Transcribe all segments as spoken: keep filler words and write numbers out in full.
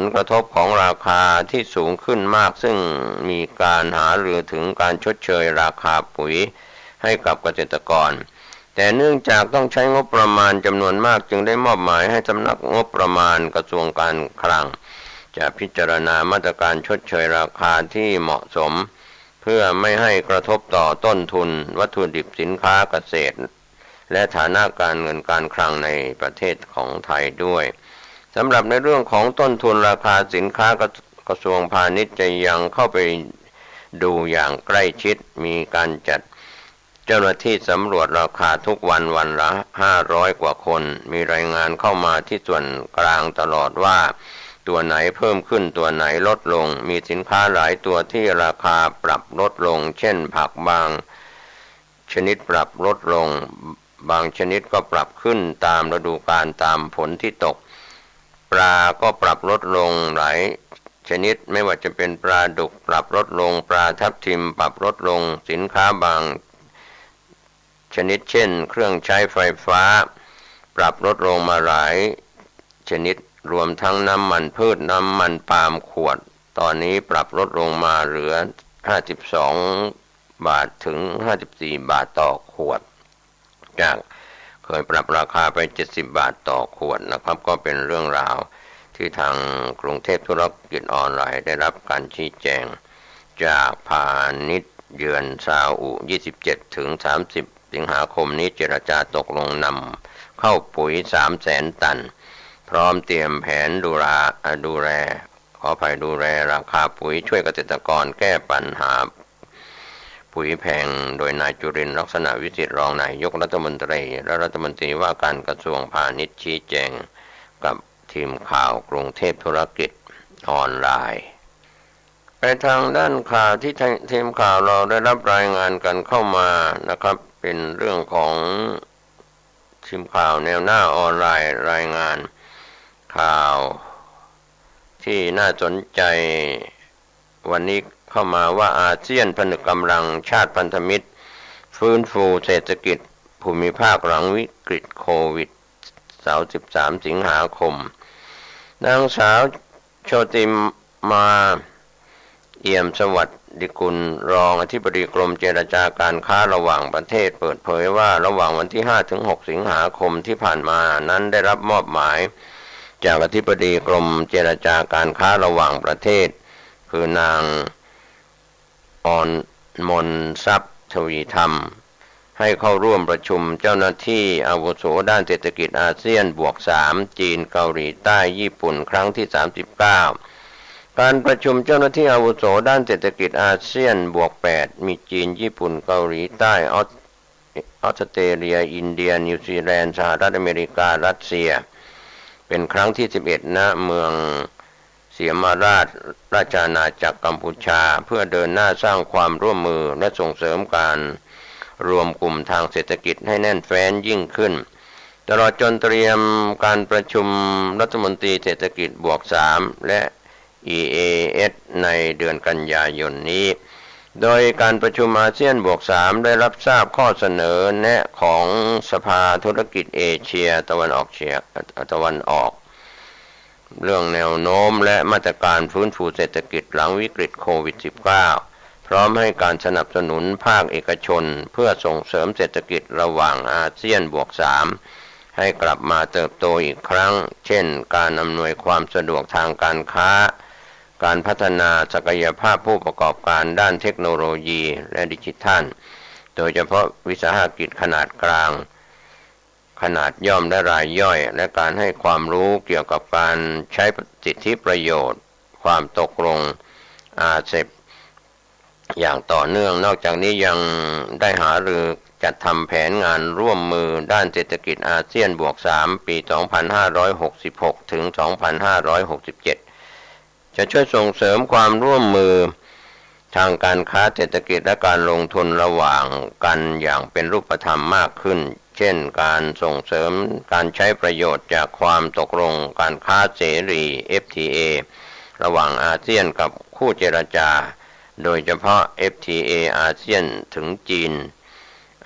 ลกระทบของราคาที่สูงขึ้นมาก ซึ่งมีการหารือถึงการชดเชยราคาปุ๋ยให้กับเกษตรกร แต่เนื่องจากต้องใช้งบประมาณจำนวนมาก จึงได้มอบหมายให้สำนักงบประมาณกระทรวงการคลัง จะพิจารณามาตรการชดเชยราคาที่เหมาะสม เพื่อไม่ให้กระทบต่อต้นทุนวัตถุดิบสินค้าเกษตร และฐานะการเงินการคลังในประเทศของไทยด้วย สำหรับในเรื่องของต้นทุนราคาสินค้ากระ กระทรวงพาณิชย์จะยังเข้าไปดูอย่างใกล้ชิด มีการจัดเจ้าหน้าที่สำรวจราคาทุกวัน วันละห้าร้อยกว่าคน มีรายงานเข้ามาที่ส่วนกลางตลอดว่า ตัวไหนเพิ่มขึ้น ตัวไหนลดลง มีสินค้าหลายตัวที่ราคาปรับลดลง เช่น ผักบางชนิดปรับลดลง บางชนิดก็ปรับขึ้นตามฤดูกาล ตามฝนที่ตก ปลาก็ปรับลดลงหลายชนิด ไม่ว่าจะเป็นปลาดุกปรับลดลง ปลาทับทิมปรับลดลง สินค้าบางชนิด เช่น เครื่องใช้ไฟฟ้า ปรับลดลงมาหลายชนิด รวมทั้งน้ำมันพืช น้ำมันปาล์มขวด ตอนนี้ปรับลดลงมาเหลือ ห้าสิบสองบาทถึงห้าสิบสี่บาทต่อขวด จากเคยปรับราคาไปเจ็ดสิบบาทต่อขวดนะครับ ก็เป็นเรื่องราวที่ทางกรุงเทพธุรกิจออนไลน์ได้รับการชี้แจงจากพาณิชย์เยือนซาอุ ยี่สิบเจ็ดถึงสามสิบสิงหาคมนี้ เจรจาตกลงนำเข้าปุ๋ยสามแสนตัน พร้อมเตรียมแผนดูแล ดูแล ขออภัย ดูแลราคาปุ๋ย ช่วยเกษตรกรแก้ปัญหาปุ๋ยแพง โดยนายจุรินทร์ ลักษณะวิสิทธิ์ รองนายกรัฐมนตรี และรัฐมนตรีว่าการกระทรวงพาณิชย์ ชี้แจงกับทีมข่าวกรุงเทพธุรกิจออนไลน์ ไปทางด้านข่าวที่ทีมข่าวเราได้รับรายงานกันเข้ามานะครับ เป็นเรื่องของทีมข่าวแนวหน้าออนไลน์รายงานข่าวที่น่าสนใจ วันนี้เข้ามาว่า อาเซียนผนึกกำลังชาติพันธมิตร ฟื้นฟูเศรษฐกิจภูมิภาคหลังวิกฤตโควิด เสาร์ สิบสามสิงหาคม นางสาวโชติมา เอี่ยมสวัสดิกุล รองอธิบดีกรมเจรจาการค้าระหว่างประเทศ เปิดเผยว่า ระหว่างวันที่ห้าถึงหกสิงหาคมที่ผ่านมานั้น ได้รับมอบหมายจากอธิบดีกรมเจรจาการค้าระหว่างประเทศ คือนาง ออนมนทรัพย์ทวีธรรม ให้เข้าร่วมประชุมเจ้าหน้าที่อาวุโสด้านเศรษฐกิจอาเซียนบวกสาม จีน เกาหลีใต้ ญี่ปุ่น ครั้งที่สามสิบเก้า การประชุมเจ้าหน้าที่อาวุโสด้านเศรษฐกิจอาเซียนบวกแปด มีจีน ญี่ปุ่น เกาหลีใต้ ออส ออสเตรเลีย อินเดีย นิวซีแลนด์ สหรัฐอเมริกา รัสเซีย เป็นครั้งที่สิบเอ็ด ณ เมือง เสียมราช ราชอาณาจักรกัมพูชา เพื่อเดินหน้าสร้างความร่วมมือและส่งเสริมการรวมกลุ่มทางเศรษฐกิจให้แน่นแฟ้นยิ่งขึ้น ตลอดจนเตรียมการประชุมรัฐมนตรีเศรษฐกิจบวกสาม และ อี เอ เอส ในเดือนกันยายนนี้ โดยการประชุมอาเซียนบวกสาม ได้รับทราบข้อเสนอแนะของสภาธุรกิจเอเชียตะวันออกเฉียง ตะวันออก เรื่องแนวโน้มและมาตรการฟื้นฟูเศรษฐกิจหลังวิกฤตโควิด สิบเก้า พร้อมให้การสนับสนุนภาคเอกชน เพื่อส่งเสริมเศรษฐกิจระหว่างอาเซียนบวกสาม ให้กลับมาเติบโตอีกครั้ง เช่น การอำนวยความสะดวกทางการค้า การพัฒนาศักยภาพผู้ประกอบการด้านเทคโนโลยีและดิจิทัล โดยเฉพาะวิสาหกิจขนาดกลาง ขนาดย่อมและรายย่อย และการให้ความรู้เกี่ยวกับการใช้สิทธิประโยชน์ ความตกลง อาเซป อย่างต่อเนื่อง นอกจากนี้ยังได้หารือจัดทำแผนงานร่วมมือด้านเศรษฐกิจอาเซียนบวกสาม ปี สองพันห้าร้อยหกสิบหก ถึง สองพันห้าร้อยหกสิบเจ็ด จะช่วยส่งเสริมความร่วมมือทางการค้าเศรษฐกิจและการลงทุนระหว่างกันอย่างเป็นรูปธรรมมากขึ้น เช่น การส่งเสริมการใช้ประโยชน์จากความตกลงการค้าเสรี เอฟทีเอ ระหว่างอาเซียนกับคู่เจรจา โดยเฉพาะ เอฟทีเอ อาเซียนถึงจีน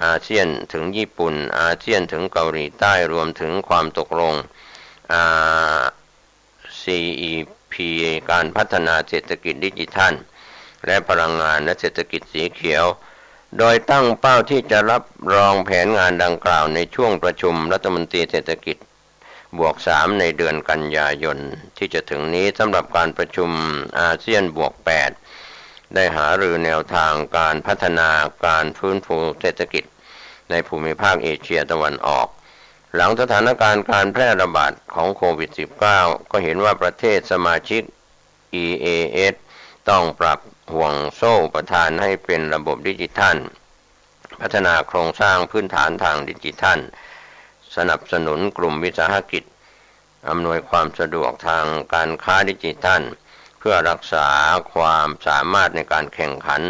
อาเซียนถึงญี่ปุ่น อาเซียนถึงเกาหลีใต้ รวมถึงความตกลง อา ซีอี พี การพัฒนาเศรษฐกิจดิจิทัล และพลังงานและเศรษฐกิจสีเขียว โดยตั้งเป้าที่จะรับรองแผนงานดังกล่าวในช่วงประชุมรัฐมนตรีเศรษฐกิจบวกสามในเดือนกันยายนที่จะถึงนี้ สำหรับการประชุมอาเซียนบวกแปด ได้หารือแนวทางการพัฒนาการฟื้นฟูเศรษฐกิจในภูมิภาคเอเชียตะวันออก หลังสถานการณ์การแพร่ระบาดของโควิดสิบเก้า ก็เห็นว่าประเทศสมาชิก อี เอ เอส ต้องปรับห่วงโซ่อุปทานให้เป็นระบบดิจิทัล พัฒนาโครงสร้างพื้นฐานทางดิจิทัล สนับสนุนกลุ่มวิสาหกิจ อำนวยความสะดวกทางการค้าดิจิทัล เพื่อรักษาความสามารถในการแข่งขัน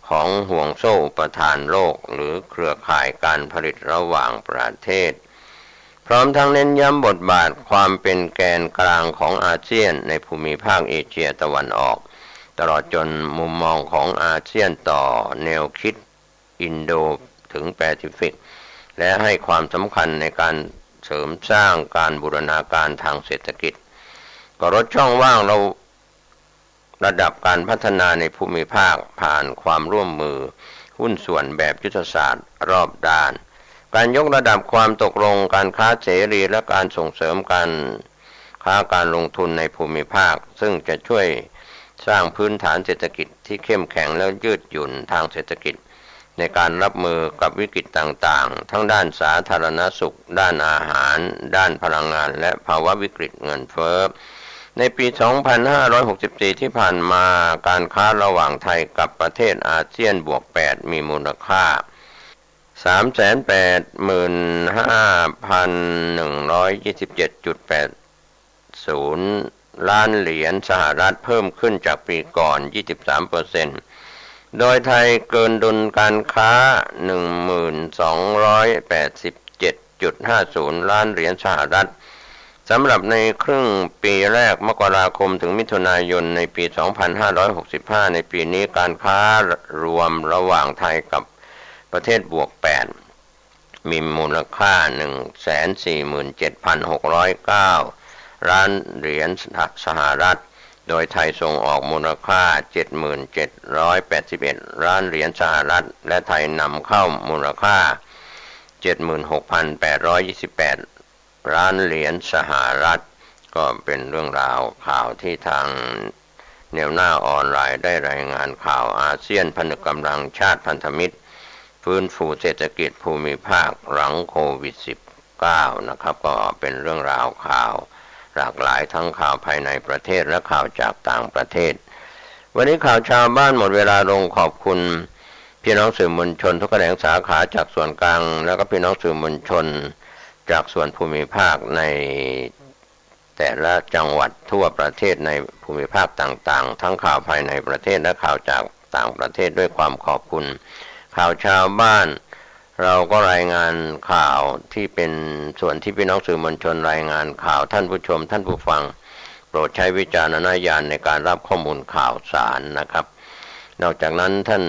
ของห่วงโซ่อุปทานโลก หรือเครือข่ายการผลิตระหว่างประเทศ พร้อมทั้งเน้นย้ำบทบาทความเป็นแกนกลางของอาเซียนในภูมิภาคเอเชียตะวันออก ตลอดจนมุมมองของอาเซียนต่อแนวคิดอินโดถึงแปซิฟิก และให้ความสำคัญในการเสริมสร้างการบูรณาการทางเศรษฐกิจ ก็ลดช่องว่างระ ระดับการพัฒนาในภูมิภาคผ่านความร่วมมือหุ้นส่วนแบบยุทธศาสตร์รอบด้าน การยกระดับความตกลงการค้าเสรี และการส่งเสริมการค้าการลงทุนในภูมิภาค ซึ่งจะช่วยสร้างพื้นฐานเศรษฐกิจที่เข้มแข็งและยืดหยุ่นทางเศรษฐกิจ ในการรับมือกับวิกฤตต่างๆ ทั้งด้านสาธารณสุข ด้านอาหาร ด้านพลังงาน และภาวะวิกฤตเงินเฟ้อ ในปี สองพันห้าร้อยหกสิบสี่ ที่ผ่านมา การค้าระหว่างไทยกับประเทศอาเซียนบวกแปด มีมูลค่า สามแสนแปดหมื่นห้าพันหนึ่งร้อยยี่สิบเจ็ดจุดแปด ศูนย์ล้านเหรียญสหรัฐ เพิ่มขึ้นจากปีก่อน ยี่สิบสามเปอร์เซ็นต์ โดยไทยเกินดุลการค้า หนึ่งหมื่นสองร้อยแปดสิบเจ็ดจุดห้าศูนย์ล้านเหรียญสหรัฐ สำหรับในครึ่งปีแรก มกราคมถึงมิถุนายน ในปี สองพันห้าร้อยหกสิบห้า ในปีนี้ การค้ารวมระหว่างไทยกับประเทศบวกแปด มีมูลค่า หนึ่งแสนสี่หมื่นเจ็ดพันหกร้อยเก้าล้านเหรียญสหรัฐ โดยไทยส่งออกมูลค่า เจ็ดหมื่นเจ็ดร้อยแปดสิบเอ็ดล้านเหรียญสหรัฐ และไทยนำเข้ามูลค่า เจ็ดหมื่นหกพันแปดร้อยยี่สิบแปดล้านเหรียญสหรัฐ ก็เป็นเรื่องราวข่าวที่ทางแนวหน้าออนไลน์ได้รายงานข่าว อาเซียนผนึกกำลังชาติพันธมิตร ฟื้นฟูเศรษฐกิจภูมิภาคหลังโควิด สิบเก้า นะครับ ก็เป็นเรื่องราวข่าวหลากหลาย ทั้งข่าวภายในประเทศและข่าวจากต่างประเทศ วันนี้ข่าวชาวบ้านหมดเวลาลง ขอบคุณพี่น้องสื่อมวลชนทุกแขนงสาขาจากส่วนกลาง แล้วก็พี่น้องสื่อมวลชนจากส่วนภูมิภาคใน แต่ละจังหวัดทั่วประเทศในภูมิภาคต่างๆ ทั้งข่าวภายในประเทศและข่าวจากต่างประเทศ ด้วยความขอบคุณ ข่าวชาวบ้าน เราก็รายงานข่าวที่เป็นส่วนที่พี่น้องสื่อมวลชนรายงานข่าว ท่านผู้ชมท่านผู้ฟัง โปรดใช้วิจารณญาณในการรับข้อมูลข่าวสารนะครับ นอกจากนั้นท่าน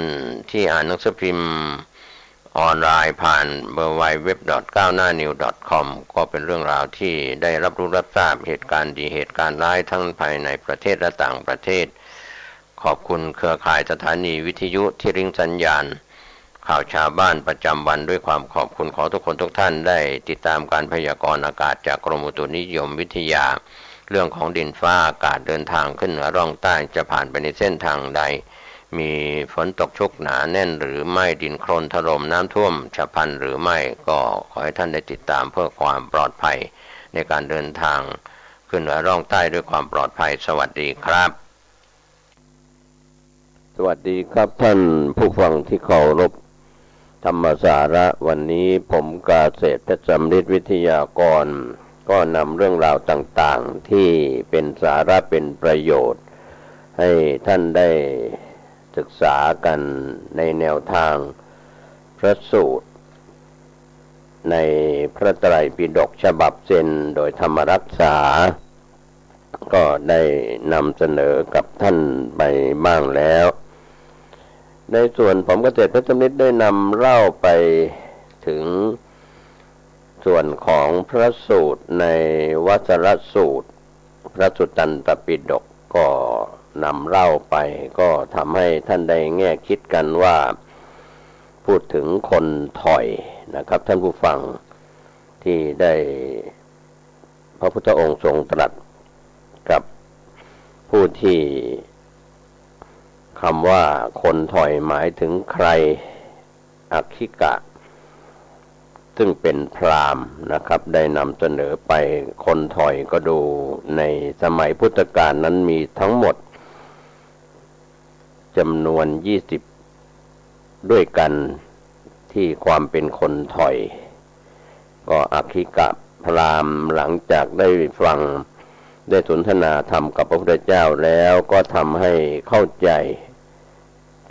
ที่อ่านหนังสือพิมพ์ ออนไลน์ผ่าน ดับเบิลยู ดับเบิลยู ดับเบิลยู ดอท ก้าวหน้านิวส์ ดอท คอม ก็เป็นเรื่องราวที่ได้รับรู้รับทราบเหตุการณ์ดีเหตุการณ์ร้ายทั้งภายในประเทศและต่างประเทศ ขอบคุณเครือข่ายสถานีวิทยุที่ริ้งสัญญาณข่าวชาวบ้านประจำวันด้วยความขอบคุณ ขอทุกคนทุกท่านได้ติดตามการพยากรณ์อากาศจากกรมอุตุนิยมวิทยา เรื่องของดินฟ้าอากาศ เดินทางขึ้นเหนือร่องใต้จะผ่านไปในเส้นทางใด มีฝนตกชุกหนาแน่นหรือไม่ ดินโคลนถล่มน้ำท่วมฉับพลันหรือไม่ ก็ขอให้ท่านได้ติดตามเพื่อความปลอดภัยในการเดินทางขึ้นเหนือร่องใต้ด้วยความปลอดภัย สวัสดีครับ สวัสดีครับท่านผู้ฟังที่เคารพ ธรรมสาระวันนี้ผมกาเศรษฐเพชรสำริดวิทยากร ก็นำเรื่องราวต่างๆ ที่เป็นสาระเป็นประโยชน์ ให้ท่านได้ศึกษากันในแนวทางพระสูตร ในพระไตรปิฎกฉบับเซนโดยธรรมรักษา ก็ได้นำเสนอกับท่านไปบ้างแล้ว ในส่วนผมกาเศรษฐเพชรสำริดได้นำเล่าไปถึงส่วนของพระสูตรในวัสรสูตร พระสุตตันตปิฎกก็นำเล่าไป ก็ทำให้ท่านได้แง่คิดกันว่า พูดถึงคนถ่อยนะครับ ท่านผู้ฟัง ที่ได้ พระพุทธองค์ทรงตรัสกับผู้ที่ คำว่าคนถ่อยหมายถึงใคร อัคคิกะ ซึ่งเป็นพราหมณ์นะครับ ได้นำเสนอไป คนถ่อยก็ดูในสมัยพุทธกาลนั้นมีทั้งหมด จำนวนยี่สิบด้วยกัน ที่ความเป็นคนถ่อย ก็อัคคิกะพราหมณ์หลังจากได้ฟัง ได้สนทนาธรรมกับพระพุทธเจ้าแล้ว ก็ทำให้เข้าใจ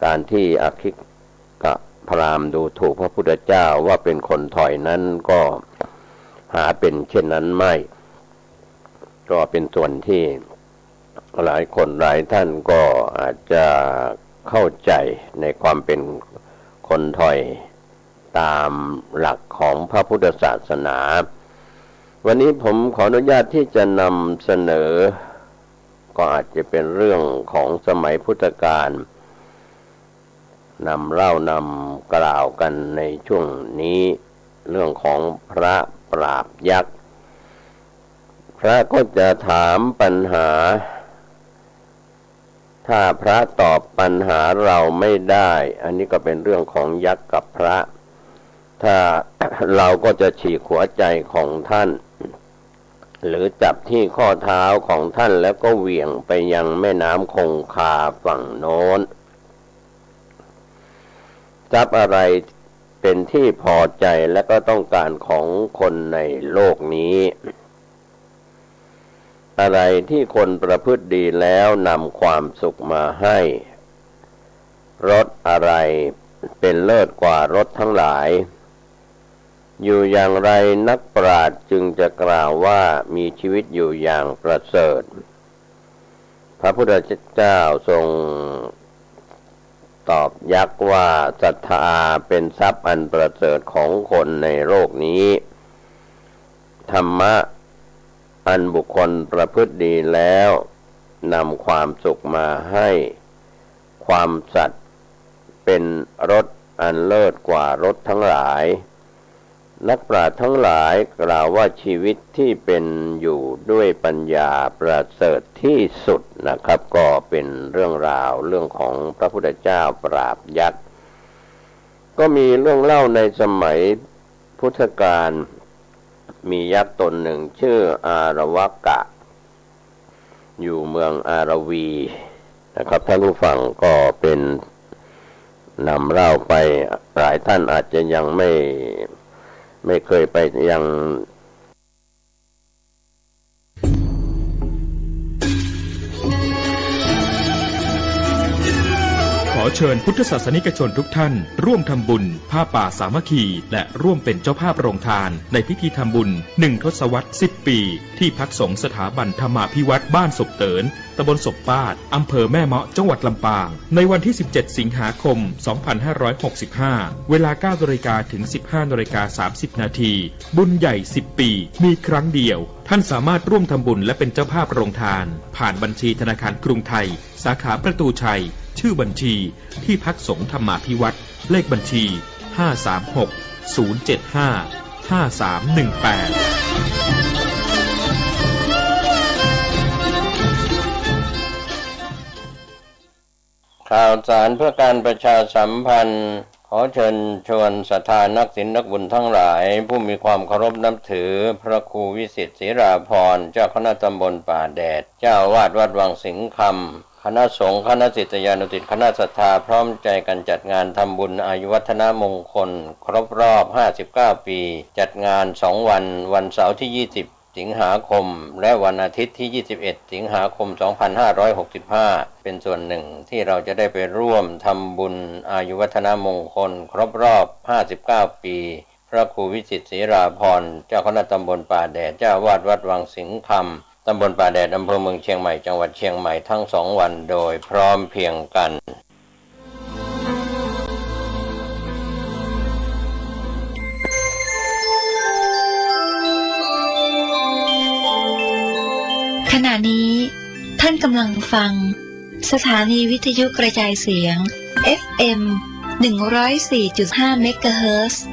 การที่อัคคิกะพราหมณ์ดูถูกพระพุทธเจ้าว่าเป็นคนถ่อยนั้นก็หาเป็นเช่นนั้นไม่ ก็เป็นส่วนที่หลายคนหลายท่านก็อาจจะเข้าใจในความเป็นคนถ่อยตามหลักของพระพุทธศาสนา วันนี้ผมขออนุญาตที่จะนำเสนอ ก็อาจจะเป็นเรื่องของสมัยพุทธกาล นำเล่านำกล่าวกันในช่วงนี้ เรื่องของพระปราบยักษ์ พระก็จะถามปัญหา ถ้าพระตอบปัญหาเราไม่ได้ อันนี้ก็เป็นเรื่องของยักษ์กับพระ ถ้าเราก็จะฉีกหัวใจของท่าน หรือจับที่ข้อเท้าของท่านแล้วก็เหวี่ยงไปยังแม่น้ำคงคาฝั่งโน้น ทรัพย์อะไรเป็นที่พอใจและก็ต้องการของคนในโลกนี้ อะไรที่คนประพฤติดีแล้วนำความสุขมาให้ รสอะไรเป็นเลิศกว่ารสทั้งหลาย อยู่อย่างไรนักปราชญ์จึงจะกล่าวว่ามีชีวิตอยู่อย่างประเสริฐ พระพุทธเจ้าทรงตอบยักษ์ว่า ศรัทธาเป็นทรัพย์อันประเสริฐของคนในโลกนี้ ธรรมะอันบุคคลประพฤติดีแล้วนำความสุขมาให้ ความสัตย์เป็นรสอันเลิศกว่ารสทั้งหลาย นักปราชญ์ทั้งหลายกล่าวว่าชีวิตที่เป็นอยู่ด้วยปัญญาประเสริฐที่สุดนะครับ ก็เป็นเรื่องราวเรื่องของพระพุทธเจ้าปราบยักษ์ ก็มีเรื่องเล่าในสมัยพุทธกาล มียักษ์ตนหนึ่งชื่ออารวกะ อยู่เมืองอารวีนะครับ ท่านผู้ฟัง ก็เป็นนำเล่าไป หลายท่านอาจจะยังไม่ ไม่เคยไปยัง ขอเชิญพุทธศาสนิกชนทุกท่านร่วมทำบุญผ้าป่าสามัคคี และร่วมเป็นเจ้าภาพโรงทานในพิธีทำบุญหนึ่งทศวรรษสิบปี ที่พักสงฆ์สถาบันธรรมาภิวัฒน์บ้านศพเติน ตำบลศพปาด อำเภอแม่เมาะ จังหวัดลำปาง ในวันที่สิบเจ็ดสิงหาคมสองพันห้าร้อยหกสิบห้า เวลาเก้านาฬิกาถึงสิบห้านาฬิกาสามสิบนาที บุญใหญ่สิบปี มีครั้งเดียว ท่านสามารถร่วมทำบุญและเป็นเจ้าภาพโรงทาน ผ่านบัญชีธนาคารกรุงไทย สาขาประตูชัย ชื่อบัญชี ที่พักสงฆ์ธรรมาภิวัฒน์ เลขบัญชี ห้าสามหก ศูนย์เจ็ดห้า ห้าสามหนึ่งแปด ข่าวสารเพื่อการประชาสัมพันธ์ ขอเชิญชวนศรัทธานักศีลนักบุญทั้งหลาย ผู้มีความเคารพนับถือพระครูวิสิทธิ์ ศิราภรณ์ เจ้าคณะตำบลป่าแดด เจ้าอาวาสวัดวังสิงห์คำ คณะสงฆ์ คณะศิษยานุศิษย์ คณะศรัทธาพร้อมใจกันจัดงานทำบุญอายุวัฒนมงคลครบรอบห้าสิบเก้าปี จัดงานสองวัน วันเสาร์ที่ยี่สิบสิงหาคม และวันอาทิตย์ที่ยี่สิบเอ็ดสิงหาคมสองพันห้าร้อยหกสิบห้า เป็นส่วนหนึ่งที่เราจะได้ไปร่วมทำบุญอายุวัฒนมงคลครบรอบห้าสิบเก้าปี พระครูวิสิทธิ์ ศิราภรณ์ เจ้าคณะตำบลป่าแดด เจ้าอาวาสวัดวังสิงห์คำ ตำบลป่าแดด อำเภอเมืองเชียงใหม่ จังหวัดเชียงใหม่ ทั้งสองวันโดยพร้อมเพรียงกัน ขณะ นี้ท่านกำลังฟังสถานีวิทยุกระจายเสียง เอฟ เอ็ม หนึ่งร้อยสี่จุดห้า เมกะเฮิรตซ์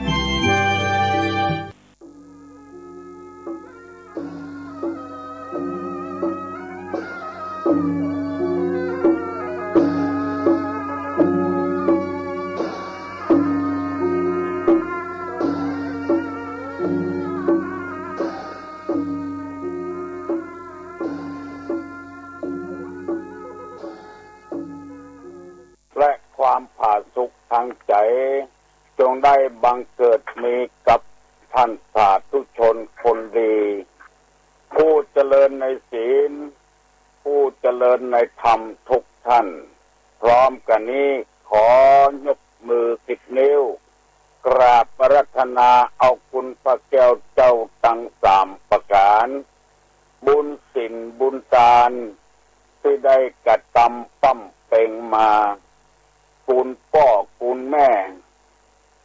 และความผาสุกทางใจ๋ จงได้บังเกิดมีกับท่านสาธุชนคนดี ผู้เจริญในศีล ผู้เจริญในธรรมทุกท่าน พร้อมกั๋นนี้ขอยกมือสิบนิ้ว กราบอาราธนาเอาคุณพระแก้วเจ้าตังสามประก๋าน บุญศีลบุญตานตี้ได้กระตำบำเพ็งมา คุณป้อคุณแม่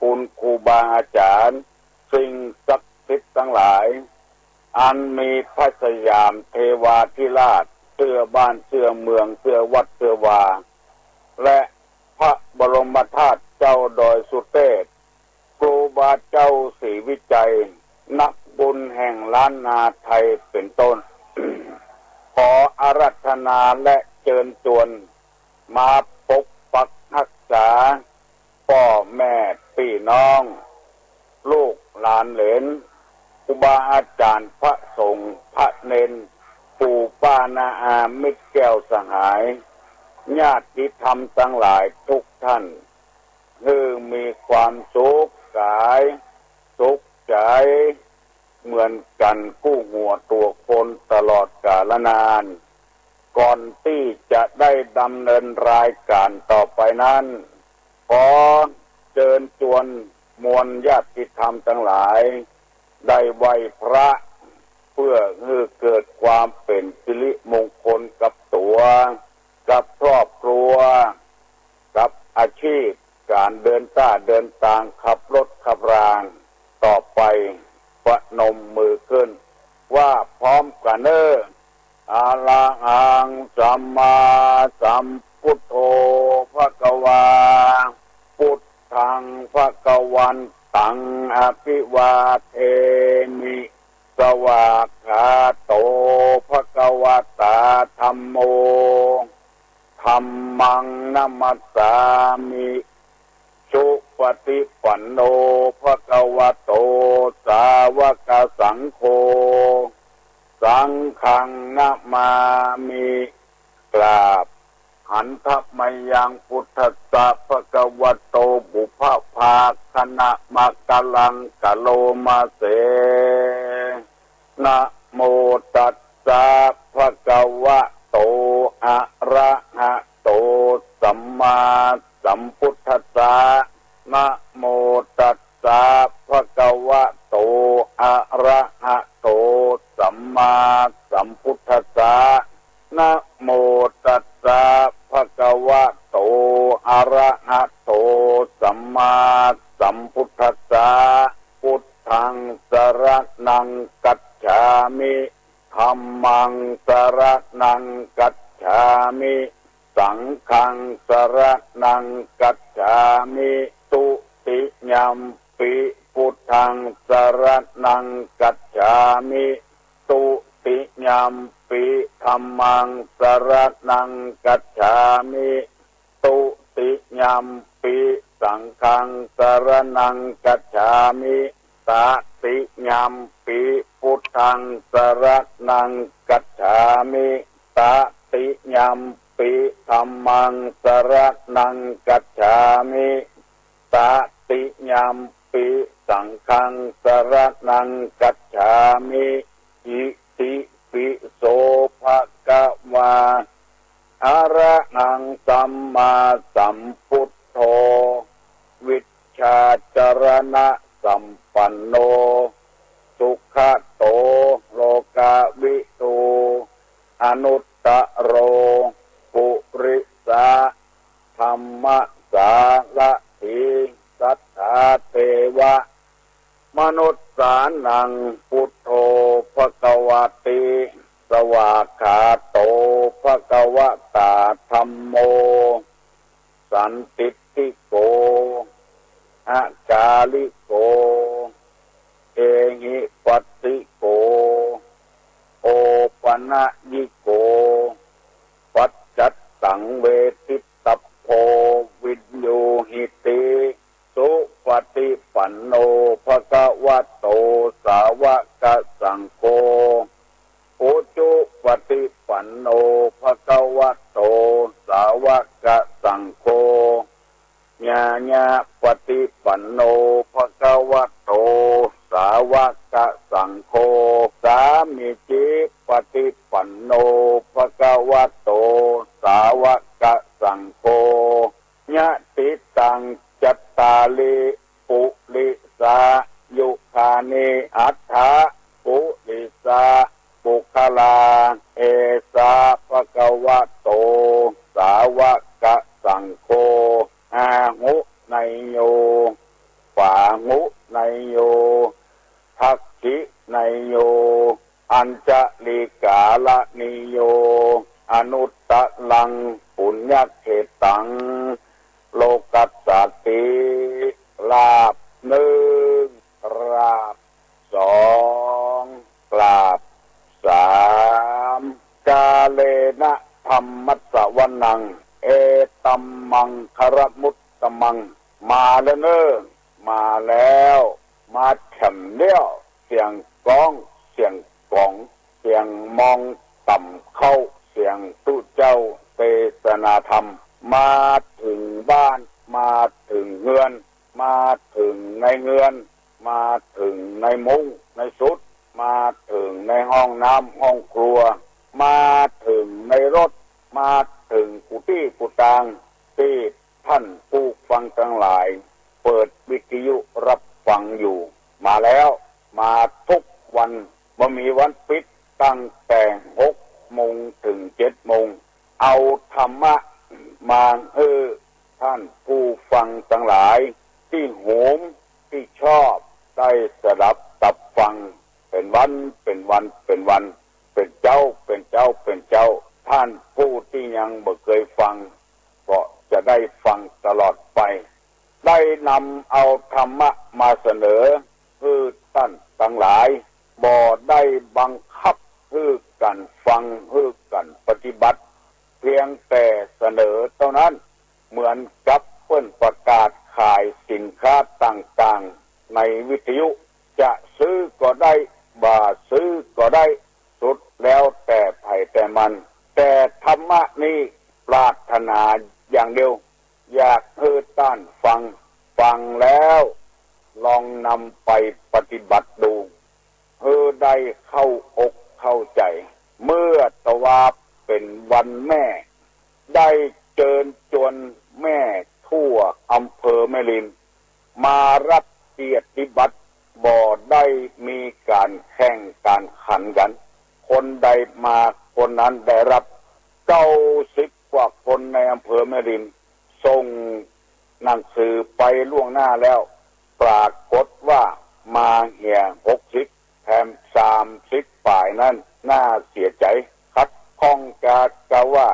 คุณครูบาอาจ๋ารย์ สิ่งศักดิ์สิทธิ์ตังหลาย อันมีพระสยามเทวาธิราช เตื้อบ้านเตื้อเมืองเตื้อวัดเตื้อวา และพระบรมธาตุเจ้าดอยสุเตศ ครูบาเจ้าศรีวิชัย นักบุญแห่งล้านนาไทยเป๋นต้น ขออาราธนาและเจิญจวน มาปกปักฮักษา ป้อแม่ปี้น้อง ลูกหลานเหลน ครูบาอาจ๋ารย์ พระสงฆ์ พระเณร ปู่ป้าน้าอา มิตรแก้วสหาย ญาติธรรมตังหลายทุกท่าน หื้อมีความสุขก๋าย สุขใจ๋ เหมือนกั๋นกู้หัวตั๋วคนตลอดกาลนาน ก่อนตี้จะได้ดำเนินรายก๋านต่อไปนั้น ขอเจิญจวนมวลญาติธรรมตังหลาย ได้ไหว้พระ เพื่อหื้อเกิดความเป๋นสิริมงคลกับตั๋ว กับครอบครัว กับอาชีพ ก๋านเดินต้าเดินตาง ขับรถขับราง ต่อไป ประนมมือขึ้น ว่าพร้อมกั๋นเน่อ อะระหังสัมมาสัมพุทโธภะคะวา พุทธังภะคะวันตังอะภิวาเทมิ สวากขาโตภะคะวะตาธัมโม ธัมมังนะมัสสามิ สุปะฏิปันโนภะคะวะโต สาวกสังโฆ สังฆังนะมามิ กราบ หันทะมะยังพุทธัสสะภะคะวะโต ปุพพะภาคะนะมะกะลังกะโลมาเส นะโมตัสสะภะคะวะโต อะระหะโต สัมมาสัมพุทธัสสะ นะโมตัสสะภะคะวะโต อะระหะโต สัมมาสัมพุทธัสสะ นะโมตัสสะภะคะวะโต อะระหะโต สัมมาสัมพุทธัสสะ พุทธังสะระณังคัจฉามิ ธัมมังสะระณังคัจฉามิ สังฆังสะระณังคัจฉามิ ตุติยัมปิ พุทธังสะระณังคัจฉามิ ตุติยัมปิ ธัมมังสะระณังคัจฉามิ ตุติยัมปิ สังฆังสะระณังคัจฉามิ ตติยัมปิ พุทธังสะระณังคัจฉามิ ตติยัมปิ ธัมมังสะระณังคัจฉามิ ตติยัมปิ สังฆังสะระณังคัจฉามิ อิติปิโสภะคะวา อะระหังสัมมาสัมพุทโธ วิชชาจะระณะสัมปันโน สุขะโต โลกะวิทู อนุตตะโร ปุริสะ ธัมมะสารถี สัทธาเทวะ มนุสสานัง พุทโธ ภะคะวะติ สวากข ตโต ภะคะวะตา ธัมโม สันทิฏฐิโก อะกาลิโก เอหิปัสสิโก โอปะนะยิโก ปัจจัตตัง เวทิตตัพโพ วิญญูหิติ สุปะฏิปันโน ภะคะวะโต สาวะกะสังโฆ อุจุปะฏิปันโน ภะคะวะโต สาวะกะสังโฆ ญาญะปะฏิปันโน ภะคะวะโต สาวะกะสังโฆ สามีจิปะฏิปันโน ภะคะวะโต สาวะกะสังโฆ ยะติตัง จัตตาริ ปุริสายุคานิ อัฏฐะ ปุริสาปุคคลา เอสา ภะคะวะโต สาวะกะสังโฆ อาหุเนยโย ปาหุเนยโย ทักขิเนยโย อัญชลีกาละนิโย อนุตตรัง ปุญญะเขตัง โลกัสสาติ กราบหนึ่ง กราบสอง กราบสาม กาเลนะธัมมัสสวนัง เอตัมมังคละมุตตมัง มาแล้วเน้อ มาแล้ว มาแถมแล้ว เสียงก้อง เสียงก๋อง เสียงมองต่ำเข้า เสียงตุ๊เจ้าเตสนาธรรม มาเถิงบ้าน มาเถิงเฮือน มาเถิงในเฮือน มาเถิงในมุ้งในสุด มาเถิงในห้องน้ำห้องครัว มาเถิงในรถ มาเถิงกู้ตี้กู้ตาง ตี้ท่านผู้ฟังตังหลาย เปิดวิทยุฮับฟังอยู่ มาแล้ว มาทุกวัน บ่มีวันปิด ตั้งแต่หกโมงเถิงเจ็ดโมง เอาธรรมะมาหื้อท่านผู้ฟังตังหลาย ตี้โหม ตี้ชอบ ได้สดับตับฟัง เป๋นวัน เป๋นวัน เป๋นวัน เป๋นเจ๊า เป๋นเจ๊า เป๋นเจ๊า ท่านผู้ตี้ยังบ่เกยฟัง ก็จะได้ฟังตลอดไป ได้นำเอาธรรมะมาเสนอหื้อต้านตังหลาย บ่ได้บังคับหื้อกั๋นฟัง หื้อกั๋นปฏิบัติ เพียงแต่เสนอเต้านั้น เหมือนกับเปิ้นประกาศขายสินค้าต่างๆ ในวิทยุ จะซื้อก็ได้ บ่ซื้อก็ได้ สุดแล้วแต่ใผแต่มัน แต่ธรรมะนี้ปรารถนาอย่างเดียว อยากหื้อต้านฟัง ฟังแล้วลองนำไปปฏิบัติดู หื้อได้เข้าอกเข้าใจ๋ เมื่อตะวาเป๋นวันแม่ ได้เจิญจวนแม่ทั่วอำเภอแม่ริม มาฮับเกียรติบัตร บ่ได้มีก๋านแข่งก๋านขันกั๋น คนใดมาคนนั้นได้ฮับ เก้าสิบกว่าคนในอำเภอแม่ริม ส่งหนังสือไปล่วงหน้าแล้ว ปรากฏว่ามาเหียหกสิบ แถมสามสิบป๋ายนั้น น่าเสียใจ๋ ขัดข้องกา กาว่า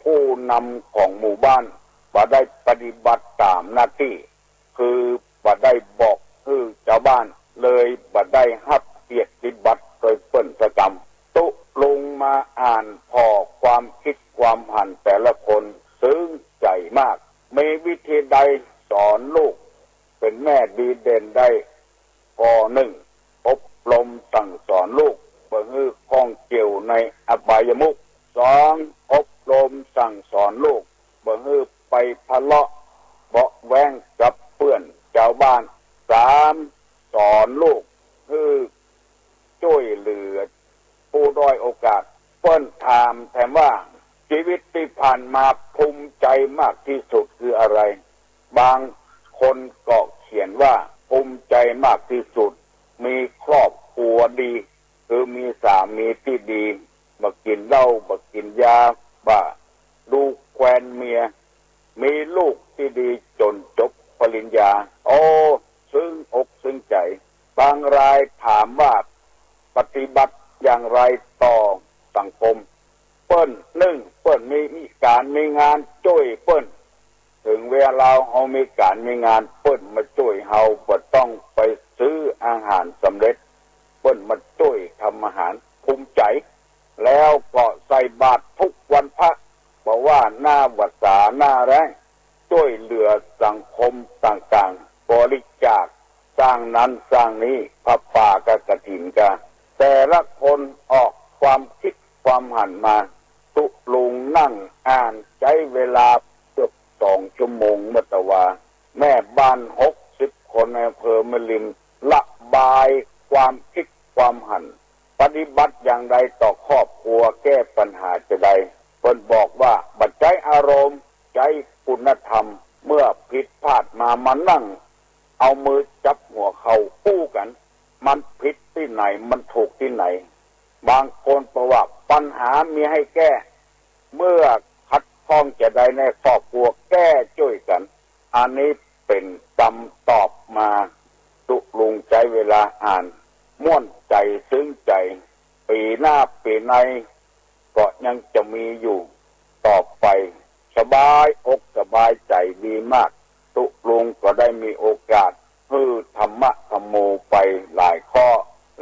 ผู้นำของหมู่บ้านบ่ได้ปฏิบัติต๋ามหน้าตี้ คือบ่ได้บอกหื้อจาวบ้าน เลยบ่ได้ฮับเกียรติบัตรโดยเปิ้นสักกำ ตุ๊ลุงมาอ่านผ่อความกึ๊ดความหันแต่ละคน ซึ้งใจ๋มาก มีวิธีใดสอนลูกเป๋นแม่ดีเด่นได้ ข้อหนึ่ง อบรมสั่งสอนลูกบ่หื้อข้องเกี่ยวในอบายมุข สอง อบรมสั่งสอนลูกบ่หื้อไปพะเลาะเบาะแว้งกับเปื้อนจาวบ้าน สาม สอนลูกหื้อจ้วยเหลือผู้ด้อยโอกาส เปิ้นถามแถมว่า ชีวิตตี้ผ่านมาภูมิใจ๋มากตี้สุดคืออะไร บางคนก็เขียนว่า ภูมิใจ๋มากตี้สุด มีครอบครัวดี คือมีสามีตี้ดี บ่กิ๋นเหล้า บ่กิ๋นยา บ่ดูแควนเมีย มีลูกตี้ดีจ๋นจบปริญญา โอ้ ซึ้งอกซึ้งใจ๋ บางรายถามว่า ปฏิบัติอย่างไรต่อสังคม เปิ้น นึ่ง เปิ้นมีก๋านมีงานจ้วยเปิ้น เถิงเวลาเฮามีก๋านมีงาน เปิ้นมาจ้วยเฮา บ่ต้องไปซื้ออาหารสำเร็จ เปิ้นมาจ้วยทำอาหาร ภูมิใจ๋ แล้วก็ใส่บาตรทุกวันพระ บ่ว่าหน้าวัสสาหน้าแล้ง จ้วยเหลือสังคมต่างๆ บริจาค สร้างนั้นสร้างนี้ ผ้าป่ากับกฐินกา แต่ละคนออกความกึ๊ดความหันมา ตุ๊ลุงนั่งอ่านใจ๊เวลาเกือบสองชั่วโมง เมื่อตะวา แม่บ้านหกสิบคนในอำเภอแม่ริม ระบายความกึ๊ดความหัน ปฏิบัติอย่างใดต่อครอบครัว แก้ปัญหาจะใด เปิ้นบอกว่า บ่ใจ๊อารมณ์ ใจ๊คุณธรรม เมื่อผิดพลาดมา มานั่งเอามือจับหัวเข่าอู้กั๋น มันผิดตี้ไหน มันถูกตี้ไหน บางคนบอกว่า ปัญหามีหื้อแก้ เมื่อขัดข้องจะใดในครอบครัว แก้จ้วยกั๋น อันนี้เป๋นกำตอบมา ตุ๊ลุงใจ๊เวลาอ่าน ม่วนใจ๋ ซึ้งใจ๋ ปี๋หน้าปี๋ใน ก็ยังจะมีอยู่ต่อไป สบายอกสบายใจ๋ดีมาก ตุ๊ลุงก็ได้มีโอกาสหื้อธรรมะธัมโมไปหลายข้อ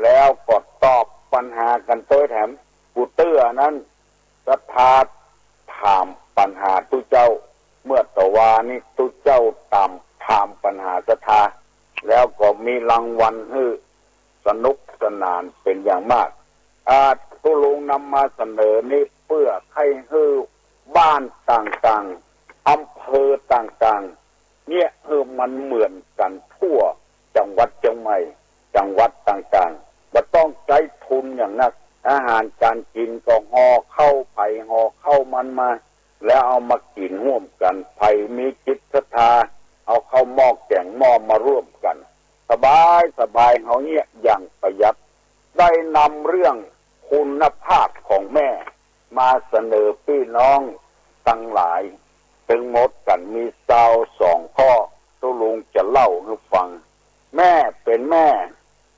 แล้วก็ตอบปัญหากั๋นโต้ยแถม กูเตื้อนั้น ศรัทธาถามปัญหาตุ๊เจ้า เมื่อตะวานี้ตุ๊เจ้าตามถามปัญหาศรัทธา แล้วก็มีรางวัลหื้อ สนุกสนานเป๋นอย่างมาก อาตุ๊ลุงนำมาเสนอนี้เปื้อใค่หื้อบ้านต่างๆ อำเภอต่างๆ เยียะหื้อมันเหมือนกั๋นทั่วจังหวัดเจียงใหม่ จังหวัดต่างๆ บ่ต้องใจ๊ทุนอย่างนัก อาหารก๋านกิ๋นก็ห่อข้าวใผห่อข้าวมันมา แล้วเอามากิ๋นฮ่วมกั๋น ใผมีจิตศรัทธา เอาข้าวหม้อแก๋งหม้อมาร่วมกั๋น สบายสบาย เฮาเยียะอย่างประหยัด ได้นำเรื่องคุณภาพของแม่มาเสนอปี้น้องตังหลาย ตึงหมดกั๋นมีซาวสองข้อ ตุ๊ลุงจะเล่าหื้อฟัง แม่เป๋นแม่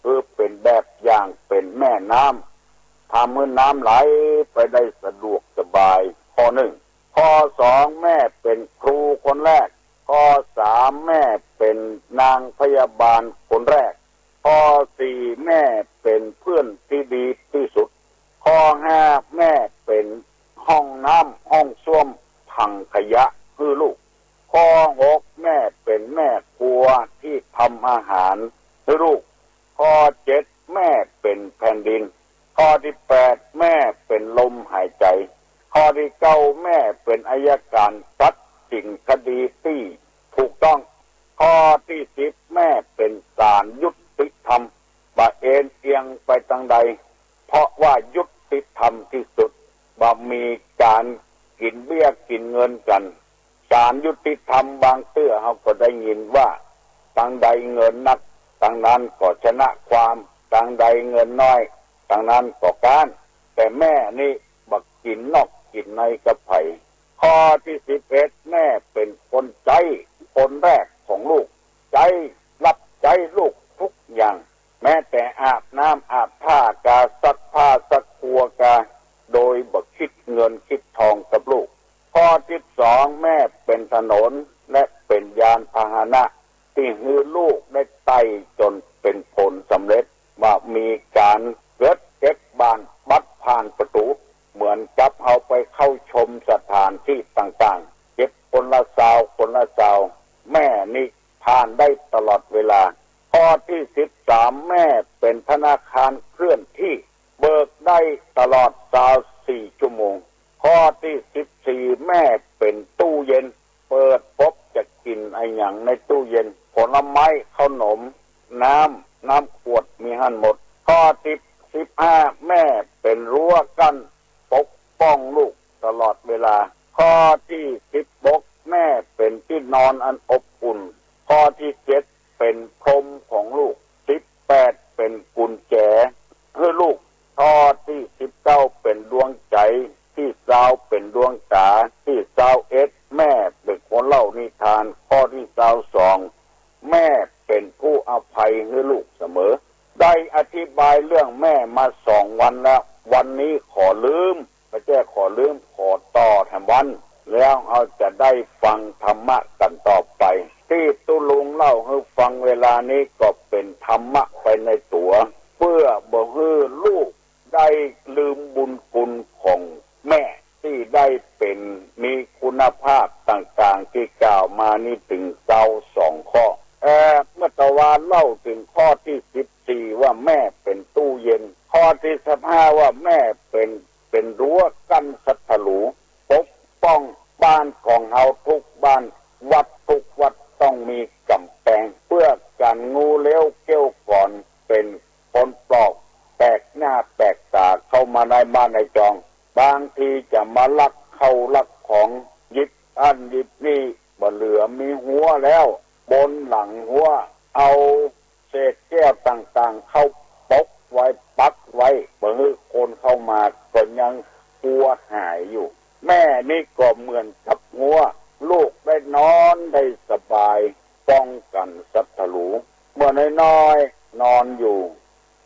คือเป๋นแบบอย่าง เป๋นแม่น้ำ ทำหื้อน้ำไหลไปได้สะดวกสบาย ข้อนึ่ง ข้อสอง แม่เป๋นครูคนแรก ข้อสาม แม่เป๋นนางพยาบาลคนแรก ข้อสี่ แม่เป๋นเพื่อนตี้ดีตี้สุด ข้อห้า แม่เป๋นห้องน้ำห้องส้วมถังขยะหื้อลูก ข้อหก แม่เป๋นแม่ครัวตี้ทำอาหารหื้อลูก ข้อเจ็ด แม่เป๋นแผ่นดิน ข้อตี้แปด แม่เป๋นลมหายใจ๋ ข้อตี้เก้า แม่เป๋นอัยก๋านตัดสินคดีตี้ถูกต้อง ข้อตี้สิบ แม่เป๋นศาลยุติธรรม บ่เอนเอียงไปตางใด เพราะว่ายุติธรรมตี้สุด บ่มีก๋านกิ๋นเบี้ยกิ๋นเงินกั๋น ศาลยุติธรรมบางเตื้อเฮาก็ได้ยินว่า ตางใดเงินนัก ตางนั้นก็ชนะความ ตางใดเงินน้อย ตางนั้นก็ก๊าน แต่แม่นี้บ่กิ๋นนอกกิ๋นในกับใผ ข้อตี้สิบเอ็ด แม่เป๋นคนใจ๊คนแรกของลูก ใจ๊ รับใจ๊ลูกทุกอย่าง แม้แต่อาบน้ำอาบผ้ากา ซักผ้าซักครัวกา โดยบ่กึ๊ดเงินกึ๊ดทองกับลูก ข้อตี้สอง แม่เป๋นถนนและเป๋นยานพาหนะ ตี้หื้อลูกได้ไต่จ๋นเป๋นผลสำเร็จ บ่มีก๋านเกิดเก็บบ้านบัดผ่านประตู๋ เหมือนกับเฮาไปเข้าชมสถานตี้ต่างๆ เก็บคนละซาวคนละซาว แม่นี้ผ่านได้ตลอดเวลา ข้อตี้สิบสาม แม่เป๋นธนาคารเคลื่อนที่ เบิกได้ตลอดซาวสี่ชั่วโมง ข้อตี้สิบสี่ แม่เป๋นตู้เย็น เปิดปุ๊บจะกิ๋นอะหยังในตู้เย็น ผลไม้ ข้าวหนม น้ำ น้ำขวดมีหั้นหมด ข้อตี้สิบห้า แม่เป๋นรั้วกั้นปกป้องลูกตลอดเวลา ข้อตี้สิบหก แม่เป๋นตี้นอนอันอบอุ่น ข้อตี้เจ็ด เป๋นพรมของลูก สิบแปด เป๋นกุญแจหื้อลูก ข้อตี้สิบเก้า เป๋นดวงใจ๋ ตี้ซาว เป๋นดวงต๋า ตี้ซาวเอ็ด แม่เป๋นคนเล่านิทาน ข้อตี้ซาวสอง แม่เป๋นผู้อภัยหื้อลูกเสมอ ได้อธิบายเรื่องแม่มาสองวันแล้ว วันนี้ขอลืม บ่ใจ้ขอลืม แล้วเฮาจะได้ฟังธรรมะกั๋นต่อไป ตี้ตุ๊ลุงเล่าหื้อฟังเวลานี้ก็เป๋นธรรมะไปในตั๋ว เปื้อบ่หื้อลูกได้ลืมบุญคุณของแม่ ตี้ได้เป๋น มีคุณภาพต่างๆ ตี้กล่าวมานี้เถิงเก้าสองข้อ เอ่อ เมื่อตะวาเล่าเถิงข้อตี้สิบสี่ว่าแม่เป๋นตู้เย็น ข้อตี้สิบห้าว่าแม่เป๋น เป๋นรั้วกั้นศัตรู ปกป้องบ้านของเฮาทุกบ้าน วัดทุกวัดต้องมีก๋ำแปง เปื้อกั๋นงูเลี้ยวเกี้ยวขอนเป๋นคนปลอก แปลกหน้าแปลกต๋าเข้ามาในบ้านในจอง บางทีจะมาลักเข้าลักของ หยิบอั้นหยิบนี่ บ่เหลือมีฮั้วแล้ว บนหลังฮั้ว เอาเศษแก้วต่างๆ เข้าปกไว้ ปักไว้ บ่หื้อคนเข้ามา ก็ยังกั๋วหายอยู่ แม่นี่ก็เหมือนกับฮั้ว ลูกได้นอนได้สบาย ป้องกั๋นศัตรู เมื่อน้อยๆ นอนอยู่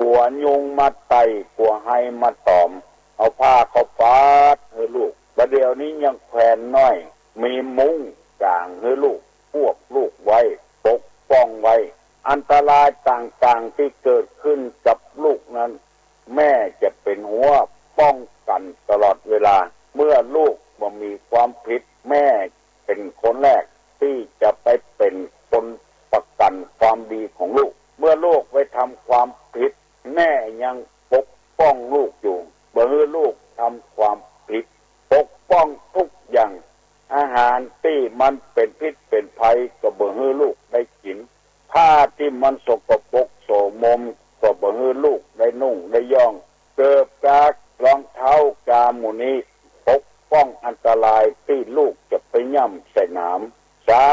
กั๋วยุงมาไต่ กั๋วไฮมาต๋อม เอาผ้าเข้าปาดหื้อลูก บ่าเดี่ยวนี้ยังแขวนน้อย มีมุ้งก๋างหื้อลูก ปวบลูกไว้ ปกป้องไว้ อันตรายต่างๆ ตี้เกิดขึ้นกับลูกนั้น แม่จะเป๋นฮั้วป้องกั๋นตลอดเวลา เมื่อลูกบ่มีความผิด แม่เป๋นคนแรกตี้จะไปเป๋นคนประกั๋นความดีของลูก เมื่อลูกไปทำความผิด แม่ยังปกป้องลูกอยู่ บ่หื้อลูกทำความผิด ปกป้องทุกอย่าง อาหารตี้มันเป๋นพิษเป๋นภัยก็บ่หื้อลูกได้กิ๋น ผ้าตี้มันสกปรกโสมมก็บ่หื้อลูกได้นุ่งได้ย้อง เกิบกา รองเท้ากาหมู่นี้ ปกป้องอันตรายตี้ลูกจะไปย่ำใส่หนาม สา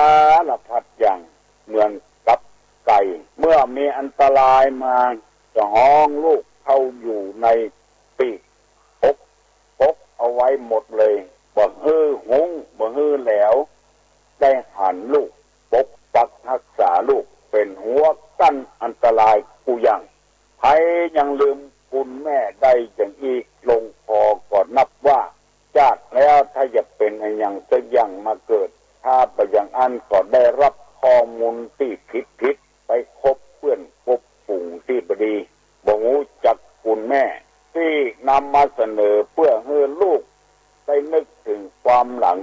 รพัดอย่างเหมือนกับไก่ เมื่อมีอันตรายมา จะฮ้องลูกเข้าอยู่ในปีกอก ปกเอาไว้หมดเลย บ่หื้อฮุ้ง บ่หื้อแหลว ได้หันลูก ปกปักฮักษาลูก เป๋นฮั้วกั้นอันตรายกู้อย่าง ใผยังลืมบุญแม่ได้อย่างอี้ลงคอก็นับว่า จากแล้วถ้าจะเป๋นอะหยังสักอย่างมาเกิด ถ้าบ่อย่างอั้นก็ได้รับข้อมูลตี้ผิดๆ ไปคบเปื้อนคบฝูงตี้บ่ดี บ่ฮู้จักคุณแม่ ตี้นำมาเสนอเปื้อหื้อลูกได้นึกเถิงความหลัง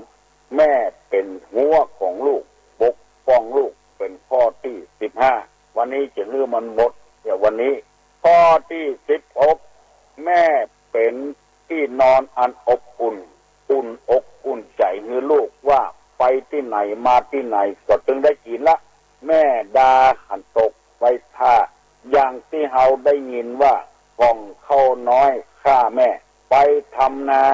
แม่เป๋นฮั้วของลูก ปกป้องลูก เป๋นข้อตี้สิบห้า วันนี้จะหื้อมันหมด เดี๋ยววันนี้ ข้อตี้สิบหก แม่เป๋นตี้นอนอันอบอุ่น อุ่นอกอุ่นใจ๋หื้อลูก ว่าไปตี้ไหนมาตี้ไหนก็ตึงได้กิ๋นละ แม่ดาหันตกไปถ้า อย่างตี้เฮาได้ยินว่า ก่องข้าวน้อยฆ่าแม่ ไปทำนา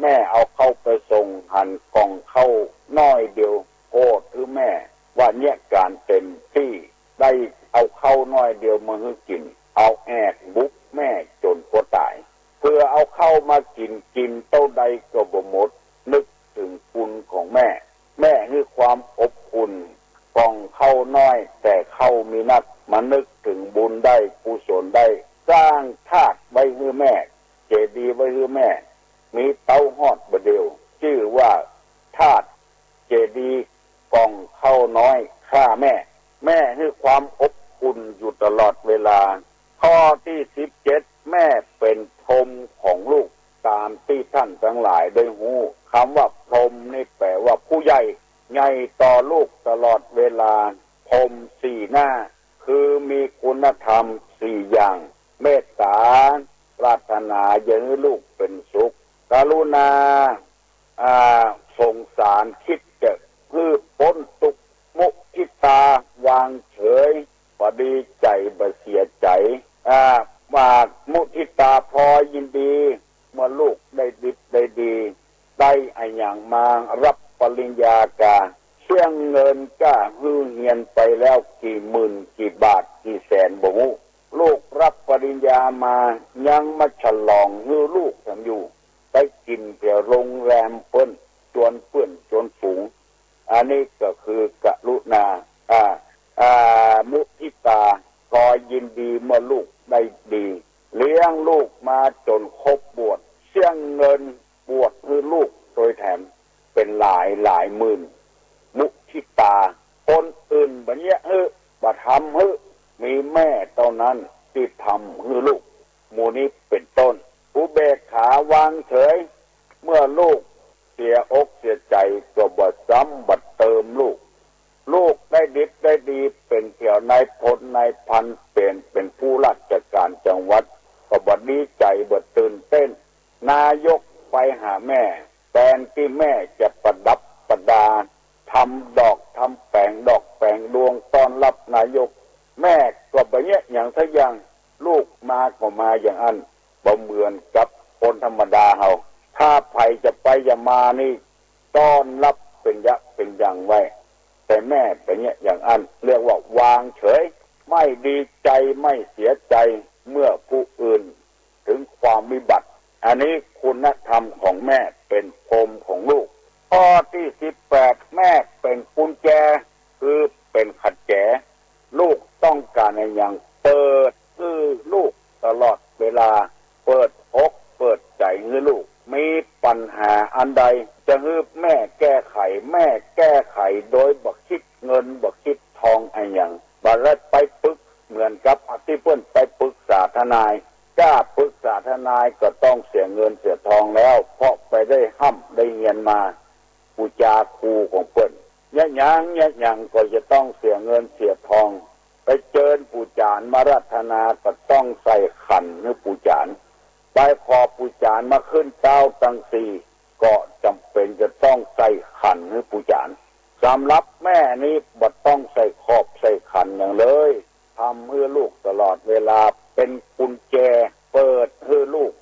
แม่เอาข้าวไปส่ง หันก่องข้าวน้อยเดียวโพดหื้อแม่ ว่าเยียะก๋านเต๋นตี้ ได้เอาข้าวน้อยเดียวมาหื้อกิ๋น เอาแอกบุกแม่จ๋นกั๋วต๋าย เผื่อเอาข้าวมากิ๋น กิ๋นเต้าใดก็บ่หมด นึกเถิงคุณของแม่ แม่หื้อความอบอุ่น ก่องข้าวน้อยแต่ข้าวมีนัก มานึกเถิงบุญได้ กุศลได้ สร้างธาตุไว้หื้อแม่ เจดีย์ไว้หื้อแม่ มีเต๊าฮอดบ่าเดี่ยว จื้อว่าธาตุเจดีย์ก่องข้าวน้อยฆ่าแม่ แม่หื้อความอบอุ่นอยู่ตลอดเวลา ข้อตี้สิบเจ็ด แม่เป๋นพรหมของลูก ต๋ามตี้ต้านตังหลายได้ฮู้ กำว่าพรหมนี่แป๋ว่าผู้ใหญ่ ใหญ่ต่อลูกตลอดเวลา พรหมสี่หน้า คือมีคุณธรรมสี่อย่าง เมตต๋า ปรารถนาจะหื้อลูกเป๋นสุข กรุณา อ่า สงสาร กึ๊ดจะหื้อป๊นตุ๊กข์ มุทิตา วางเฉย บ่ดีใจ๋ บ่เสียใจ๋ อ่า ว่ามุทิตา พลอยยินดี เมื่อลูกได้ดิบได้ดี ได้อะหยังมา ฮับปริญญากา เสี้ยงเงินก้าหื้อเฮียนไปแล้วกี่หมื่นกี่บาทกี่แสนบ่ฮู้ ลูกฮับปริญญามา ยังมาฉลองหื้อลูกแถมอยู่ ไปกิ๋นแถวโรงแรมเปิ้น จวนเปื้อนจวนฝูง อันนี้ก็คือกรุณา อ่า อ่า มุทิตา พลอยยินดีเมื่อลูกได้ดี เลี้ยงลูกมาจ๋นครบบวช เสี้ยงเงินบวชหื้อลูกโตยแถม หลายหลายหมื่น มุทิตา คนอื่นบ่เยียะหื้อ บ่ทำหื้อ มีแม่เต้านั้นตี้ทำหื้อลูก หมู่นี้เป๋นต้น อุเบกขาวางเฉย เมื่อลูกเสียอกเสียใจ๋ก็บ่ซ้ำบ่เติมลูก ลูกได้ดิบได้ดีเป๋นเถียวนายพลนายพัน เป๋น เป๋นผู้ราชก๋านจังหวัด ก็บ่ดีใจ๋บ่ตื่นเต้น นายกไปหาแม่ แตนตี้แม่จะประดับประดา ทำดอกทำแป๋งดอกแป๋งดวงต้อนฮับนายก แม่ก็บ่เยียะหยังสักอย่าง ลูกมาก็มาอย่างอั้น บ่เหมือนกับคนธรรมดาเฮา ถ้าใผจะไปจะมานี่ ต้อนฮับเป๋นยะเป๋นยังไว้ แต่แม่บ่เยียะอย่างอั้น เรียกว่าวางเฉย ไม่ดีใจ๋ไม่เสียใจ๋ เมื่อผู้อื่นถึงความวิบัติ อันนี้คุณธรรมของแม่เป๋นพรหมของลูก ข้อตี้สิบแปด แม่เป๋นกุญแจ คือเป๋นขัดแจ ลูกต้องก๋านอะหยัง เปิดหื้อลูกตลอดเวลา เปิดอกเปิดใจ๋หื้อลูก มีปัญหาอันใด จะหื้อแม่แก้ไข แม่แก้ไขโดยบ่คิดเงินบ่คิดทองอะหยัง บ่ได้ไปปึก เหมือนกับตี้เปิ้นไปปึกษาทนาย ก้าปึกษาทนายก็ต้องเสียเงินเสียทองแล้ว เพราะไปได้ฮ่ำได้เฮียนมา ปู่จาครูของเปิ้น เยียะหยังเยียะหยังก็จะต้องเสียเงินเสียทอง ไปเจิญปู่จ๋ารมาอาราธนาก็ต้องใส่ขันธ์หื้อปู่จ๋าร ไปขอปู่จ๋ารมาขึ้นเก๊าตังสี่ ก็จ๋ำเป๋นจะต้องใส่ขันธ์หื้อปู่จ๋าร สำหรับแม่นี้บ่ต้องใส่ขอบใส่ขันธ์หยังเลย ทำหื้อลูกตลอดเวลา เป๋นกุญแจเปิดหื้อลูก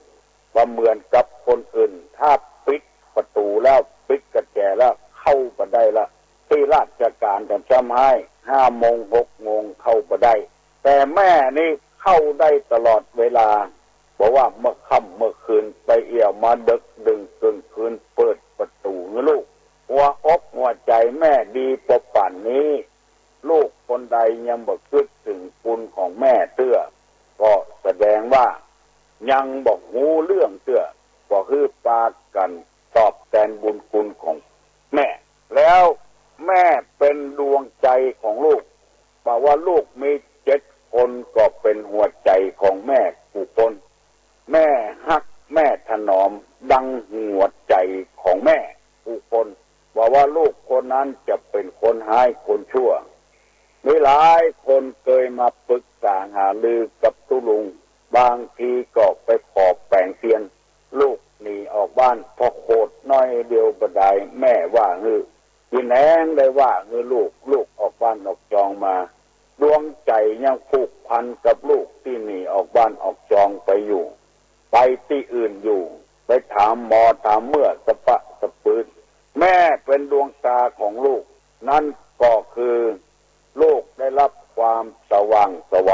บ่เหมือนกับคนอื่น ถ้าปิดประตู๋แล้ว ปิดกุญแจแล้ว เข้าบ่ได้ละ ตี้ราชก๋านจะซ้ำฮ้าย ห้าโมงหกโมงเข้าบ่ได้ แต่แม่นี้เข้าได้ตลอดเวลา บ่ว่าเมื่อค่ำเมื่อคืน ไปเอี่ยวมาเดิ็กเดี่ยงเกิ่งคืน เปิดประตู๋หื้อลูก หัวอกหัวใจ๋แม่ดีปอป่านนี้ ลูกคนใดยังบ่กึ๊ดเถิงคุณของแม่เตื้อ ก็แสดงว่ายังบ่ฮู้เรื่องเตื้อ บ่หื้อปากั๋นตอบแตนบุญคุณของแม่ แล้วแม่เป๋นดวงใจ๋ของลูก บ่าว่าลูกมีเจ็ดคนก็เป๋นหัวใจ๋ของแม่กู้คน แม่ฮักแม่ถนอมดังหัวใจ๋ของแม่กู้คน บ่าว่าลูกคนนั้นจะเป๋นคนฮ้ายคนชั่ว มีหลายคนเกยมาปึกษาหารือกับตุ๊ลุง บางทีก็ไปขอแป๋งเตียน ลูกหนีออกบ้าน ผ่อโขดน้อยเดียวบ่ดาย แม่ว่าหื้อ อิแหนงได้ว่าหื้อลูก ลูกออกบ้านออกจองมา ดวงใจ๋ยังผูกพันกับลูกตี้หนีออกบ้านออกจองไปอยู่ ไปตี้อื่นอยู่ ไปถามหมอถามเมื่อสะปะสะปืน แม่เป๋นดวงต๋าของลูก นั้นก็คือลูกได้ฮับความสว่างไสว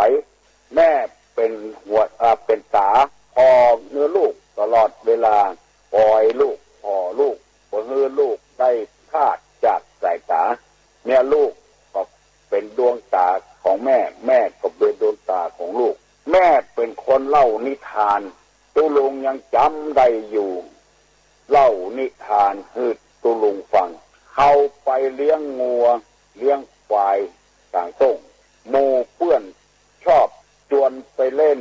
แม่เป๋นหัว อ่า เป๋นต๋า ผ่อหื้อลูกตลอดเวลา คอยลูก ผ่อลูก บ่หื้อลูกได้พลาดจากสายต๋า เนี่ยลูกก็เป๋นดวงต๋าของแม่ แม่ก็เป๋นดวงต๋าของลูก แม่เป๋นคนเล่านิทาน ตุ๊ลุงยังจ๋ำได้อยู่ เล่านิทานหื้อตุ๊ลุงฟัง เขาไปเลี้ยงงัวเลี้ยงควายก๋างต้ง หมู่เปื้อนชอบจวนไปเล่น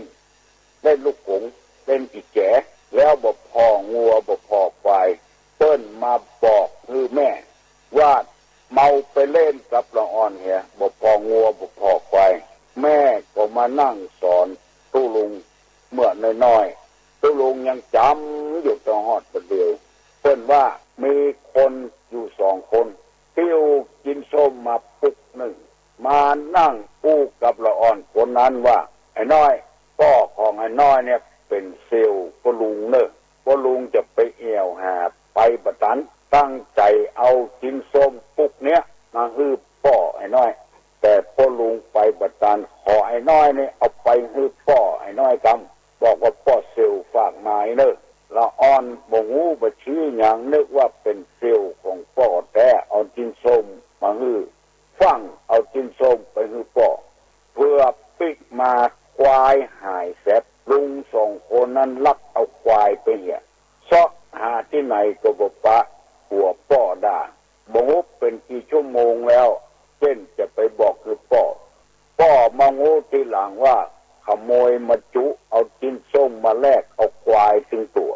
เล่นลูกกง เล่นกี่แจ๋ แล้วบ่ผ่องัวบ่ผ่อควาย เปิ้นมาบอกหื้อแม่ ว่าเมาไปเล่นกับละอ่อนเหีย บ่ผ่องัวบ่ผ่อควาย แม่ก็มานั่งสอนตุ๊ลุง เมื่อน้อยๆ ตุ๊ลุงยังจ๋ำอยู่จนฮอดบ่าเดี่ยว เปิ้นว่ามีคนอยู่สองคน หิ้วจิ๊นส้มมาปุกนึ่ง มานั่งอู้กับละอ่อนคนนั้นว่า ไอ้น้อย ป้อของไอ้น้อยเนี่ยเป๋นเสี่ยวป้อลุงเน่อ ป้อลุงจะไปแอ่วหาไปบ่ตัน ตั้งใจ๋เอาจิ๊นส้มปุกเนี้ยมาหื้อป้อไอ้น้อย แต่ป้อลุงไปบ่ตัน ขอไอ้น้อยนี่เอาไปหื้อป้อไอ้น้อยกำ บอกว่าป้อเสี่ยวฝากมาอี้เน่อ ละอ่อนบ่ฮู้บ่ซี้หยัง นึกว่าเป๋นเสี่ยวของป้อแต๊ เอาจิ๊นส้มมาหื้อ ฟั่งเอาจิ๊นส้มไปหื้อป้อ เปื้อปิ๊กมาควายหายแสบ ลุงสองคนนั้นลักเอาควายไปเหีย เซาะหาตี้ไหนก็บ่ปะ กั๋วป้อด่า บ่ฮู้เป๋นกี่ชั่วโมงแล้ว เจ้นจะไปบอกหื้อป้อ ป้อมาฮู้ทีหลังว่าขโมยมาจุเอาจิ๊นส้มมาแลกเอาควายตึงตั๋ว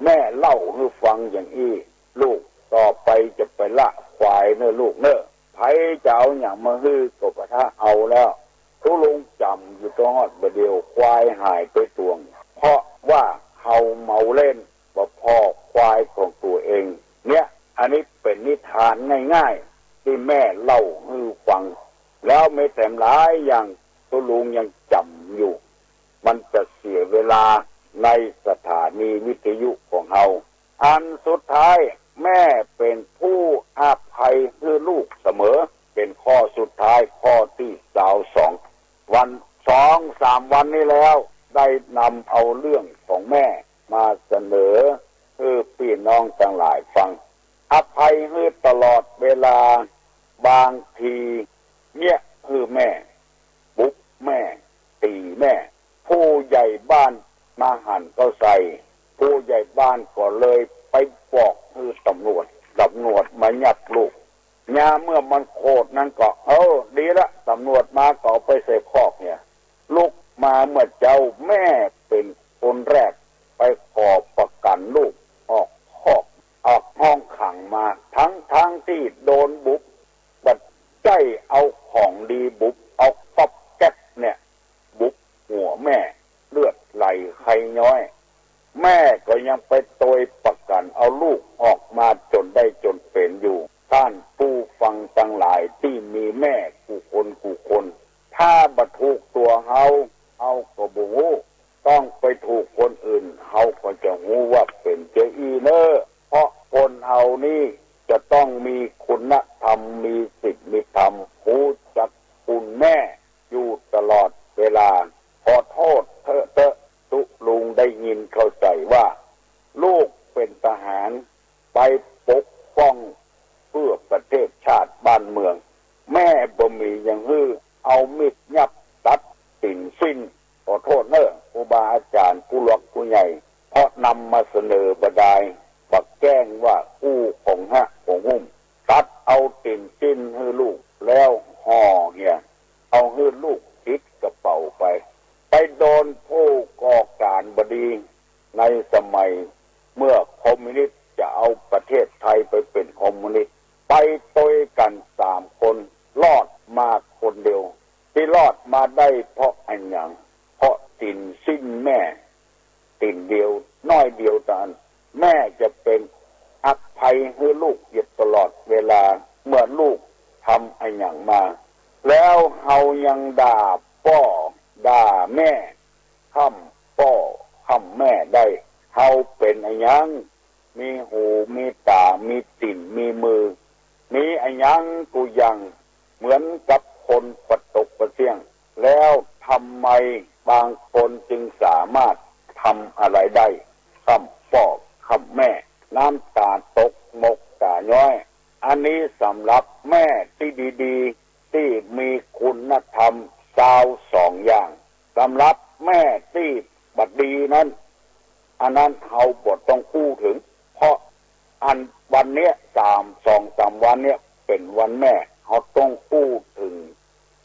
แม่เล่าหื้อฟังอย่างอี้ ลูก ต่อไปจะไปละควายเน่อลูกเน่อ ใผจะเอาหยังมาหื้อก็บ่ถ้าเอาแล้ว ตุ๊ลุงจ๋ำอยู่ตลอดบ่าเดี่ยวควายหายไปตั๋ว เพราะว่าเฮาเมาเล่น บ่ผ่อควายของตั๋วเอง เนี่ย อันนี้เป๋นนิทานง่ายๆ ตี้แม่เล่าหื้อฟัง แล้วมีแถมหลายอย่างตุ๊ลุงยังจ๋ำอยู่ มันจะเสียเวลาในสถานีวิทยุของเฮา อันสุดท้าย แม่เป๋นผู้อภัยหื้อลูกเสมอ เป๋นข้อสุดท้าย ข้อตี้ซาวสอง วัน สองสามวันนี้แล้ว ได้นำเอาเรื่องของแม่มาเสนอหื้อปี้น้องตังหลายฟัง อภัยหื้อตลอดเวลา บางทีเยียะหื้อแม่ บุบแม่ ตี๋แม่ ผู้ใหญ่บ้านมาหันเข้าใส่ ผู้ใหญ่บ้านก็เลยไปบอกหื้อตำรวจ ตำรวจมายับลูก ยามเมื่อมันโขดนั้นก็ เออ ดีละ ตำรวจมาก็เอาไปใส่คอกเนี่ย ลุกมาเมื่อเจ๊า แม่เป๋นคนแรกไปขอประกั๋นลูกออกคอก ออกห้องขังมา ทั้งๆ ตี้โดนบุบ บัดใจ๊เอาของดีบุบ เอาก๊อบแก๊บเนี่ย บุบหัวแม่ เลือดไหลไคย้อย แม่ก็ยังไปโตยประกั๋นเอาลูกออกมาจ๋นได้จ๋นเป๋นอยู่ ต้านผู้ฟังตังหลายตี้มีแม่กู้คนกู้คน ถ้าบ่ถูกตั๋วเฮา เฮาก็บ่ฮู้ ต้องไปถูกคนอื่น เฮาก็จะฮู้ว่าเป๋นเจ้าอี้เน่อ เพราะคนเฮานี้จะต้องมีคุณธรรม มีศีล มีธรรม ฮู้จักคุณแม่ อยู่ตลอดเวลา ขอโต้ษเต๊อะเต๊อะ ตุ๊ลุงได้ยินเข้าใจ๋ว่า ลูกเป๋นทหาร ไปปกป้องเปื้อประเทศชาติบ้านเมือง แม่บ่มีหยังหื้อ เอามีดยับตัดตี๋นสิ้น ขอโต้ษเน่อ ครูบาอาจ๋ารย์ ผู้หลักผู้ใหญ่ เพราะนำมาเสนอบ่ดาย บ่แก้งว่าอู้ของฮะของหุ้ม ตัดเอาตี๋นสิ้นหื้อลูก แล้วห่อเหีย เอาหื้อลูกติดกระเป๋าไป ไปโดนผู้ก่อก๋านบ่ดี ในสมัยเมื่อคอมมิวนิสต์จะเอาประเทศไทยไปเป๋นคอมมิวนิสต์ ไปโตยกั๋นสามคน รอดมาคนเดียว ตี้รอดมาได้เพราะอะหยัง เพราะตี๋นสิ้นแม่ ตี๋นเดียว น้อยเดียวเต้านั้น แม่จะเป๋นอภัยหื้อลูกอยู่ตลอดเวลา เมื่อลูกทำอะหยังมา แล้วเฮายังด่าป้อด่าแม่ ค่ำป้อค่ำแม่ได้ เฮาเป๋นอะหยัง มีหูมีต๋า มีตี๋น มีมือ มีอะหยังกู้อย่าง เหมือนกับคนปะตกปะเสี้ยง แล้วทำไมบางคนจึงสามารถทำอะไรได้ ค่ำป้อค่ำแม่ น้ำต๋าตก หมกต๋าย้อย อันนี้สำหรับแม่ตี้ดีๆ ตี้มีคุณธรรมซาวสองอย่าง สำหรับแม่ตี้บ่ดีนั้น อันนั้นเฮาบ่ต้องอู้เถิง เพราะอันวันเนี้ย สาม สองสามวันเนี้ย เป๋นวันแม่ เฮาต้องอู้เถิง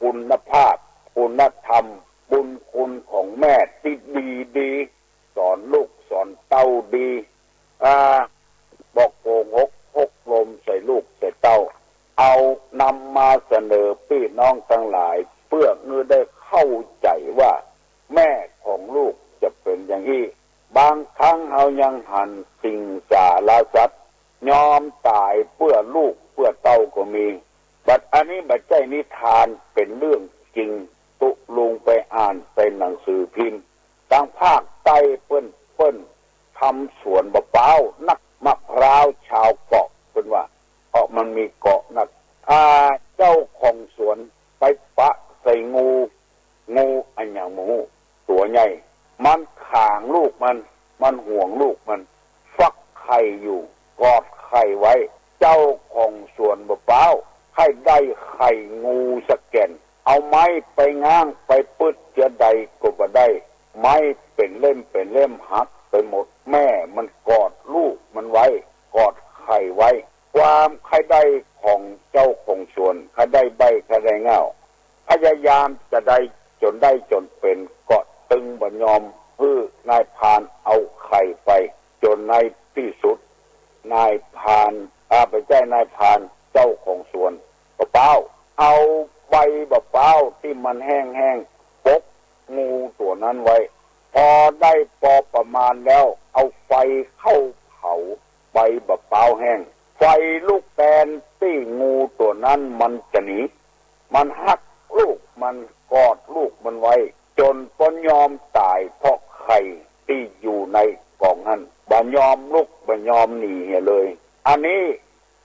คุณภาพ คุณธรรม บุญคุณของแม่ตี้ดีๆ สอนลูกสอนเต้าดี อ่า บ่โกหก พกลมใส่ลูกใส่เต้า เอานำมาเสนอปี้น้องตังหลาย เปื้อหื้อได้เข้าใจ๋ว่า แม่ของลูกจะเป๋นอย่างอี้ บางครั้งเฮายังหันสิงสารสัตว์ ยอมต๋ายเปื้อลูกเปื้อเต้าก็มี บัดอันนี้บ่ใจ้นิทาน เป๋นเรื่องจริง ตุ๊ลุงไปอ่านใต้หนังสือพิมพ์ ตางภาคใต้เปิ้น เปิ้นทำสวนบ่าป๊าว นักมะพร้าวชาวเกาะ เปิ้นว่า เพราะมันมีเกาะนัก อ่า เจ้าของสวนไปปะใส่งู งูอะหยังบ่ฮู้ ตั๋วใหญ่ มันขางลูกมัน มันห่วงลูกมัน ฟักไข่อยู่ กอดไข่ไว้ เจ้าของสวนบ่าป๊าว ใค่ได้ไข่งูสักแก่น เอาไม้ไปง้างไปปึ๊ดเจือใดก็บ่ได้ ไม้เป๋นเล่มเป๋นเล่มหักไปหมด แม่มันกอดลูกมันไว้ กอดไข่ไว้ ความใค่ได้ ของเจ้าของสวน ข้าได้ใบ้ข้าได้เหง้า พยายามจะได้จ๋นได้จ๋นเป๋น ก็ตึงบ่ยอมหื้อนายพรานเอาไข่ไป จ๋นในตี้สุด นายพราน อ่า บ่ใจ้นายพราน เจ้าของสวน บะป๊าว เอาใบบะป๊าวตี้มันแห้งๆ ปก งูตั๋วนั้นไว้ พอได้ปอประมาณแล้ว เอาไฟเข้าเผาใบบะป๊าวแห้ง ไฟลุกแตนตี้งูตั๋วนั้นมันจะหนี มันฮักลูกมัน กอดลูกมันไว้ จ๋นบ่ยอมต๋ายเพราะไข่ตี้อยู่ในกองหั้น บ่ยอมลุกบ่ยอมหนีเหียเลย อันนี้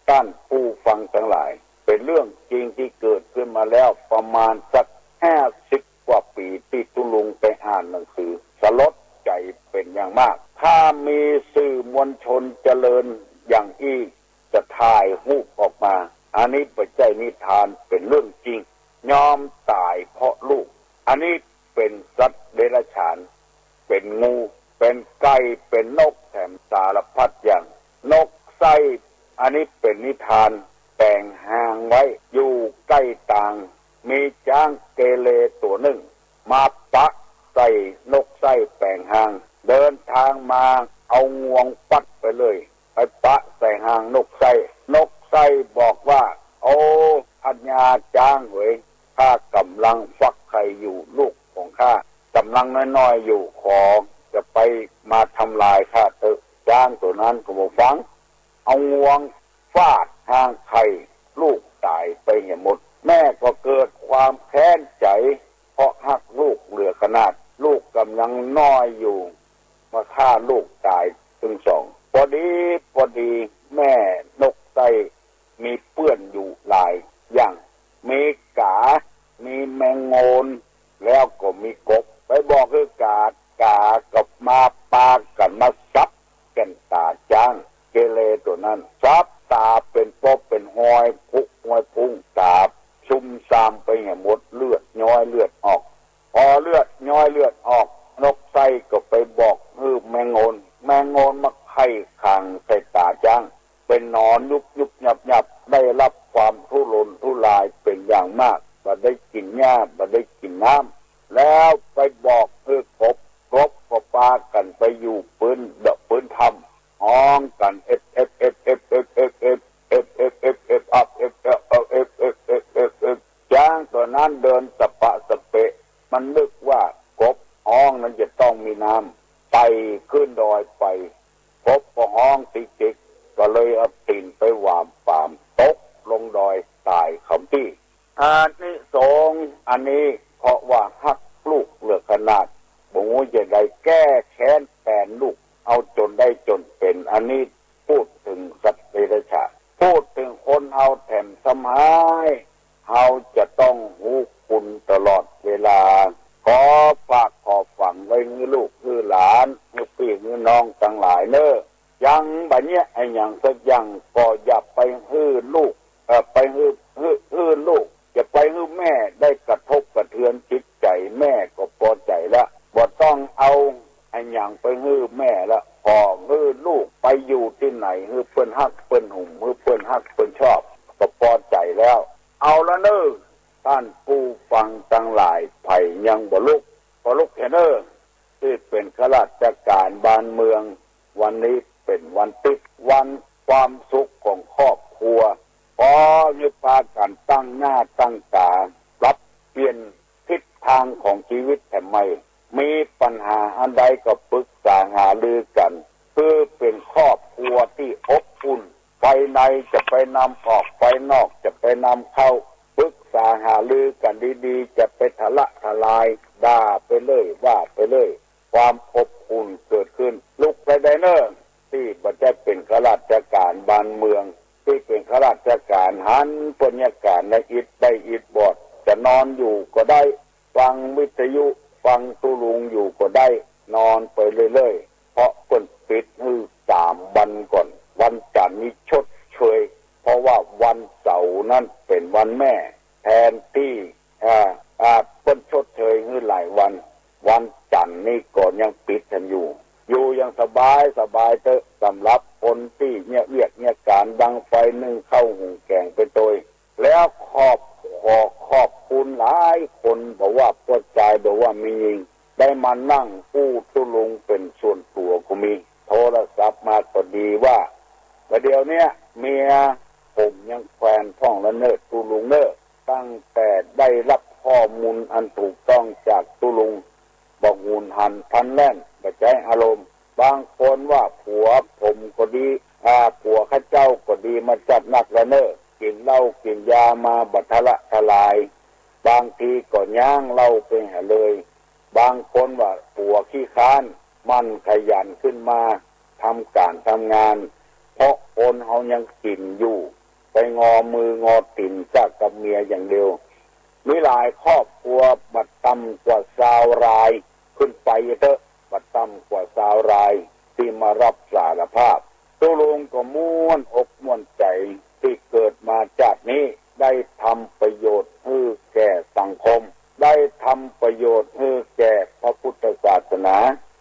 ต้านผู้ฟังตังหลาย เป๋นเรื่องจริงตี้เกิดขึ้นมาแล้วประมาณสักห้าสิบกว่าปี๋ ตี้ตุ๊ลุงไปอ่านหนังสือ สลดใจ๋เป๋นอย่างมาก ถ้ามีสื่อมวลชนเจริญอย่างอี้ จะถ่ายฮูปออกมา อันนี้บ่ใจ้นิทาน เป๋นเรื่องจริง ยอมต๋ายเพราะลูก อันนี้เป๋นสัตว์เดรัจฉาน เป๋นงู เป๋นไก่ เป๋นนก แถมสารพัดอย่าง นกไส้ อันนี้เป๋นนิทาน แป๋งฮางไว้ อยู่ใก้ตาง มีจ๊างเกเรตั๋วนึ่ง มาปะใส่นกไส้แป๋งฮาง เดินตางมา เอางวงฟัดไปเลย ไปปะใส่ฮางนกไส้ นกไส้บอกว่า โอ้ อัญญาจ๊างเหย ข้าก่ำลังฟักไข่อยู่ ลูกของข้าก่ำลังน้อยๆ อยู่ ขอจะไปมาทำลายข้าเต๊อะ จ๊างตั๋วนั้นก็บ่ฟัง เอางวงฟาดฮางไข่ ลูกต๋ายไปเหียหมด แม่ก็เกิดความแค้นใจ๋ เพราะฮักลูกเหลือขนาด ลูกก่ำลังน้อยอยู่ มาฆ่าลูกต๋ายตึงสอง ปอดีปอดี แม่นกไส้มีเปื้อนอยู่หลายอย่าง มีก๋า มีแมงโงน แล้วก็มีกบ ไปบอกหื้อกา ก๋าก็มาปากั๋นมาสับแก่นต๋าจ๊างเกเรตั๋วนั้น สับต๋าเป๋นปบเป๋นฮอยพุฮอยพุง ต๋าชุ่มซามไปเหียหมด เลือดย้อยเลือดออก พอเลือดย้อยเลือดออก นกไส้ก็ไปบอกหื้อแมงโงน แมงโงนมาไข่ขังใส่ต๋าจ๊าง ไปนอนยุบยุบยับยับ ได้ฮับความทุรนทุรายเป๋นอย่างมาก บ่ได้กิ๋นหญ้า บ่ได้กิ๋นน้ำ แล้วไปบอกหื้อกบ กบก็ปากั๋นไปอยู่ปื้น เดาะปื้นถ้ำ ฮ้องกั๋น เอฟ เอฟ อัพ เอฟ เอฟ อัพ เอฟ เอฟ จ๊างตั๋วนั้นเดินสะปะสะเปะ มันนึกว่ากบฮ้องนั้นจะต้องมีน้ำ ไต่ขึ้นดอยไป กบก็ฮ้องติ๊กติ๊ก ก็เลยเอาตี๋นไปหวามปาม ตกลงดอยต๋ายขำตี้ อานิสงส์อันนี้ เพราะว่าฮักลูกเหลือขนาด บ่ฮู้จะได้แก้แค้นแตนลูก เอาจ๋นได้จ๋นเป๋น อันนี้ พูดเถิงสัตว์เดรัจฉาน พูดเถิงคนเฮาแถมซ้ำฮ้าย เฮาจะต้องฮู้คุณตลอดเวลา ขอฝากขอฝังไว้หื้อลูกหื้อหลาน หื้อปี้หื้อน้องตังหลายเน่อ ยังบ่เยียะอะหยังสักอย่าง ก็อย่าไปหื้อลูก เอ่อ ไปหื้อ หื้อ หื้อลูก อย่าไปหื้อแม่ได้กระทบกระเทือนจิตใจ๋ แม่ก็ปอใจ๋ละ บ่ต้องเอา อะหยังไปหื้อแม่ละ ขอหื้อลูกไปอยู่ตี้ไหน หื้อเปิ้นฮักเปิ้นหุม หื้อเปิ้นฮักเปิ้นชอบ ก็ปอใจ๋แล้ว เอาละเน่อ ต้านผู้ฟังตังหลาย ไผยังบ่ลุก ก็ลุกเถอะเน่อ ตี้เป๋นข้าราชก๋านบ้านเมือง วันนี้เป๋นวันติ๊ด วันความสุขของครอบครัว ขอหื้อปากั๋นตั้งหน้าตั้งต๋า ปรับเปลี่ยน ทิศตางของจีวิตแถมใหม่ มีปัญหาอันใดก็ปรึกษาหารือกั๋น เปื้อเป๋นครอบครัวตี้อบอุ่น ภายในจะไปนำออก ภายนอกจะไปนำเข้า ปรึกษาหารือกั๋นดีๆ จะไปทะละทลาย ด่าไปเรื่อย ว่าไปเรื่อย ความอบอุ่นเกิดขึ้น ลุกไปได้เน่อ ตี้บ่ได้เป๋นข้าราชก๋านบ้านเมือง ตี้เป๋นข้าราชก๋านหันเปิ้นยาก๋านได้อิดได้อิดบอด จะนอนอยู่ก็ได้ ฟังวิทยุ ฟังตุ๊ลุงอยู่ก็ได้ นอนไปเรื่อยๆ เพราะเปิ้นปิดหื้อสามวันก่อน วันจั๋นทร์นี้ชดเชย เพราะว่าวันเสาร์นั้นเป๋นวันแม่ แทนตี้ อ่า อ่า เปิ้นชดเชยหื้อหลายวัน วันจั๋นทร์นี้ก็ยังปิดแถมอยู่ อยู่อย่างสบายสบายเต๊อะ สำหรับคนตี้เยียะเวียกเยียะก๋าน ดังไฟนึ่งข้าวหุงแก๋งเป๋น มานั่งอู้ตุ๊ลุงเป๋นส่วนตั๋วก็มี โทรศัพท์มาก็ดีว่า บ่าเดี่ยวเนี้ยเมียผมยังแควนพ่องละเน่อตุ๊ลุงเน่อ ตั้งแต่ได้ฮับข้อมูลอันถูกต้องจากตุ๊ลุง บ่หุนหันพลันแล่น บ่ใจ๊อารมณ์ บางคนว่าผัวผมก็ดี อ่า ผัวข้าเจ้าก็ดีมาจัดนักละเน่อ กิ๋นเหล้ากิ๋นยามาบ่ทะละทลาย บางทีก็ย้างเหล้าไปหาเลย บางคนว่าผัวขี้ค้าน หมั่นขยันขึ้นมาทำก๋านทำงาน เพราะคนเฮายังกิ๋นอยู่ ไปงอมืองอตี๋นซะกับเมียอย่างเดียว มีหลายครอบครัวบ่ต่ำกว่าซาวรายขึ้นไปเต๊อะ บ่ต่ำกว่าซาวรายตี้มาฮับสารภาพ ตุ๊ลุงก็ม่วนอกม่วนใจ๋ตี้เกิดมาจาตินี้ ได้ทำประโยชน์หื้อแก่สังคม ได้ทำประโยชน์หื้อแก่พระพุทธศาสนา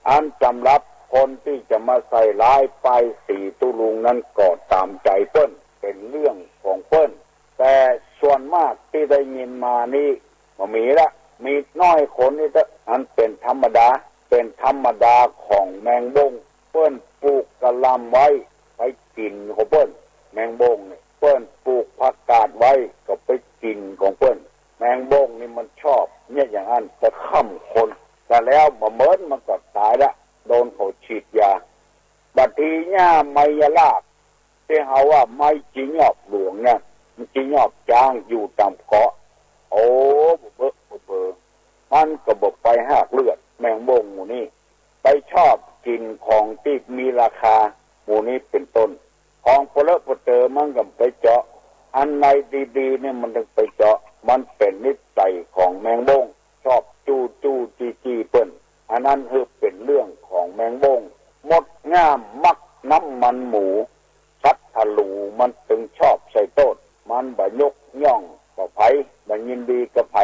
อันสำหรับคนตี้จะมาใส่ร้ายป้ายสีตุ๊ลุงนั้นก็ต๋ามใจ๋เปิ้น เป๋นเรื่องของเปิ้น แต่ส่วนมากตี้ได้ยินมานี้บ่มีละ มีน้อยคนนี้เต๊อะ อันเป๋นธรรมดา เป๋นธรรมดาของแมงบ้ง เปิ้นปลูกกะหล่ำไว้ ไปกิ๋นของเปิ้น แมงบ้งนี่ เปิ้นปลูกผักกาดไว้ก็ไปกิ๋นของเปิ้น แมงบ้งนี่มันชอบเยียะอย่างอั้น จะฆ่าคน แต่แล้วบ่เหมินมันก็ต๋ายละ โดนเขาฉีดยา บางทีหญ้าไมยราบ ตี้เฮาว่าไม้จียอบหลวงเนี่ย มันจียอบจ๊างอยู่ต๋ามเกาะ โอ้ บ่เบอะบ่เบอ มันก็บ่ไปฮากเลือด แมงบ้งหมู่นี้ ไปชอบกิ๋นของตี้มีราคา หมู่นี้เป๋นต้น ของปะเลอะปะเต๋อมันก็ไปเจาะ อันไหนดีๆ เนี่ยมันต้องไปเจาะ มันเป๋นนิสัยของแมงบ้ง ชอบจู้จู้จี้จี้เปิ้น อันนั้นหื้อเป๋นเรื่องของแมงบ้ง มดง่ามมักน้ำมันหมู สัตว์ทะหลูมันตึงชอบใส่โต้ษ มันบ่ยกย่องกับใผ บ่ยินดีกับใผ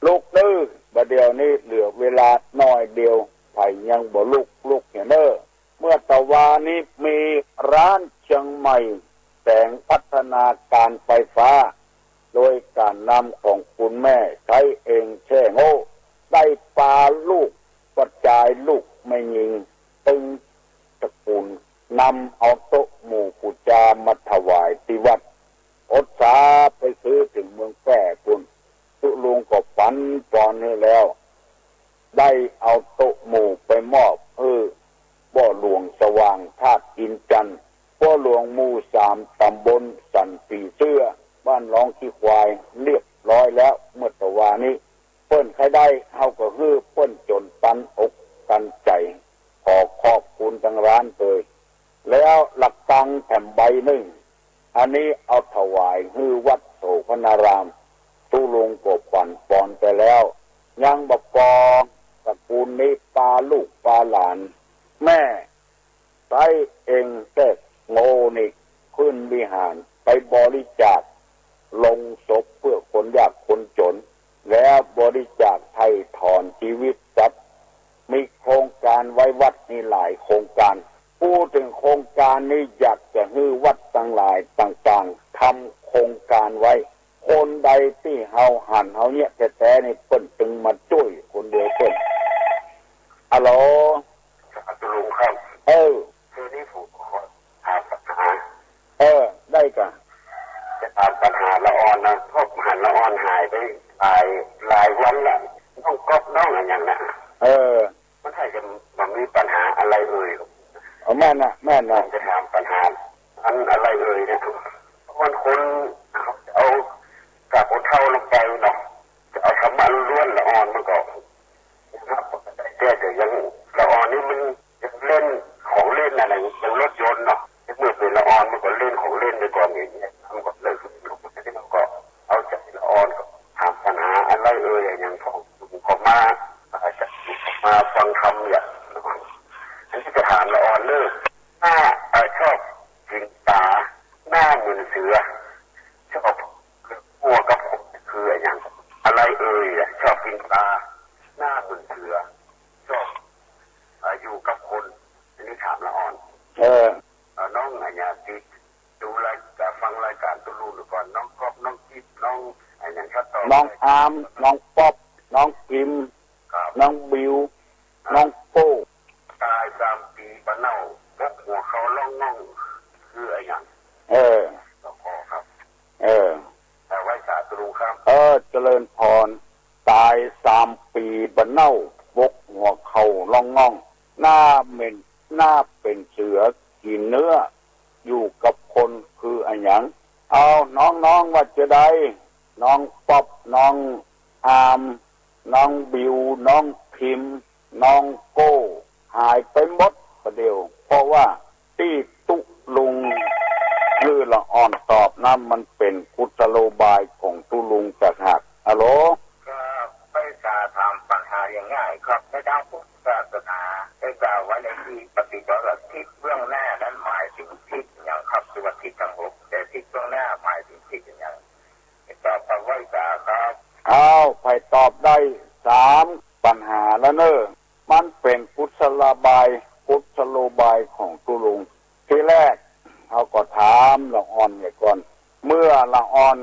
ลุกเน่อ บ่าเดี่ยวนี้เหลือเวลาน้อยเดียว ใผยังบ่ลุก ลุกเหียเน่อ เมื่อตะวานี้มีร้านเชียงใหม่แสงพัฒนาการไฟฟ้า โดยก๋านนำของคุณแม่ใช้เองแช่โง่ ได้ปาลูกกระจายลูกแม่ญิงตึงตระกูล นำเอาโต๊ะหมู่ปู๋จามาถวายตี้วัด อดสาไปซื้อเถิงเมืองแป้ปู้น ตุ๊ลุงก็ปันปอนหื้อแล้ว ได้เอาโต๊ะหมู่ไปมอบหื้อป้อหลวงสว่างธาตุอินทร์จันทร์ ป้อหลวงหมู่สาม ต๋ำบลสันปีเสื้อ บ้านหนองขี้ควาย เรียบร้อยแล้ว เมื่อตะวานี้ เปิ้นใค่ได้ เฮาก็หื้อเปิ้นจ๋นตันอกตันใจ๋ ขอขอบคุณตางร้านเตย แล้วละฆังแถมใบนึ่ง อันนี้เอาถวายหื้อวัดโสภณาราม ตุ๊ลุงก็ปันปอนไปแล้ว ยังบ่ปอ ตระกูลนี้ปาลูกปาหลาน แม่ ใช้เองแท้โง่นี่ ขึ้นวิหาร ไปบริจาคโลงศพเพื่อคนยากคนจ๋น แล้วบริจาคไถ่ถอนจีวิตสัตว์ มีโครงก๋านไว้วัดนี่หลายโครงก๋าน พูดเถิงโครงก๋านนี้ อยากจะหื้อวัดตังหลายต่างๆ ทำโครงก๋านไว้ คนใดตี้เฮาหันเฮาเยียะแต๊ๆ นี่เปิ้นตึงมาจ้วยคนเดียวเปิ้น อะโหล ครับ ตุ๊ลุงครับ เออ คือนี่ผมขอถามปัญหา เออ ได้ก่ะ จะถามปัญหาละอ่อนนะ เพราะหันละอ่อนหายไปหลาย หลายวันละ น้องก๊อฟน้องอะหยังนะ เออ มันใค่จะบ่มีปัญหาอะไรเอ่ย เอาแม่นน่ะ แม่นน่ะ จะถามปัญหาอันอะไรเอ่ยเนี่ย เพราะมันคนเอากับคนเฒ่าลงไปเนาะ จะเอาธรรมะล้วนๆ ละอ่อนมันก็ แต่เดี๋ยวยังละอ่อนนี่มันยังเล่นของเล่นอะไร ยังรถยนต์เนาะ เมื่อเป๋นละอ่อนมันก็เล่นของเล่นไปก่อน อย่างเงี้ย มันก็เลิก มันก็เอาใจละอ่อนก็ถามปัญหาอะไรเอ่ย อย่างของผมก็มา อาจจะมาฟังธรรมอย่าง อันนี้จะถามละอ่อนเน่อ หน้า เอ่อ ชอบกิ๋นปลา หน้าเหมือนเสือ ชอบหัวกับคน คืออะหยัง อะไรเอ่ยอะ ชอบกิ๋นปลา หน้าเหมือนเสือ ชอบ เอ่อ อยู่กับคน อันนี้ถามละอ่อน เออ เอ่อ น้องอะหยังตี้ดูราย ฟังรายก๋านตุ๊ลุงก่อน น้องก๊อฟ น้องจิ๊บ น้องอะหยัง น้องอาม น้องป๊อป น้องพิมพ์ ครับ น้องบิว ริญพร ต๋ายสามปี๋บ่าเน่า ปกหัวเข่าร้องง่อง หน้าเหม็น หน้าเป๋นเสือกิ๋นเนื้อ อยู่กับคนคืออะหยัง เอ้า น้องๆ ว่าจะใด น้องป๊อป น้องอาร์ม น้องบิว น้องพิม น้องโก้ หายไปหมดประเดี๋ยว เพราะว่าตี้ตุ๊ลุงหื้อละอ่อนตอบนั้น มันเป๋นกุศโลบายของตุ๊ลุงต่างหาก ฮัลโหล ครับ ไปจะถามปัญหาอย่างง่ายครับ ในทางพุทธศาสนา ได้กล่าวไว้ในที่ปฏิบัติว่าทิศเบื้องหน้านั้นหมายถึงทิศหยังครับ คือว่าทิศทั้งหก แต่ทิศเบื้องหน้าหมายถึงทิศหยัง ตอบคำไหว้สาครับ อ้าว ใผตอบได้สามปัญหาแล้วเน่อ มันเป๋นกุศโลบาย กุศโลบายของตุ๊ลุง ทีแรกเฮาก็ถามละอ่อนเหียก่อน เมื่อละอ่อน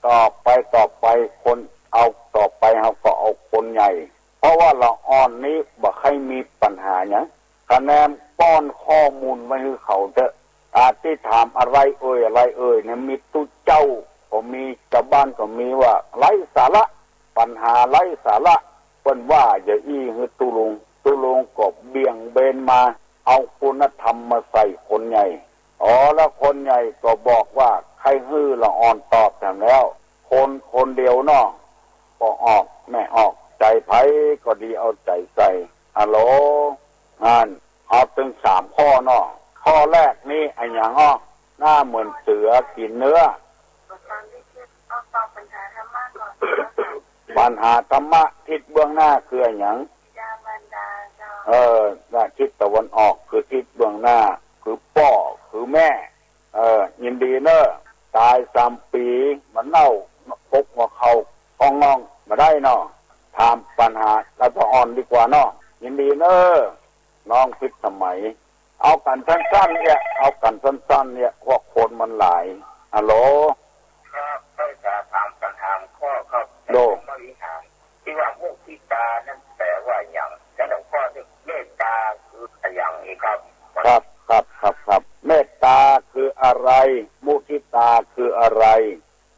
ตอบไป ตอบไป คน เอา ต่อไปเฮาก็เอาคนใหญ่ เพราะว่าละอ่อนนี้บ่ใค่มีปัญหาหยัง คะแนนป้อนข้อมูลไว้หื้อเขาเต๊อะ อาจตี้ถามอะไรเอ่ย อะไรเอ่ยเนี่ย มีตุ๊เจ้าก็มี จาวบ้านก็มีว่าไร้สาระ ปัญหาไร้สาระ เปิ้นว่าอย่างอี้หื้อตุ๊ลุง ตุ๊ลุงก็เบี่ยงเบนมา เอาคุณธรรมมาใส่คนใหญ่ อ๋อ แล้วคนใหญ่ก็บอกว่า ใค่หื้อละอ่อนตอบแถมแล้ว คนคนเดียวเนาะ ป้อออก แม่ออก ใจ๋ใผก็ดีเอาใจ๋ใส่ ฮัลโหล อั้น เอาตึงสามข้อเนาะ ข้อแรกนี้อะหยังอ้อ หน้าเหมือนเสือกิ๋นเนื้อ ปัญหาธรรมะ ทิศเบื้องหน้าคืออะหยัง เออ ด้านทิศตะวันออกคือทิศเบื้องหน้า คือป้อ คือแม่ เออ ยินดีเน่อ ต๋ายสามปี๋บ่าเน่า ปกหัวเข่าร้องง่อง บ่ได้เนาะ ถามปัญหาละอ่อนดีกว่าเนาะ ยินดีเน่อ น้องพิสมัย เอากั๋นสั้นๆ เนี่ย เอากั๋นสั้นๆ เนี่ย พวกคนมันหลาย ฮัลโหล ครับ ข้าจะถามปัญหาข้อครับ โย พรหมวิหาร ตี้ว่ามุทิตานั้นแป๋ว่าหยัง และข้อหนึ่ง เมตตาคืออะหยังนี้ครับ ครับ ครับ ครับ ครับ เมตตาคืออะไร มุทิตาคืออะไร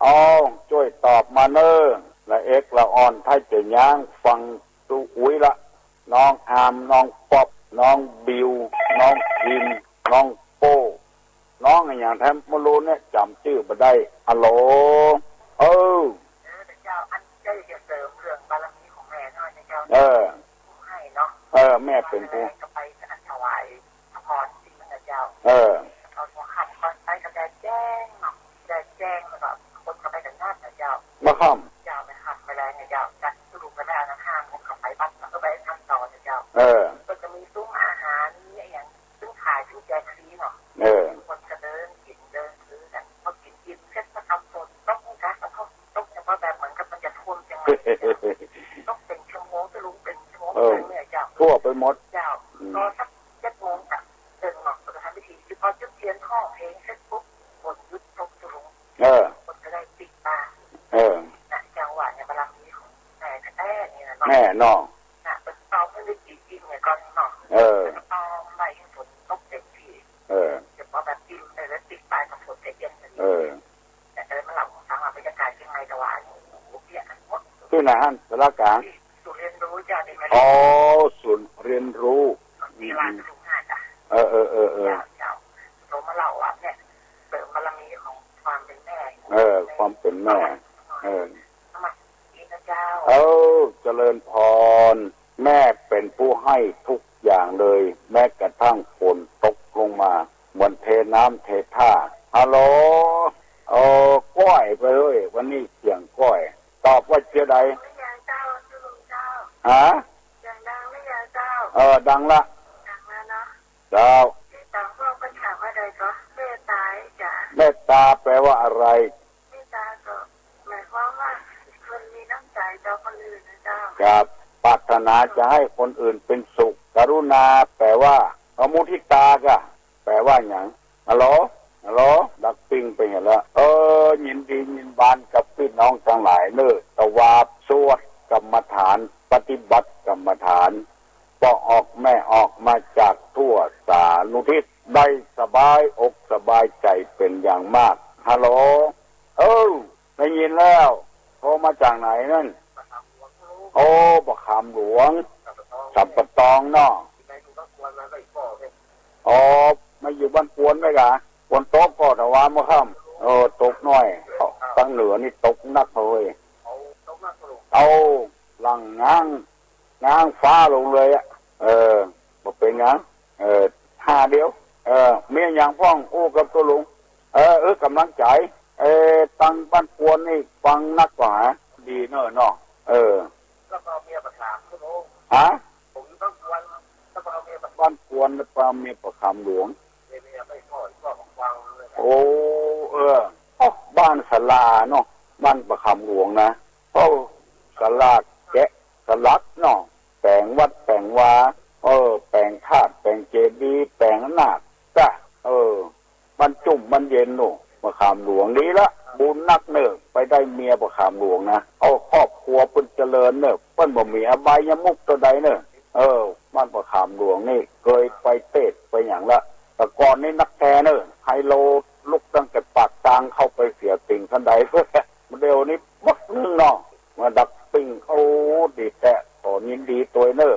อ้าว จ้วยตอบมาเน่อ ละเอกละอ่อน ถ้าจะย้างฟังตุ๊อุ๊ยละ น้องอาร์ม น้องป๊อป น้องบิว น้องพิม น้องโก้ น้องอะหยังแท้บ่ฮู้เนี่ย จ๋ำจื้อบ่ได้ ฮัลโหล เออ เออ เจ้า อันเจ้าจะเสริมเรื่องบารมีของแม่หน่อยนะเจ้า เออ ผู้ให้เนาะ เออ แม่เป๋นผู้ ก็ไปถวายพระพรศีลนะเจ้า เออ ต๋อนหัวค่ำก่อนไปก็แดดแจ้งเนาะ แดดแจ้งแล้วก็คนก็ไปกั๋นนักนะเจ้า บ่าค่ำ เจ้า บ่าค่ำไปแล้วนะเจ้า จัดสรุปไปแล้วนะ ห้าโมงก็ไปวัด แล้วก็ไปทำต่อนะเจ้า เออ ก็จะมีซุ้มอาหาร มีอะหยัง ซึ่งขาย ซึ่งแจกฟรีเนาะ เออ คนก็เดินกิ๋นเดินซื้อกั๋น พอกิ๋นอิ่มเสร็จก็ทำฝนตกนะ แล้วก็ตกเฉพาะแบบเหมือนกับมันจะท่วมเจียงใหม่นะเจ้า ตกเป๋นชั่วโมง ตะลุง เป๋นชั่วโมง เออ เป๋นเนี่ยเจ้า ทั่วไปหมด เจ้า อืม พอสักเจ็ดโมงก็เดินออกไปทำพิธี พอจุดเทียนห้องเพลงเสร็จปุ๊บ ฝนหยุดตกตะลุง เออ คนก็ได้ปิ๊กปลา เออ นะเจ้า ว่าเนี่ยบารมีของแม่แท้ๆ นี่นะเนาะ แม่เนาะ นะ เปิ้นตอบเปิ้นได้ปิ๊กอิ่มเนี่ยก่อนเนาะ เออ แล้วก็ตอบไปฝนตกเต็มที่ เออ เดี๋ยวพอแบบอิ่มเลยแล้วปิ๊กปลากับฝนก็เย็นพอดี เออ แต่เออ มาเล่าหื้อฟังว่าบรรยากาศเจียงใหม่ตะวัน โอ้โห เปียกกั๋นหมด ตี้ไหนหั้น ศาลากลาง ศูนย์เรียนรู้เจ้า ได้ไหม อ๋อ ศูนย์เรียนรู้ ที่ลาดกระดุงห้าจ้ะ เออ เออ เออ เออ เจ้า เจ้า โทรมาเล่าว่าเนี่ย เสริมบารมีของความเป็นแม่ เออ ความเป็นแม่ เออ นมัสการเจ้า เออ เจริญพร แม่เป๋นผู้ให้ทุกอย่างเลย แม้กระทั่งฝนตกลงมา เหมือนเทน้ำเทท่า ฮัลโหล เออ ก้อยไปเลย วันนี้เสียงก้อย ตอบว่าจะใด ดังหรือยังเจ้า เจ้าลุงเจ้า ฮะ เสียงดังหรือยังเจ้า เออ ดังละ ดังแล้วเนาะ เจ้า ตี้ต๋ามพวกเปิ้นถามว่าใดก็ เมตตาจ้ะ เมตตาแป๋ว่าอะไร เมตตาก็หมายความว่าคนมีน้ำใจ๋ต่อคนอื่นนะเจ้า ครับ ปรารถนาจะให้คนอื่นเป็นสุข กรุณาแป๋ว่า เออ มุทิตาก็แป๋ว่าหยัง ฮัลโหล ฮัลโหล ดับปิ้งไปหั้นละ เออ ยินดียินบานกับปี้น้องตังหลายเน่อ ตะวาบสวดกรรมฐาน ปฏิบัติกรรมฐาน ป้อออกแม่ออกมาจากทั่วสารุทิศ ได้สบายอกสบายใจ๋เป๋นอย่างมาก ฮัลโหล เออ ได้ยินแล้ว โทรมาจากไหนนั่น โอ้ ประขามหลวง สัมปะตองเนาะ อ๋อ มาอยู่บ้านกวนด้วยกะ ฝนตกก่อแต่วาเมื่อค่ำ เออ ตกน้อย ตังเหนือนี่ตกหนักเลย เอา หลั่งง้าง ง้างฟ้าลงเลยอะ เออ บ่เป๋นหยัง เออ หาเดียว เออ มีหยังพ่องอู้กับตุ๊ลุง เออ เออ ก๋ำลังใจ๋ เออ ตังบ้านกวนนี่ฟังนักกว่าหา ดีเน่อเนาะ เออ ฮะ บ้านกวนแล้วปาเมียประขามหลวง โอ้ เออ โอ้ บ้านศาลาเนาะ บ้านประขามหลวงนะ โอ้ ศาลาแกะสลักเนาะ แป๋งวัดแป๋งวา เออ แป๋งธาตุแป๋งเจดีย์ แป๋งนาคจ้ะ เออ มันจุ่มมันเย็นโน่ ประขามหลวง ดีละ บุญนักเน่อ ไปได้เมียประขามหลวงนะ เอาครอบครัวเปิ้นเจริญเน่อ เปิ้นบ่มีอบายมุขตัวใดเน่อ เออ บ้านประขามหลวงนี่ เกยไปเตศน์ไปหยังละ แต่ก่อนนี่นักแท้เน่อ ไฮโลลุกตั้งแต่ปากตางเข้าไปเสียติ่งคันได เดี๋ยวนี้บักนึ่งเนาะ มาดักปิ้ง โอ้ ดีแต๊ ขอยินดีตวยเน่อ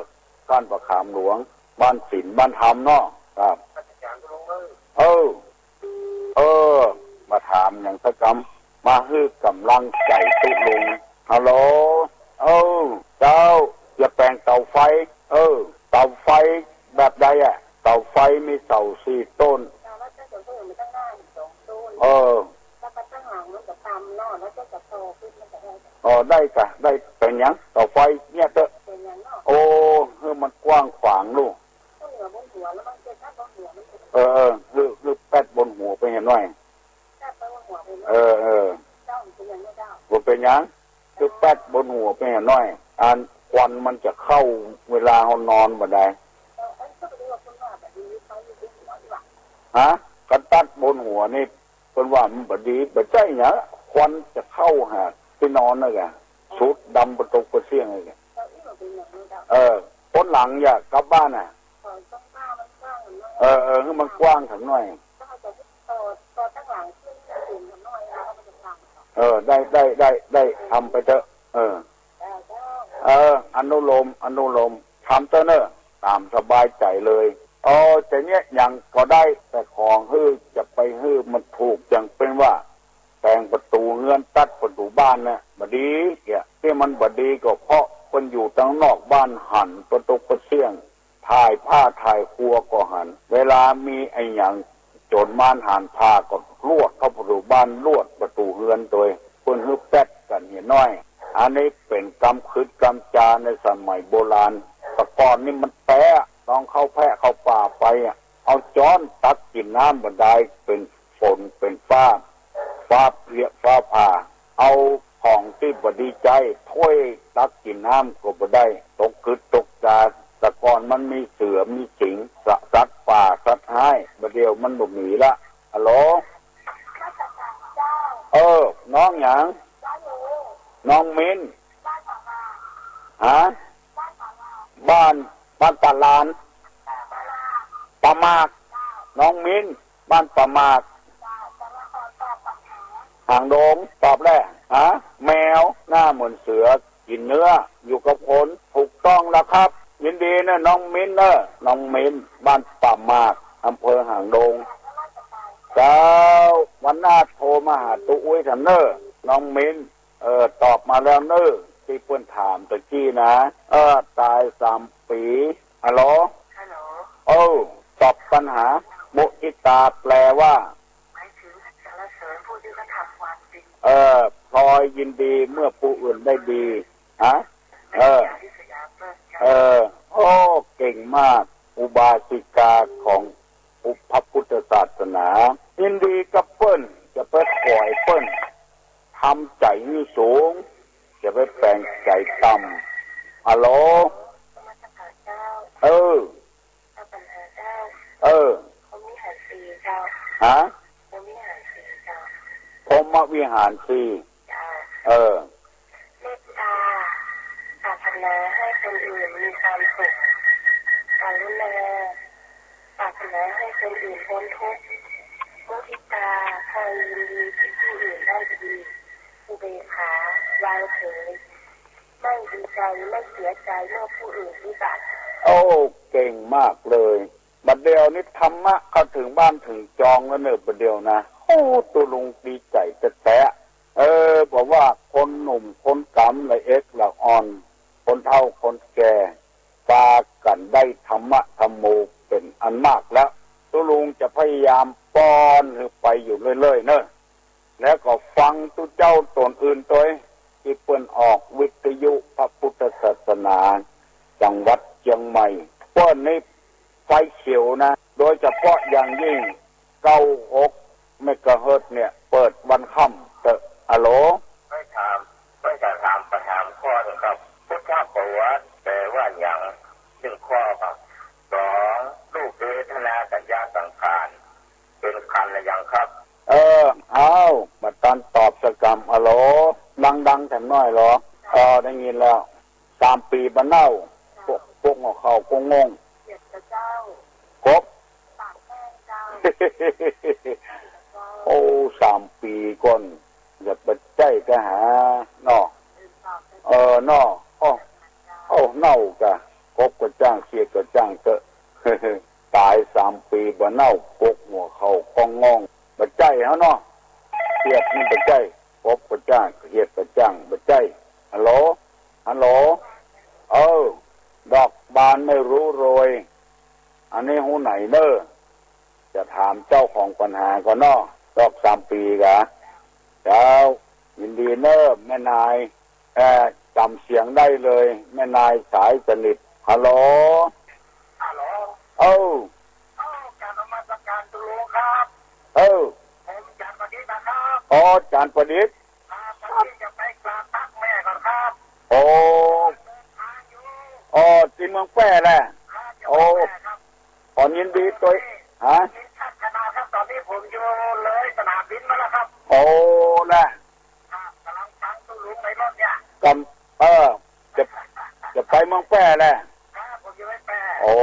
บ้านประขามหลวง บ้านศีลบ้านธรรมเนาะ ครับ เออ เออ มาถามหยังสักกำ มาหื้อก๋ำลังใจ๋ตุ๊ลุง ฮัลโหล เออ เจ้า จะแป๋งเต๋าไฟ เออ เต๋าไฟแบบใดอะ เต๋าไฟมีเสาสี่ต้น เออ อ๋อ ได้กะ ได้ เป๋นหยัง เต๋าไฟเนี่ยเต๊อะ โอ้ หื้อมันกว้างขวางลูก เออ เออ หื้อ หื้อแป๊ดบนหัวไปเหียหน้อย เออ เออ บ่เป๋นหยัง หื้อแป๊ดบนหัวไปเหียหน้อย อันควันมันจะเข้าเวลาเฮานอนบ่ได้ ฮะ คันตัดบนหัวนี่ เปิ้นว่ามันบ่ดี บ่ใจ้หยัง ควันจะเข้าหาตี้นอนนั่นแหละ สูดดำปะตกปะเสี้ยงเลย เออ คนหลังอยากกลับบ้านน่ะ เออ เออ หื้อมันกว้างสักหน้อย เออ ได้ ได้ ได้ ได้ ทำไปเต๊อะ เออ เออ อนุโลม อนุโลม ทำเต๊อะเน่อ ต๋ามสบายใจ๋เลย เออ จะเยียะหยังก็ได้ แต่ขอหื้อจะไปหื้อมันถูก อย่างเป๋นว่า แป๋งประตู๋เฮือน ตัดประตู๋บ้านน่ะ บ่ดี เยียะ ตี้มันบ่ดีก็เพราะเปิ้นอยู่ตังนอกบ้านหันปะตกปะเสี้ยง ถ่ายผ้าถ่ายครัวก็หัน เวลามีอะหยัง โจ๋รมารหันผ้าก็ลวดเข้าประตู๋บ้าน ลวดประตู๋เฮือนตวย เปิ้นหื้อแป๊ดกั๋นเหียหน้อย อันนี้เป๋นกำขึดกำจาในสมัยโบราณ แต่ก่อนนี่มันแต๊ ต้องเข้าแพะเข้าป่าไปอะ เอาจ๊อนตักกิ๋นน้ำบ่ดายเป๋นฝนเป๋นฟ้า ฟ้าเพีย ฟ้าผ่า เอาของตี้บ่ดีใจ๊ ถ้วยตักกิ๋นน้ำก็บ่ได้ ตกขึดตกจา แต่ก่อนมันมีเสือมีสิงห์ สะ สัตว์ป่าสัตว์ฮ้าย บ่าเดี่ยวมันบ่มีละ ฮัลโหล เออ น้องหยัง น้องมิ้น ฮะ บ้าน บ้านป่าลาน ป่าหมาก น้องมิ้น บ้านป่าหมาก หางดง ตอบแล้ว ฮะ แมว หน้าเหมือนเสือ กิ๋นเนื้อ อยู่กับคน ถูกต้องแล้วครับ ยินดีเน่อ น้องมิ้นเน่อ น้องมิ้น บ้านป่าหมาก อำเภอหางดง เจ้า วันหน้าโทรมาหาตุ๊อุ๊ยเถิงเน่อ น้องมิ้น เออ ตอบมาแล้วเน่อ ตี้เปิ้นถามตะกี้นะ เออ ต๋ายสามปี๋ ฮัลโหล ฮัลโหล เออ ตอบปัญหา มุทิตาแปลว่า หมายถึงสรรเสริญผู้ที่กระทำความดี เออ พลอยยินดีเมื่อผู้อื่นได้ดี ฮะ เออ เออ โอ้ เก่งมาก อุบาสิกาของพระพุทธศาสนา ยินดีกับเปิ้น จะไปขอยเปิ้น ทำใจ๋หื้อสูง จะไปแป๋งใจ๋ต่ำ ฮัลโหล เออ เออ พรหมวิหารสี่เจ้า ฮะ พรหมวิหารสี่เจ้า พรหมวิหารสี่ เจ้า เออ เมตตา ปรารถนาให้คนอื่นมีความสุข กรุณา ปรารถนาให้คนอื่นพ้นทุกข์ มุทิตา พลอยยินดีที่ผู้อื่นได้ดี อุเบกขา วาง สียใจเมื่อผู้อื่นวิบัติ โอ้ เก่งมากเลย บัดเดี่ยวนี้ธรรมะเข้าเถิงบ้านเถิงจองแล้วเน่อ บัดเดี่ยวนะ โอ้ ตุ๊ลุงดีใจ๋แต๊ๆ เออ บ่ว่าคนหนุ่มคนก๋ำ ละเอ็กละอ่อน คนเฒ่าคนแก่ ปากั๋นได้ธรรมะธัมโมเป๋นอันมากแล้ว ตุ๊ลุงจะพยายามป้อนหื้อไปอยู่เรื่อยๆ เน่อ แล้วก็ฟังตุ๊เจ้าต๋นอื่นตวย ตี้เปิ้นออกวิทยุพระพุทธศาสนา จังหวัดเจียงใหม่ เปิ้นนี่ไฟเขียวนะ โดยเฉพาะอย่างยิ่ง เก้าหก เมกะเฮิรตซ์เนี่ย เปิดวันค่ำเต๊อะ อะโหล ข้อยถาม ข้อยจะถามปัญหาข้อนึ่งครับ พุทธประวัติแปลว่าหยัง นึ่งข้อครับ สอง รูปเวทนาสัญญาสังขาร เป๋นขันธ์หรือยังครับ เออ อ้าว บ่ตันตอบสักกำ อะโหล ดังๆ แถมหน้อยเหรอ เออ ได้ยินแล้ว สามปี๋บ่เน่า ปก ปกหัวเข่าก็ง่อง เจ็บกะเจ้า กบ ปากแป้งเจ้า โอ้ สามปี๋ก่อน อย่าไปใจ้กะหา เนาะ เออ เนาะ โอ้ โอ้ เน่ากะ กบก็จ้าง เขียดก็จ้างเต๊อะ ต๋ายสามปี๋บ่เน่า ปกหัวเข่าก็ง่อง บ่ใจ้เฮาเนาะ เขียดนี่บ่ใจ้ กบก็จ้าง เขียดก็จ้าง บ่ใจ้ ฮัลโหล ฮัลโหล เออ ดอกบานไม่รู้โรย อันนี้ฮู้ไหนเน่อ จะถามเจ้าของปัญหาก่อนเนาะ ดอกสามปี๋กะ เจ้า ยินดีเน่อ แม่นาย เอ่อ จ๋ำเสียงได้เลย แม่นายสายสนิท ฮัลโหล ฮัลโหล เอ้า เอ้า กราบนมัสการตุ๊ลุงครับ เอ้า ผมจ๋ารย์ประดิษฐ์นะครับ อ๋อ จ๋ารย์ประดิษฐ์ ครับ วันนี้จะไปกราบตั๊กแม่ก่อนครับ โอ้ เดินทางอยู่ อ๋อ ตี้เมืองแป้แหละ ครับ จะไปแป้ครับ โอ้ ขอยินดีตวย ฮะ ยินดีครับ ตอนนี้ผมอยู่เลยสนามบินมาแล้วครับ โอ้ ละ ครับ ก๋ำลังฟังตุ๊ลุงในรถเนี่ย กำ เออ จะ จะไปเมืองแป้แหละ ครับ ผมจะไปแป้ โอ้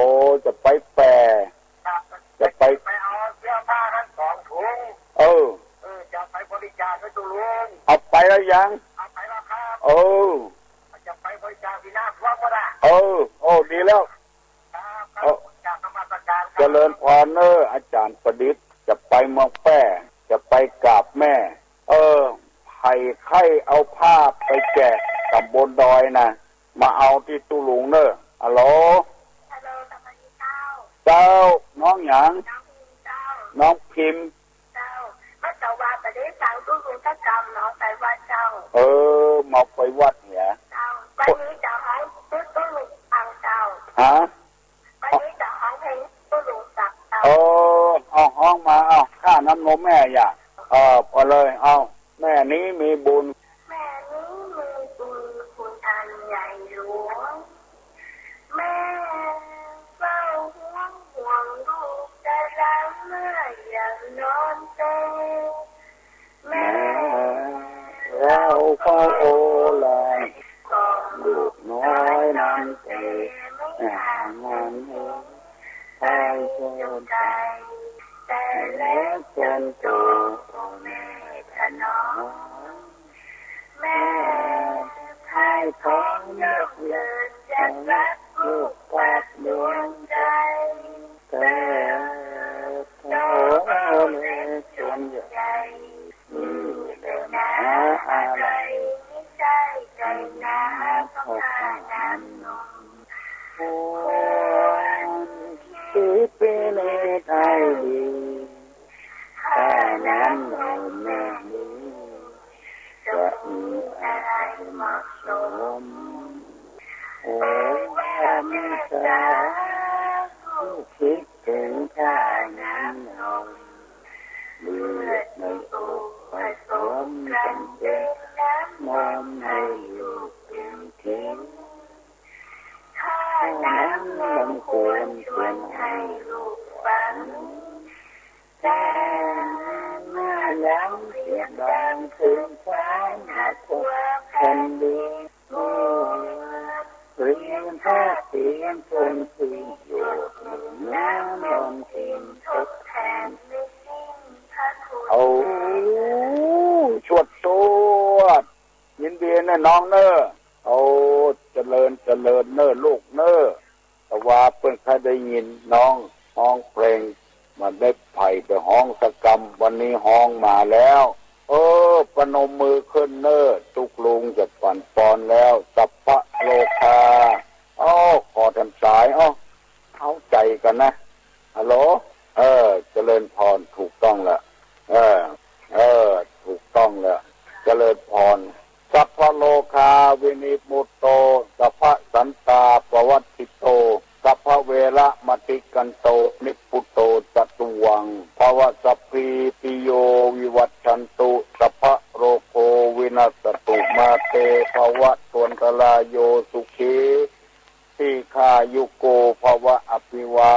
จะไปแป้ ครับ จะไป ไปเอาเสื้อผ้าทั้งสองถุง เออ เออ จะไปบริจาคหื้อตุ๊ลุง เอาไปแล้วยัง เอาไปแล้วครับ เออ จะไปบริจาคตี้น้ำท่วมก็ได้ เออ โอ้ ดีแล้ว ครับ เออ กราบนมัสการครับ เจริญพรเน่อ อาจ๋ารย์ประดิษฐ์ จะไปเมืองแป้ จะไปกราบแม่ เออ ใผใค่เอาผ้าไปแจกต๋ามบนดอยนะ มาเอาตี้ตุ๊ลุงเน่อ ฮัลโหล ฮัลโหล สวัสดีเจ้า เจ้า น้องหยัง น้องพิมพ์เจ้า น้องพิมพ์ เจ้า เมื่อเจ้าว่าบ่ได้ฟังตุ๊ลุงสักกำ เมาไปวัดเจ้า เออ เมาไปวัดเนี่ย เจ้า วันนี้จะฮ้องตุ๊ลุงฟังเจ้า ฮะ วันนี้จะฮ้องเพลงตุ๊ลุงฟังเจ้า เออ เอาฮ้องมา เอา ค่าน้ำนมแม่อย่า เออ เอาเลย เอา แม่นี้มีบุญ แม่นี้มีบุญคุณอันใหญ่หลวง แม่เฝ้าห่วงห่วงลูกแต่ละเมื่อยามนอนเปรย์ แม่เฝ้าโอละ กล่อมลูกน้อยนอนเปรย์ ไม่ห่างงานเหิน ไปเที่ยวไกล แต่แล้วจนโต โอ้แม่ถนอม แม่พ่ายผอมเลิกเลิน จะรักลูกกว่าดวงใจ แต่โตแล้วจนใหญ่ นี่แหละนะอะไร ใช่ใจนะพ่อข้าน้ำนม ควรคิดพินิจให้ดี ค่าน้ำนมแม่นี้ จะมีอะไรเหมาะสม โอ้ว่าแม่จ๋า ลูกคิดถึงค่าน้ำนม เลือดในอกผสมกันเป็นน้ำนมให้ลูกกินทิ้ง ค่าน้ำนมควรชวนให้ลูกฟัง แต่เมื่อหลังเสียงดังขึ้นฟ้าหนักกว่าแผ่นดิน เมื่อเรียนภาคเสียงคนที่อยู่ น้ำนมกินทดแทนไม่สิ้นพระคุณ โอ้ ชวดชวด ยินดีนะน้องเนอะ โอ้ ริญ เจริญเน่อลูกเน่อ แต่ว่าเปิ้นใค่ได้ยินน้องฮ้องเพลง บ่ได้ใผไปฮ้องสักกำ วันนี้ฮ้องมาแล้ว เออ ประนมมือขึ้นเน่อ ตุ๊กลุงจะปั๋นปอนแล้ว สัพพะโลคา อ้อ ขอแถมสาย อ้อ เข้าใจ๋กั๋นนะ ฮัลโหล เออ เจริญพร ถูกต้องละ เออ เออ ถูกต้องละ เจริญพร สัพพะโลคาวินิมมุตโต สัพพะสันตาปวัตถิโต สัพพะเวระมะติกันโต นิพพุโตจะตุวัง ภะวะ สัพพีติโยวิวัชชันตุ สัพพะโรโควินัสสตุ มาเตภะวะตวันตะราโย สุขี ทีฆายุโกภะวะ อภิวา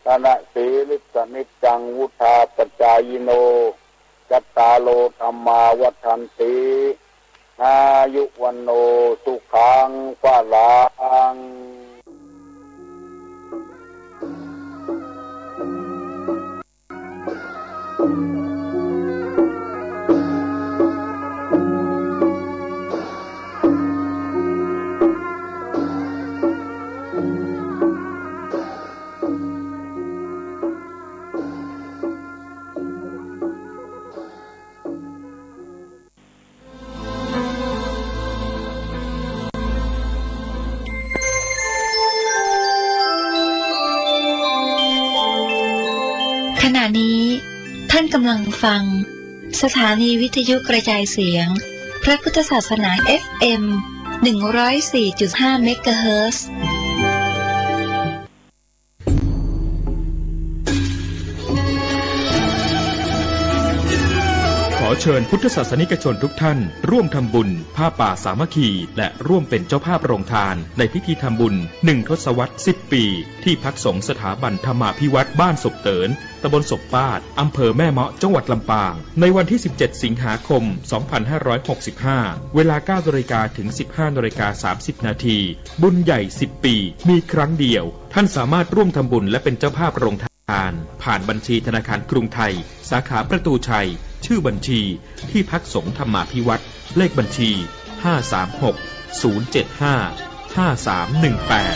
ทะนะสีลิสสะนิจจัง วุฑฒาปะจายิโน จัตตาโรธัมมาวัฑฒันติ อายุวัณโณ สุขัง พะลัง ขณะนี้ท่านกำลังฟังสถานีวิทยุกระจายเสียงพระพุทธศาสนา เอฟเอ็ม หนึ่งร้อยสี่จุดห้า เมกะเฮิรตซ์ ขอเชิญพุทธศาสนิกชนทุกท่านร่วมทำบุญผ้าป่าสามัคคี และร่วมเป็นเจ้าภาพโรงทานในพิธีทำบุญหนึ่งทศวรรษสิบปี ที่พักสงฆ์สถาบันธรรมาภิวัฒน์บ้านศพเติน ตำบลศพปาด อำเภอแม่เมาะ จังหวัดลำปาง ในวันที่สิบเจ็ดสิงหาคมสองพันห้าร้อยหกสิบห้า เวลาเก้านาฬิกาถึงสิบห้านาฬิกาสามสิบนาที บุญใหญ่สิบปี มีครั้งเดียว ท่านสามารถร่วมทำบุญและเป็นเจ้าภาพโรงทาน ผ่านบัญชีธนาคารกรุงไทย สาขาประตูชัย ชื่อบัญชี ที่พักสงฆ์ธรรมาภิวัฒน์ เลขบัญชี ห้าสามหก ศูนย์เจ็ดห้า ห้าสามหนึ่งแปด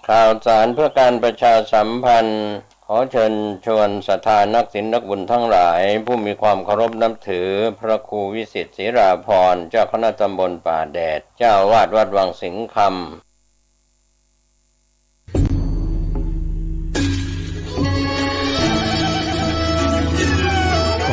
ข่าวสารเพื่อการประชาสัมพันธ์ ขอเชิญชวนศรัทธานักศีลนักบุญทั้งหลาย ผู้มีความเคารพนับถือพระครูวิสิทธิ์ ศิราภรณ์ เจ้าคณะตำบลป่าแดด เจ้าอาวาสวัดวังสิงห์คำ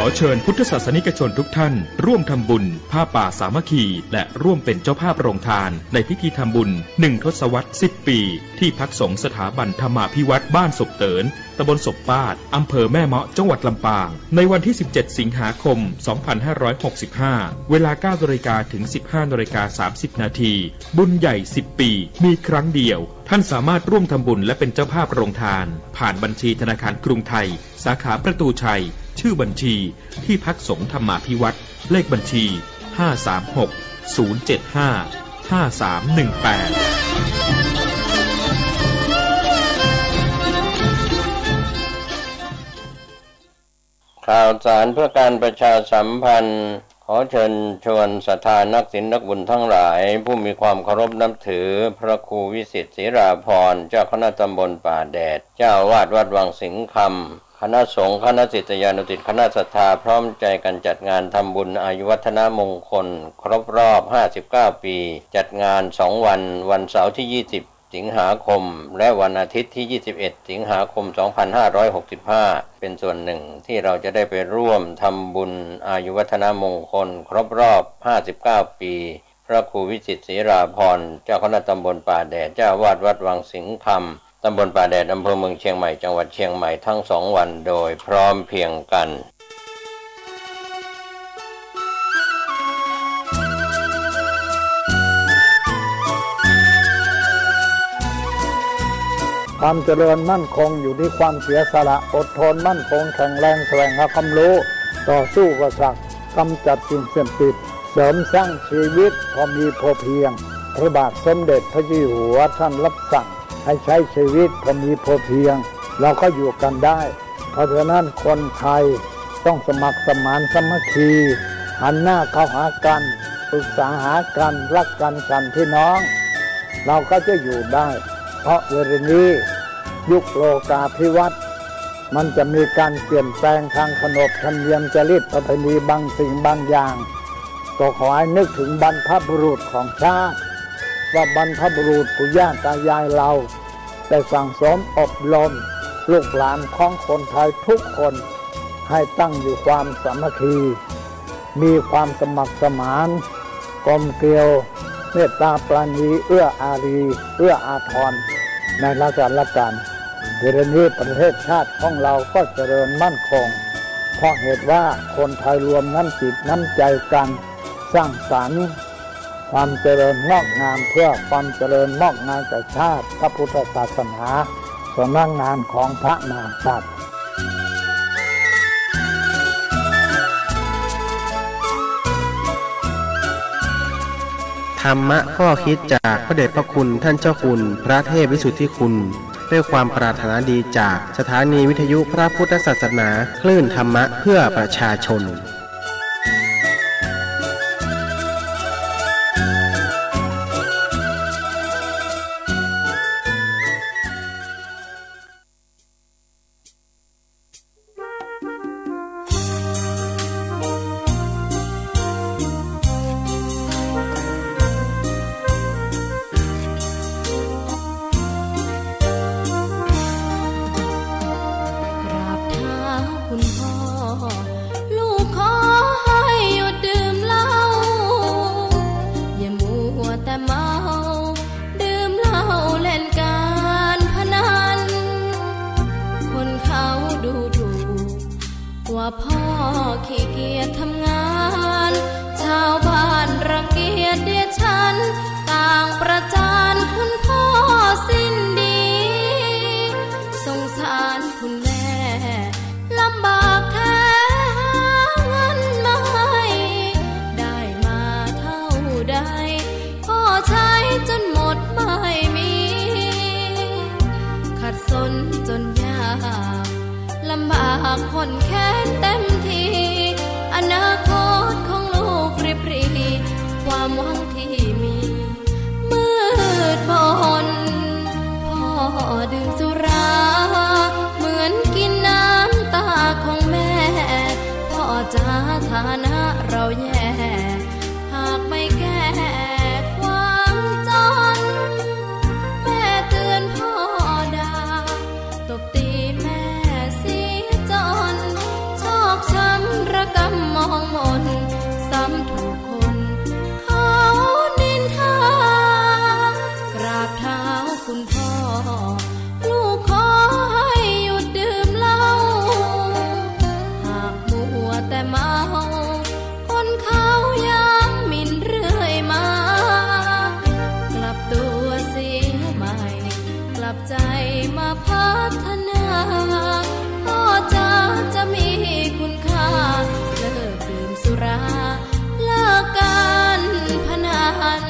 ขอเชิญพุทธศาสนิกชนทุกท่านร่วมทำบุญผ้าป่าสามัคคี และร่วมเป็นเจ้าภาพโรงทานในพิธีทำบุญหนึ่งทศวรรษสิบปี ที่พักสงฆ์สถาบันธรรมาภิวัฒน์บ้านศพเติน ตำบลศพปาด อำเภอแม่เมาะ จังหวัดลำปาง ในวันที่สิบเจ็ดสิงหาคมสองพันห้าร้อยหกสิบห้า เวลาเก้านาฬิกาถึงสิบห้านาฬิกาสามสิบนาที บุญใหญ่สิบปี มีครั้งเดียว ท่านสามารถร่วมทำบุญและเป็นเจ้าภาพโรงทาน ผ่านบัญชีธนาคารกรุงไทย สาขาประตูชัย ชื่อบัญชี ที่พักสงฆ์ธรรมาภิวัฒน์ เลขบัญชี ห้าสามหก ศูนย์เจ็ดห้า ห้าสามหนึ่งแปด ข่าวสารเพื่อการประชาสัมพันธ์ ขอเชิญชวนศรัทธานักศีลนักบุญทั้งหลาย ผู้มีความเคารพนับถือพระครูวิสิทธิ์ ศิราภรณ์ เจ้าคณะตำบลป่าแดด เจ้าอาวาสวัดวังสิงห์คำ คณะสงฆ์ คณะศิษยานุศิษย์ คณะศรัทธา พร้อมใจกันจัดงานทำบุญอายุวัฒนมงคล ครบรอบห้าสิบเก้าปี จัดงานสองวัน วันเสาร์ที่ยี่สิบสิงหาคม และวันอาทิตย์ที่ยี่สิบเอ็ดสิงหาคมสองพันห้าร้อยหกสิบห้า เป็นส่วนหนึ่งที่เราจะได้ไปร่วมทำบุญอายุวัฒนมงคล ครบรอบห้าสิบเก้าปี พระครูวิสิทธิ์ ศิราภรณ์ เจ้าคณะตำบลป่าแดด เจ้าอาวาสวัดวังสิงห์คำ ตำบลป่าแดด อำเภอเมืองเชียงใหม่ จังหวัดเชียงใหม่ ทั้งสองวันโดยพร้อมเพรียงกัน ความเจริญมั่นคงอยู่ที่ความเสียสละ อดทนมั่นคงแข็งแรง แสวงหาความรู้ ต่อสู้อุปสรรค กำจัดสิ่งเสพติด เสริมสร้างชีวิตพอมีพอเพียง พระบาทสมเด็จพระเจ้าอยู่หัวท่านรับสั่งให้ใช้ชีวิตพอมีพอเพียง เราก็อยู่กันได้ เพราะฉะนั้นคนไทย ต้องสมัครสมานสามัคคี หันหน้าเข้าหากัน ปรึกษาหากัน ฮักกั๋นฉันพี่น้อง เราก็จะอยู่ได้ เพราะเวลานี้ยุคโลกาภิวัตน์ มันจะมีการเปลี่ยนแปลงทางขนบธรรมเนียมจารีตประเพณีบางสิ่งบางอย่าง ก็ขอให้นึกถึงบรรพบุรุษของชาติ ว่าบรรพบุรุษปู่ย่าตายายเรา ได้สั่งสมอบรมลูกหลานของคนไทยทุกคน ให้ตั้งอยู่ความสามัคคี มีความสมัครสมาน กลมเกลียว เมตตาปราณี เอื้ออารี เอื้ออาทร ในซึ่งกั๋นและกั๋น เวลานี้ประเทศชาติของเราก็เจริญมั่นคง เพราะเหตุว่าคนไทยรวมน้ำจิตน้ำใจกัน สร้างสรรค์ ความเจริญงอกงาม เพื่อความเจริญงอกงามแก่ชาติ พระพุทธศาสนา สำนักงานของพระมหากษัตริย์ ธรรมะข้อคิดจากพระเดชพระคุณท่านเจ้าคุณพระเทพวิสุทธิคุณ ด้วยความปรารถนาดีจากสถานีวิทยุพระพุทธศาสนา คลื่นธรรมะเพื่อประชาชน กราบเท้าคุณพ่อ ลูกขอให้หยุดดื่มเหล้า อย่ามัวแต่เมา ดื่มเหล้าเล่นการพนัน คนเขาดูถูก ว่าพ่อขี้เกียจทำงาน ชาวบ้านรังเกียจเดียดฉัน ต่างประจานคุณพ่อสิ้นดี สงสารคุณแม่ ลำบากแท้หาเงินมาให้ ได้มาเท่าใด พ่อใช้จนหมดไม่มี ขัดสนจนยาก ลำบากข้นแค้นเต็มที อนาคตของลูกริบหรี่ ความหวังที่มี มืดมน พ่อดื่มสุรา เหมือนกินน้ำตาของแม่ พ่อจ๋าฐานะเราแย่ หากไม่แก้ความจน แม่เตือนพ่อด่า ตบตีแม่เสียจน ชอกช้ำระกำมองมน ซ้ำถูกคนเขานินทา กราบเท้าคุณพ่อ ลูกขอให้หยุดดื่มเหล้า หากมัวแต่เมา คนเขาย้ำหมิ่นเรื่อยมา กลับตัวเสียใหม่ กลับใจมาพัฒนา พ่อจ๋าจะมีคุณค่า เลิกดื่มสุรา เลิกการพนัน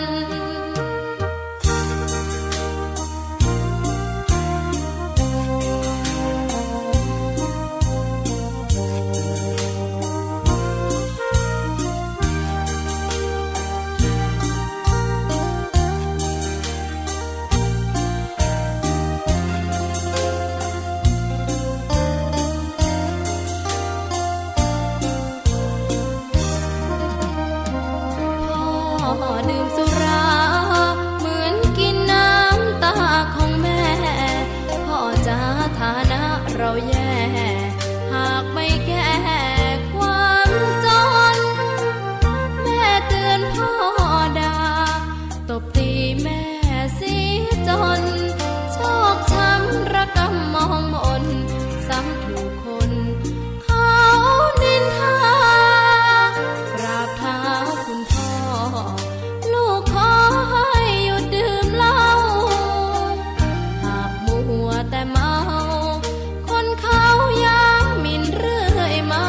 พ่อดื่มสุรา เหมือนกินน้ำตาของแม่ พ่อจ๋าฐานะเราแย่ หากไม่แก้ความจน แม่เตือนพ่อด่า ตบตีแม่เสียจน ชอกช้ำระกำมองมน ซ้ำถูกคนเขานินทา กราบเท้าคุณพ่อ ลูกขอให้หยุดดื่มเหล้า หากมัวแต่เมา คนเขาย้ำหมิ่นเรื่อยมา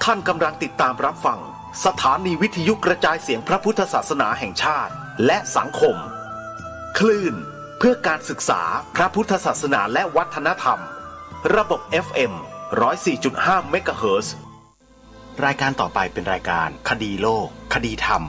ท่านกำลังติดตามรับฟังสถานีวิทยุกระจายเสียงพระพุทธศาสนาแห่งชาติ และสังคม คลื่นเพื่อการศึกษาพระพุทธศาสนาและวัฒนธรรม ระบบ เอฟ เอ็ม ร้อยสี่จุดห้า เมกะเฮิรตซ์ รายการต่อไปเป็นรายการคดีโลก คดีธรรม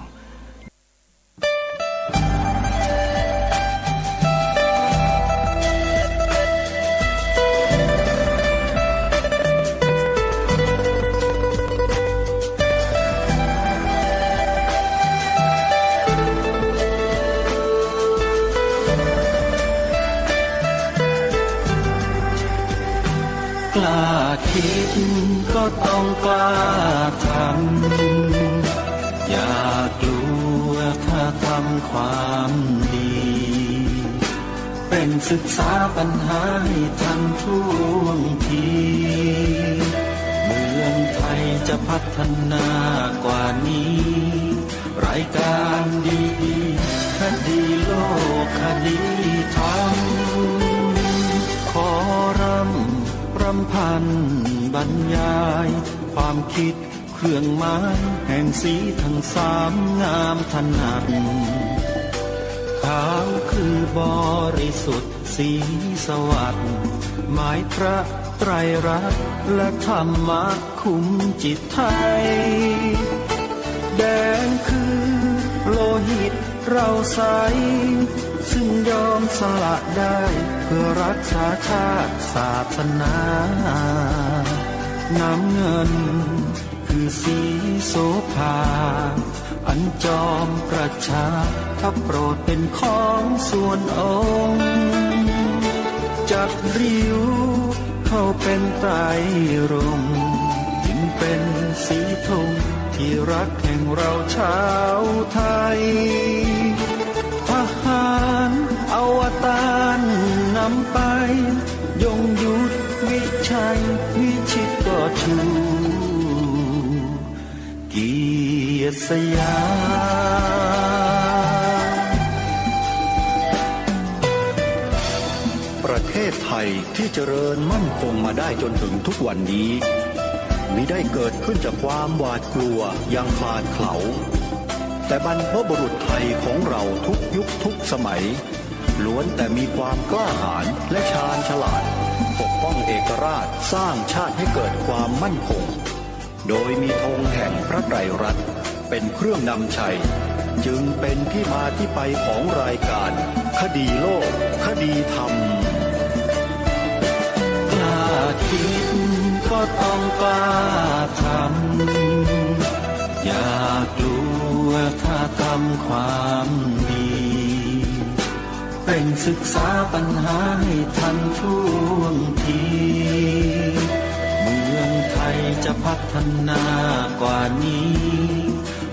กล้าคิดก็ต้องกล้าทำ อย่ากลัวถ้าทำความดี เร่งศึกษาปัญหาให้ทันท่วงที เมืองไทยจะพัฒนากว่านี้ รายการดีๆ คดีโลก คดีธรรม ขอรำ รำพันบรรยาย ความคิดเครื่องหมายแห่งสีทั้งสามงามถนัด ขาวคือบริสุทธิ์สีสวัสดิ์ หมายพระไตรรัตน์และธรรมะ คุ้มจิตไทย แดงคือโลหิตเราใส ซึ่งยอมสละได้เพื่อรักษาชาติศาสนา น้ำเงินคือสีโสภา อันจอมประชา พระโปรดเป็นของส่วนองค์ จัดริ้วเข้าเป็นไตรรงค์ จึงเป็นสีธงที่รักแห่งเราชาวไทย ทหารอวตารนำไป ยงยุทธวิชัยวิชิตก็ชู เกียรติสยาม ประเทศไทยที่เจริญมั่นคงมาได้จนถึงทุกวันนี้ มิได้เกิดขึ้นจากความหวาดกลัวอย่างขลาดเขลา แต่บรรพบุรุษไทยของเราทุกยุคทุกสมัย ล้วนแต่มีความกล้าหาญและชาญฉลาด ปกป้องเอกราช สร้างชาติให้เกิดความมั่นคง โดยมีธงแห่งพระไตรรัตน์เป็นเครื่องนำชัย จึงเป็นที่มาที่ไปของรายการคดีโลก คดีธรรม กล้าคิดก็ต้องกล้าทำ อย่ากลัวถ้าทำความดี เร่งศึกษาปัญหาให้ทันท่วงที เมืองไทยจะพัฒนากว่านี้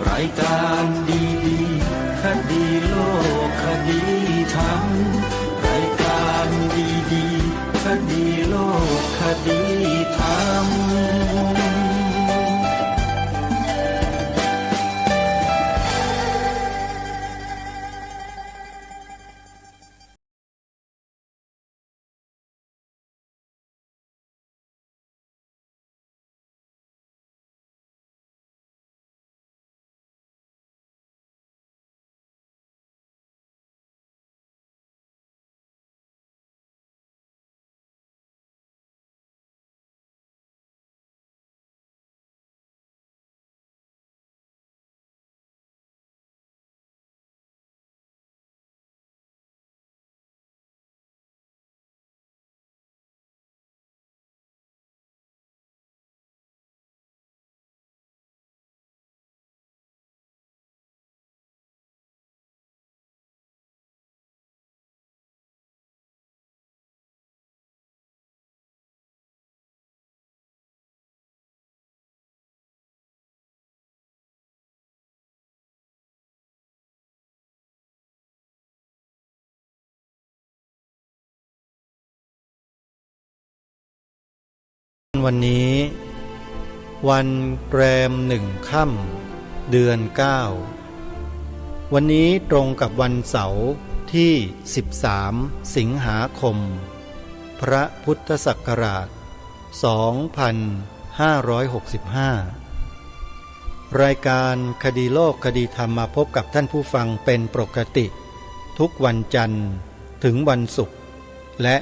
รายการดีๆ คดีโลก คดีธรรม รายการดีๆ คดีโลก คดีธรรม วันนี้ วันแรมหนึ่งค่ำ เดือนเก้า วันนี้ตรงกับวันเสาร์ที่สิบสาม สิงหาคม พระพุทธศักราช สองพันห้าร้อยหกสิบห้า รายการคดีโลกคดีธรรมมาพบกับท่านผู้ฟังเป็นปกติ ทุกวันจันทร์ถึงวันศุกร์ และ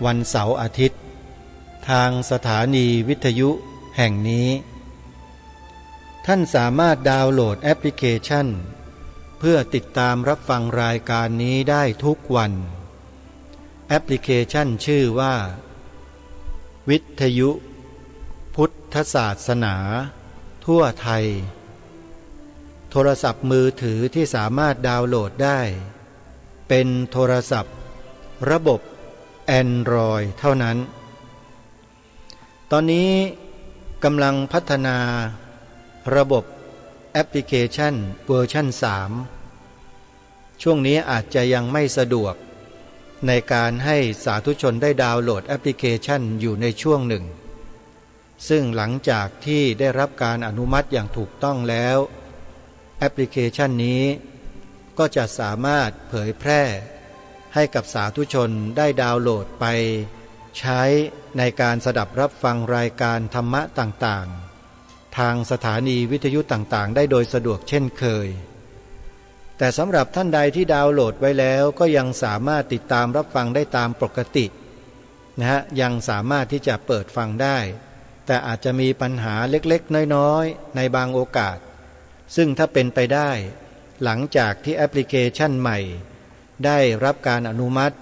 วันเสาร์อาทิตย์ ทางสถานีวิทยุแห่งนี้ ท่านสามารถดาวน์โหลดแอปพลิเคชัน เพื่อติดตามรับฟังรายการนี้ได้ทุกวัน แอปพลิเคชันชื่อว่า วิทยุพุทธศาสนาทั่วไทย โทรศัพท์มือถือที่สามารถดาวน์โหลดได้ เป็นโทรศัพท์ระบบ Android เท่านั้น ตอนนี้กำลังพัฒนาระบบแอปพลิเคชันเวอร์ชันสาม ช่วงนี้อาจจะยังไม่สะดวกในการให้สาธุชนได้ดาวน์โหลดแอปพลิเคชันอยู่ในช่วงหนึ่ง ซึ่งหลังจากที่ได้รับการอนุมัติอย่างถูกต้องแล้ว แอปพลิเคชันนี้ก็จะสามารถเผยแพร่ให้กับสาธุชนได้ดาวน์โหลดไปใช้ในการสดับรับฟังรายการธรรมะต่างๆ ทางสถานีวิทยุต่างๆ ได้โดยสะดวกเช่นเคย แต่สำหรับท่านใดที่ดาวน์โหลดไว้แล้วก็ยังสามารถติดตามรับฟังได้ตามปกตินะฮะ ยังสามารถที่จะเปิดฟังได้ แต่อาจจะมีปัญหาเล็กๆ น้อยๆ ในบางโอกาส ซึ่งถ้าเป็นไปได้ หลังจากที่แอปพลิเคชันใหม่ได้รับการอนุมัติ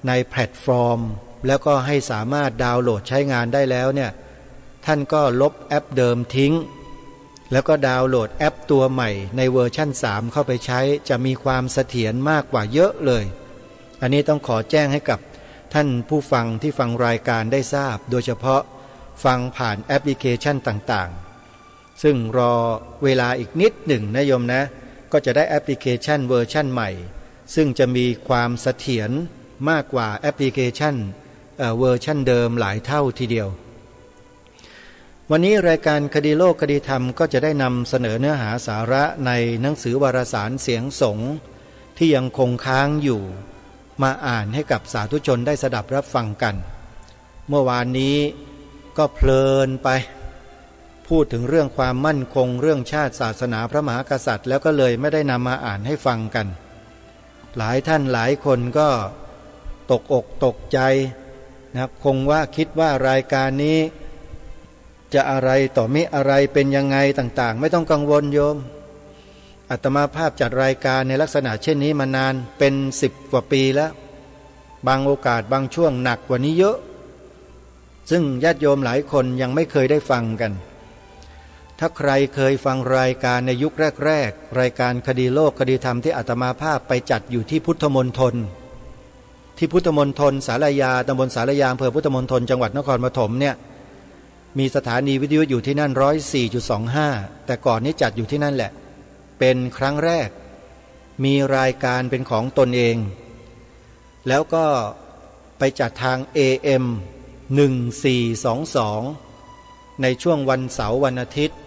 ในแพลตฟอร์ม แล้วก็ให้สามารถดาวน์โหลดใช้งานได้แล้วเนี่ย ท่านก็ลบแอปเดิมทิ้ง แล้วก็ดาวน์โหลดแอปตัวใหม่ในเวอร์ชันสามเข้าไปใช้ จะมีความเสถียรมากกว่าเยอะเลย อันนี้ต้องขอแจ้งให้กับท่านผู้ฟังที่ฟังรายการได้ทราบ โดยเฉพาะฟังผ่านแอปพลิเคชันต่างๆ ซึ่งรอเวลาอีกนิดหนึ่งนะโยมนะ ก็จะได้แอปพลิเคชันเวอร์ชันใหม่ ซึ่งจะมีความเสถียรมากกว่าแอปพลิเคชัน เอ่อ เวอร์ชันเดิมหลายเท่าทีเดียว วันนี้รายการคดีโลกคดีธรรมก็จะได้นำเสนอเนื้อหาสาระในหนังสือวารสารเสียงสงฆ์ที่ยังคงค้างอยู่ มาอ่านให้กับสาธุชนได้สดับรับฟังกัน เมื่อวานนี้ก็เพลินไป พูดถึงเรื่องความมั่นคง เรื่องชาติศาสนาพระมหากษัตริย์ แล้วก็เลยไม่ได้นำมาอ่านให้ฟังกัน หลายท่านหลายคนก็ตกอกตกใจนะ คงว่าคิดว่ารายการนี้จะอะไรต่อมิอะไรเป็นยังไงต่างๆ ไม่ต้องกังวลโยม อาตมาภาพจัดรายการในลักษณะเช่นนี้มานานเป็นสิบกว่าปีแล้ว บางโอกาสบางช่วงหนักกว่านี้เยอะ ซึ่งญาติโยมหลายคนยังไม่เคยได้ฟังกัน ถ้าใครเคยฟังรายการในยุคแรกๆ รายการคดีโลกคดีธรรมที่อาตมาภาพไปจัดอยู่ที่พุทธมณฑล ที่พุทธมณฑลศาลายา ตำบลศาลายา อำเภอพุทธมณฑล จังหวัดนครปฐมเนี่ย มีสถานีวิทยุอยู่ที่นั่น ร้อยสี่จุดสองห้า แต่ก่อนนี้จัดอยู่ที่นั่นแหละ เป็นครั้งแรก มีรายการเป็นของตนเอง แล้วก็ไปจัดทาง เอ เอ็ม หนึ่งสี่สองสอง ในช่วงวันเสาร์วันอาทิตย์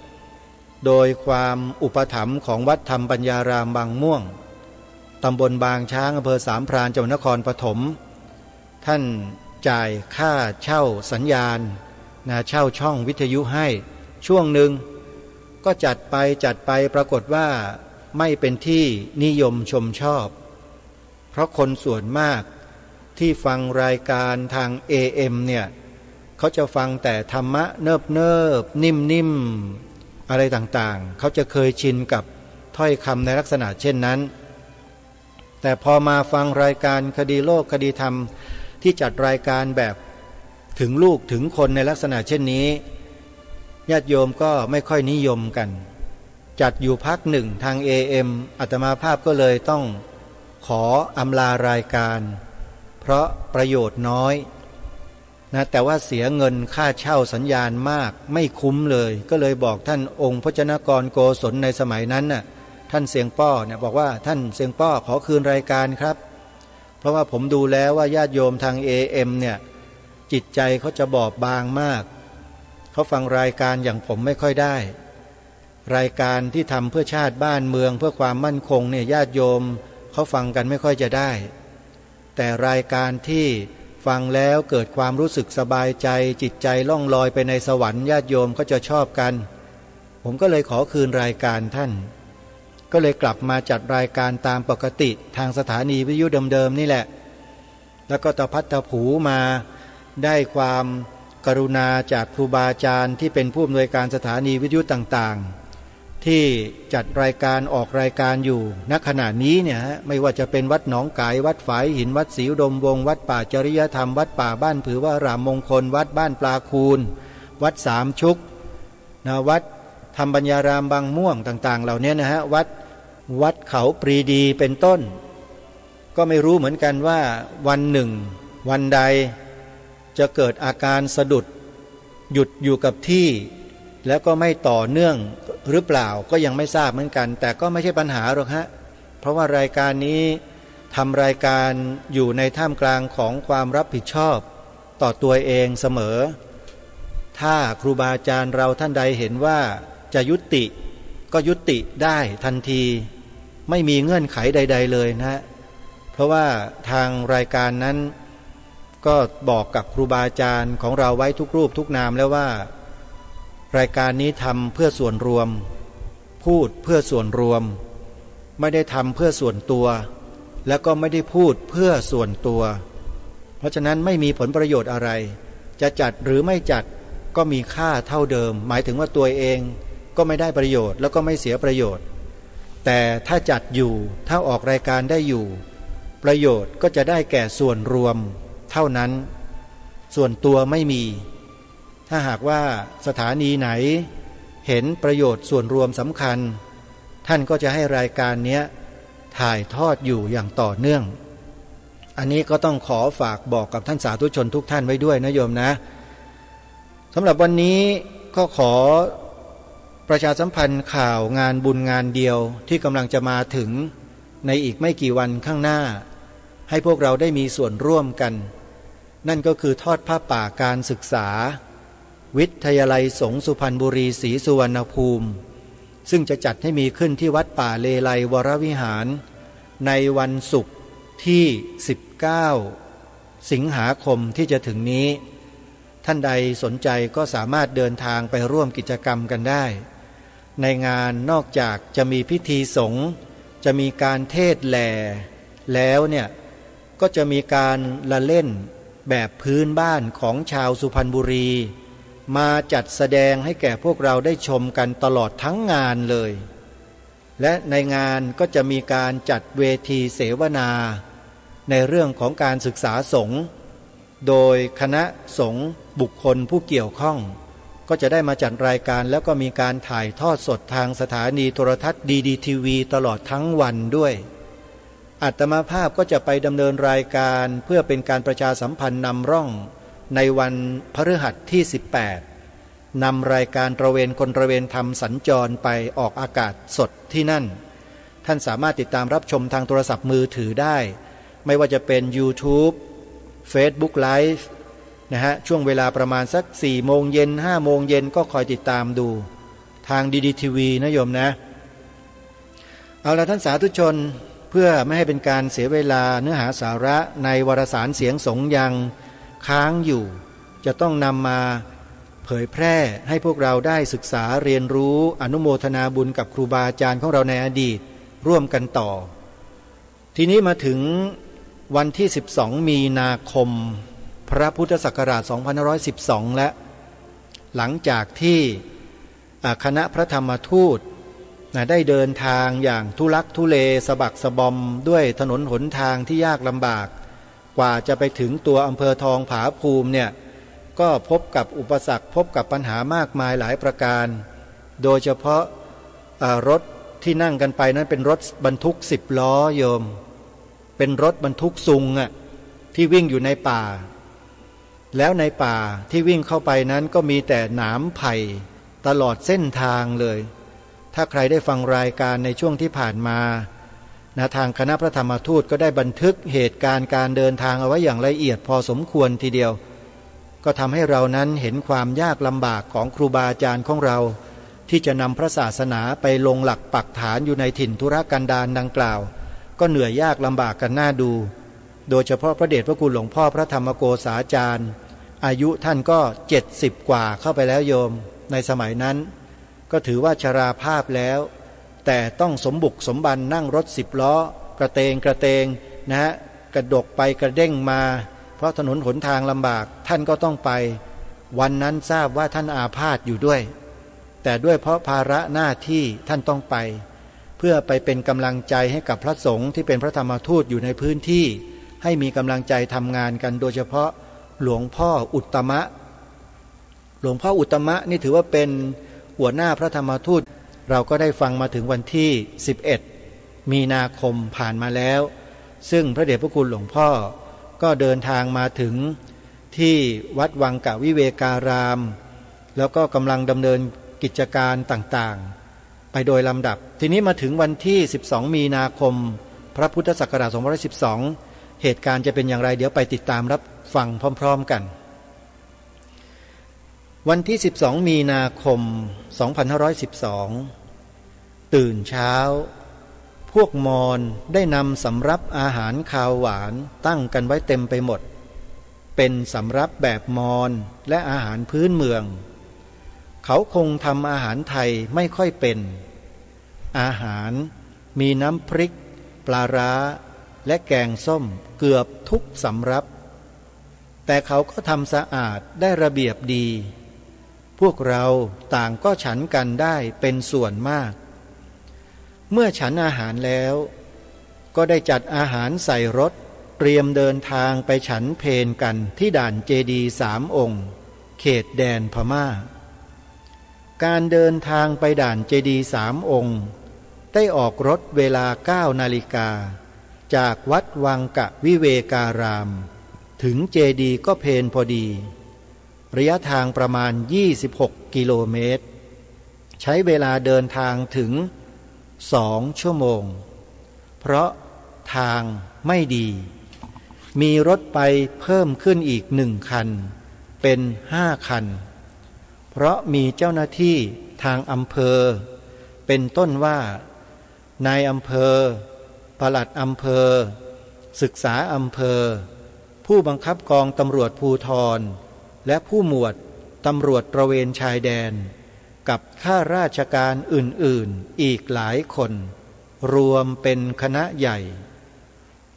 โดยความอุปถัมภ์ของวัดธรรมปัญญารามบางม่วง ตำบลบางช้าง อำเภอสามพราน จังหวัดนครปฐม ท่านจ่ายค่าเช่าสัญญาณนะ เช่าช่องวิทยุให้ช่วงหนึ่ง ก็จัดไปจัดไปปรากฏว่าไม่เป็นที่นิยมชมชอบ เพราะคนส่วนมากที่ฟังรายการทาง เอ เอ็ม เนี่ย เขาจะฟังแต่ธรรมะเนิบๆ นิ่มๆ อะไรต่างๆ เขาจะเคยชินกับถ้อยคำในลักษณะเช่นนั้น แต่พอมาฟังรายการคดีโลกคดีธรรมที่จัดรายการแบบถึงลูกถึงคนในลักษณะเช่นนี้ ญาติโยมก็ไม่ค่อยนิยมกัน จัดอยู่พักหนึ่งทาง เอ เอ็ม อาตมาภาพก็เลยต้องขออำลารายการ เพราะประโยชน์น้อยนะ แต่ว่าเสียเงินค่าเช่าสัญญาณมาก ไม่คุ้มเลย ก็เลยบอกท่านองค์พจนกรโกศลในสมัยนั้นน่ะ ท่านเสียงป้อเนี่ยบอกว่า "ท่านเสียงป้อ ขอคืนรายการครับ เพราะว่าผมดูแล้วว่าญาติโยมทาง เอ เอ็ม เนี่ย จิตใจเขาจะบอบบางมาก เขาฟังรายการอย่างผมไม่ค่อยได้ รายการที่ทำเพื่อชาติบ้านเมือง เพื่อความมั่นคงเนี่ย ญาติโยมเขาฟังกันไม่ค่อยจะได้ แต่รายการที่ฟังแล้วเกิดความรู้สึกสบายใจ จิตใจล่องลอยไปในสวรรค์ ญาติโยมเขาจะชอบกัน ผมก็เลยขอคืนรายการท่าน ก็เลยกลับมาจัดรายการตามปกติทางสถานีวิทยุเดิมๆนี่แหละ แล้วก็ตะพัดตะผูมาได้ความกรุณาจากครูบาอาจารย์ที่เป็นผู้อำนวยการสถานีวิทยุต่างๆ ที่จัดรายการออกรายการอยู่ ณ ขณะนี้เนี่ยฮะ ไม่ว่าจะเป็นวัดหนองก๋าย วัดฝายหิน วัดศรีอุดมวงศ์ วัดป่าจริยธรรม วัดป่าบ้านผือ วรารามมงคล วัดบ้านปลาคูน วัดสามชุก นะ วัดธรรมปัญญารามบางม่วงต่างๆ เหล่านี้นะฮะ วัด วัดเขาปรีดีเป็นต้น ก็ไม่รู้เหมือนกันว่าวันหนึ่ง วันใด จะเกิดอาการสะดุด หยุดอยู่กับที่ แล้วก็ไม่ต่อเนื่องหรือเปล่า ก็ยังไม่ทราบเหมือนกัน แต่ก็ไม่ใช่ปัญหาหรอกฮะ เพราะว่ารายการนี้ทำรายการอยู่ในท่ามกลางของความรับผิดชอบต่อตัวเองเสมอ ถ้าครูบาอาจารย์เราท่านใดเห็นว่าจะยุติ ก็ยุติได้ทันที ไม่มีเงื่อนไขใดๆเลยนะฮะ เพราะว่าทางรายการนั้น ก็บอกกับครูบาอาจารย์ของเราไว้ทุกรูปทุกนามแล้วว่า รายการนี้ทำเพื่อส่วนรวม พูดเพื่อส่วนรวม ไม่ได้ทำเพื่อส่วนตัว แล้วก็ไม่ได้พูดเพื่อส่วนตัว เพราะฉะนั้นไม่มีผลประโยชน์อะไร จะจัดหรือไม่จัดก็มีค่าเท่าเดิม หมายถึงว่าตัวเองก็ไม่ได้ประโยชน์ แล้วก็ไม่เสียประโยชน์ แต่ถ้าจัดอยู่ ถ้าออกรายการได้อยู่ ประโยชน์ก็จะได้แก่ส่วนรวมเท่านั้น ส่วนตัวไม่มี ถ้าหากว่าสถานีไหนเห็นประโยชน์ส่วนรวมสำคัญ ท่านก็จะให้รายการเนี้ยถ่ายทอดอยู่อย่างต่อเนื่อง อันนี้ก็ต้องขอฝากบอกกับท่านสาธุชนทุกท่านไว้ด้วยนะโยมนะ สำหรับวันนี้ก็ขอประชาสัมพันธ์ข่าวงานบุญงานเดียวที่กำลังจะมาถึงในอีกไม่กี่วันข้างหน้า ให้พวกเราได้มีส่วนร่วมกัน นั่นก็คือทอดผ้าป่าการศึกษา วิทยาลัยสงฆ์สุพรรณบุรีศรีสุวรรณภูมิ ซึ่งจะจัดให้มีขึ้นที่วัดป่าเลไลวรวิหาร ในวันศุกร์ที่ สิบเก้า สิงหาคมที่จะถึงนี้ ท่านใดสนใจก็สามารถเดินทางไปร่วมกิจกรรมกันได้ ในงานนอกจากจะมีพิธีสงฆ์ จะมีการเทศน์แหล่แล้วเนี่ย ก็จะมีการละเล่นแบบพื้นบ้านของชาวสุพรรณบุรี มาจัดแสดงให้แก่พวกเราได้ชมกันตลอดทั้งงานเลย และในงานก็จะมีการจัดเวทีเสวนา ในเรื่องของการศึกษาสงฆ์ โดยคณะสงฆ์บุคคลผู้เกี่ยวข้อง ก็จะได้มาจัดรายการ แล้วก็มีการถ่ายทอดสดทางสถานีโทรทัศน์ ดีดีทีวี ตลอดทั้งวันด้วย อาตมาภาพก็จะไปดำเนินรายการเพื่อเป็นการประชาสัมพันธ์นำร่อง ในวันพฤหัสที่ สิบแปด นำรายการตระเวนคนตระเวนธรรมสัญจรไปออกอากาศสดที่นั่น ท่านสามารถติดตามรับชมทางโทรศัพท์มือถือได้ ไม่ว่าจะเป็น YouTube Facebook Live นะฮะ ช่วงเวลาประมาณสัก สี่โมงเย็น ห้าโมงเย็น ก็คอยติดตามดูทาง ดีดีทีวี นะโยมนะ เอาละท่านสาธุชน เพื่อไม่ให้เป็นการเสียเวลา เนื้อหาสาระในวารสารเสียงสงฆ์ยังค้างอยู่ จะต้องนำมาเผยแพร่ให้พวกเราได้ศึกษาเรียนรู้ อนุโมทนาบุญกับครูบาอาจารย์ของเราในอดีตร่วมกันต่อ ทีนี้มาถึงวันที่ สิบสอง มีนาคม พระพุทธศักราช สองพันห้าร้อยสิบสอง และ หลังจากที่ อ่า คณะพระธรรมทูต นะ ได้เดินทางอย่างทุลักทุเลสะบักสะบอมด้วยถนนหนทางที่ยากลำบาก กว่าจะไปถึงตัวอำเภอทองผาภูมิเนี่ย ก็พบกับอุปสรรค พบกับปัญหามากมายหลายประการ โดยเฉพาะ อ่า รถที่นั่งกันไปนั้นเป็นรถบรรทุกสิบล้อโยม เป็นรถบรรทุกซุงอะ ที่วิ่งอยู่ในป่า แล้วในป่าที่วิ่งเข้าไปนั้นก็มีแต่หนามไผ่ตลอดเส้นทางเลย ถ้าใครได้ฟังรายการในช่วงที่ผ่านมา นะ ทางคณะพระธรรมทูตก็ได้บันทึกเหตุการณ์การเดินทางเอาไว้อย่างละเอียดพอสมควรทีเดียว ก็ทำให้เรานั้นเห็นความยากลำบากของครูบาอาจารย์ของเรา ที่จะนำพระศาสนาไปลงหลักปักฐานอยู่ในถิ่นทุรกันดารดังกล่าว ก็เหนื่อยยากลำบากกันน่าดู โดยเฉพาะพระเดชพระคุณหลวงพ่อพระธรรมโกษาจารย์ อายุท่านก็ เจ็ดสิบ กว่าเข้าไปแล้วโยม ในสมัยนั้น ก็ถือว่าชราภาพแล้ว แต่ต้องสมบุกสมบัน นั่งรถสิบล้อกระเตงกระเตงนะฮะ กระดกไปกระเด้งมา เพราะถนนหนทางลำบาก ท่านก็ต้องไป วันนั้นทราบว่าท่านอาพาธอยู่ด้วย แต่ด้วยเพราะภาระหน้าที่ท่านต้องไป เพื่อไปเป็นกำลังใจให้กับพระสงฆ์ที่เป็นพระธรรมทูตอยู่ในพื้นที่ ให้มีกำลังใจทำงานกัน โดยเฉพาะหลวงพ่ออุตตมะ หลวงพ่ออุตตมะนี่ถือว่าเป็นหัวหน้าพระธรรมทูต เราก็ได้ฟังมาถึงวันที่สิบเอ็ดมีนาคมผ่านมาแล้ว ซึ่งพระเดชพระคุณหลวงพ่อก็เดินทางมาถึงที่วัดวังกะวิเวการาม แล้วก็กำลังดำเนินกิจการต่างๆ ไปโดยลำดับ ทีนี้มาถึงวันที่สิบสองมีนาคม พระพุทธศักราชสองพันห้าร้อยสิบสอง เหตุการณ์จะเป็นอย่างไร เดี๋ยวไปติดตามรับฟังพร้อมๆ กัน วันที่สิบสองมีนาคมสองพันห้าร้อยสิบสอง ตื่นเช้า พวกมอญได้นำสำรับอาหารคาวหวานตั้งกันไว้เต็มไปหมด เป็นสำรับแบบมอญและอาหารพื้นเมือง เขาคงทำอาหารไทยไม่ค่อยเป็น อาหารมีน้ำพริก ปลาร้า และแกงส้มเกือบทุกสำรับ แต่เขาก็ทำสะอาดได้ระเบียบดี พวกเราต่างก็ฉันกันได้เป็นส่วนมาก เมื่อฉันอาหารแล้ว ก็ได้จัดอาหารใส่รถ เตรียมเดินทางไปฉันเพลกันที่ด่านเจดีย์สามองค์ เขตแดนพม่า การเดินทางไปด่านเจดีย์สามองค์ ได้ออกรถเวลาเก้านาฬิกา จากวัดวังกะวิเวการาม ถึงเจดีย์ก็เพลพอดี ระยะทางประมาณยี่สิบหกกิโลเมตร ใช้เวลาเดินทางถึงสองชั่วโมง เพราะทางไม่ดี มีรถไปเพิ่มขึ้นอีกหนึ่งคัน เป็นห้าคัน เพราะมีเจ้าหน้าที่ทางอำเภอ เป็นต้นว่า นายอำเภอ ปลัดอำเภอ ศึกษาอำเภอ ผู้บังคับกองตำรวจภูธร และผู้หมวดตำรวจตระเวนชายแดน กับข้าราชการอื่นๆ อีกหลายคน รวมเป็นคณะใหญ่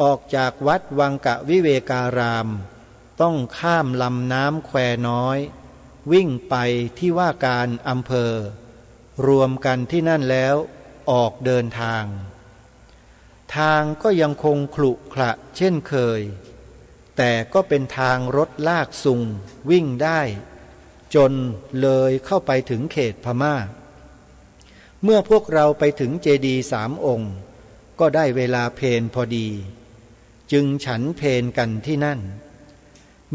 ออกจากวัดวังกะวิเวการาม ต้องข้ามลำน้ำแควน้อย วิ่งไปที่ว่าการอำเภอ รวมกันที่นั่นแล้วออกเดินทาง ทางก็ยังคงขรุขระเช่นเคย แต่ก็เป็นทางรถลากซุงวิ่งได้ จนเลยเข้าไปถึงเขตพม่า เมื่อพวกเราไปถึงเจดีย์สามองค์ ก็ได้เวลาเพลพอดี จึงฉันเพลกันที่นั่น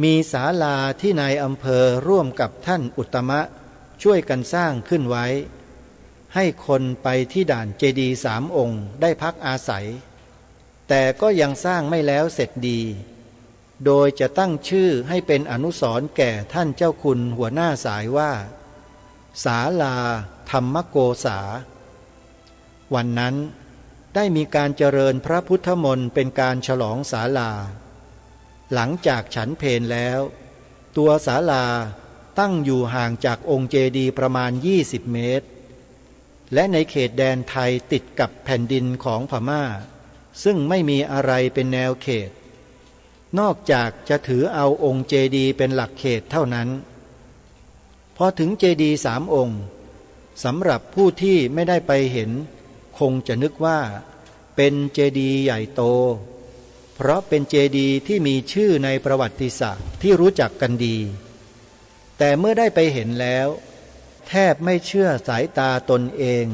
มีศาลาที่นายอำเภอร่วมกับท่านอุตตมะช่วยกันสร้างขึ้นไว้ ให้คนไปที่ด่านเจดีย์สามองค์ได้พักอาศัย แต่ก็ยังสร้างไม่แล้วเสร็จดี โดยจะตั้งชื่อให้เป็นอนุสรณ์แก่ท่านเจ้าคุณหัวหน้าสายว่า ศาลาธรรมโกษา วันนั้นได้มีการเจริญพระพุทธมนต์เป็นการฉลองศาลา หลังจากฉันเพลแล้ว ตัวศาลาตั้งอยู่ห่างจากองค์เจดีย์ประมาณยี่สิบเมตร และในเขตแดนไทยติดกับแผ่นดินของพม่า ซึ่งไม่มีอะไรเป็นแนวเขต นอกจากจะถือเอาองค์เจดีย์เป็นหลักเขตเท่านั้น พอถึงเจดีย์สามองค์ สำหรับผู้ที่ไม่ได้ไปเห็น คงจะนึกว่าเป็นเจดีย์ใหญ่โต เพราะเป็นเจดีย์ที่มีชื่อในประวัติศาสตร์ที่รู้จักกันดี แต่เมื่อได้ไปเห็นแล้ว แทบไม่เชื่อสายตาตนเอง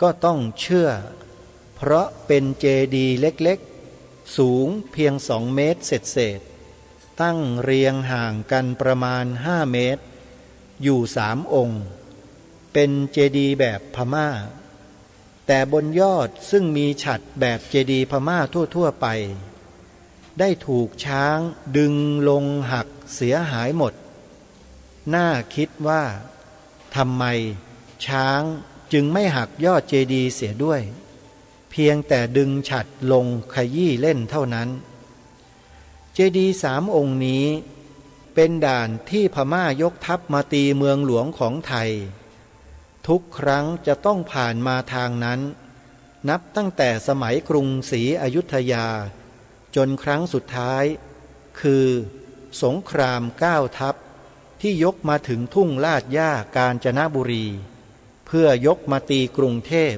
ก็ต้องเชื่อ เพราะเป็นเจดีย์เล็กๆ สูงเพียงสองเมตรเศษๆ ตั้งเรียงห่างกันประมาณห้าเมตร อยู่สามองค์ เป็นเจดีย์แบบพม่า แต่บนยอดซึ่งมีฉัตรแบบเจดีย์พม่าทั่วๆ ไป ได้ถูกช้างดึงลงหักเสียหายหมด น่าคิดว่าทำไมช้างจึงไม่หักยอดเจดีย์เสียด้วย เพียงแต่ดึงฉัตรลงขยี้เล่นเท่านั้น เจดีย์สามองค์นี้เป็นด่านที่พม่ายกทัพมาตีเมืองหลวงของไทย โท ทุกครั้งจะต้องผ่านมาทางนั้น นับตั้งแต่สมัยกรุงศรีอยุธยา จนครั้งสุดท้าย คือสงครามเก้าทัพ ที่ยกมาถึงทุ่งลาดหญ้ากาญจนบุรี เพื่อยกมาตีกรุงเทพ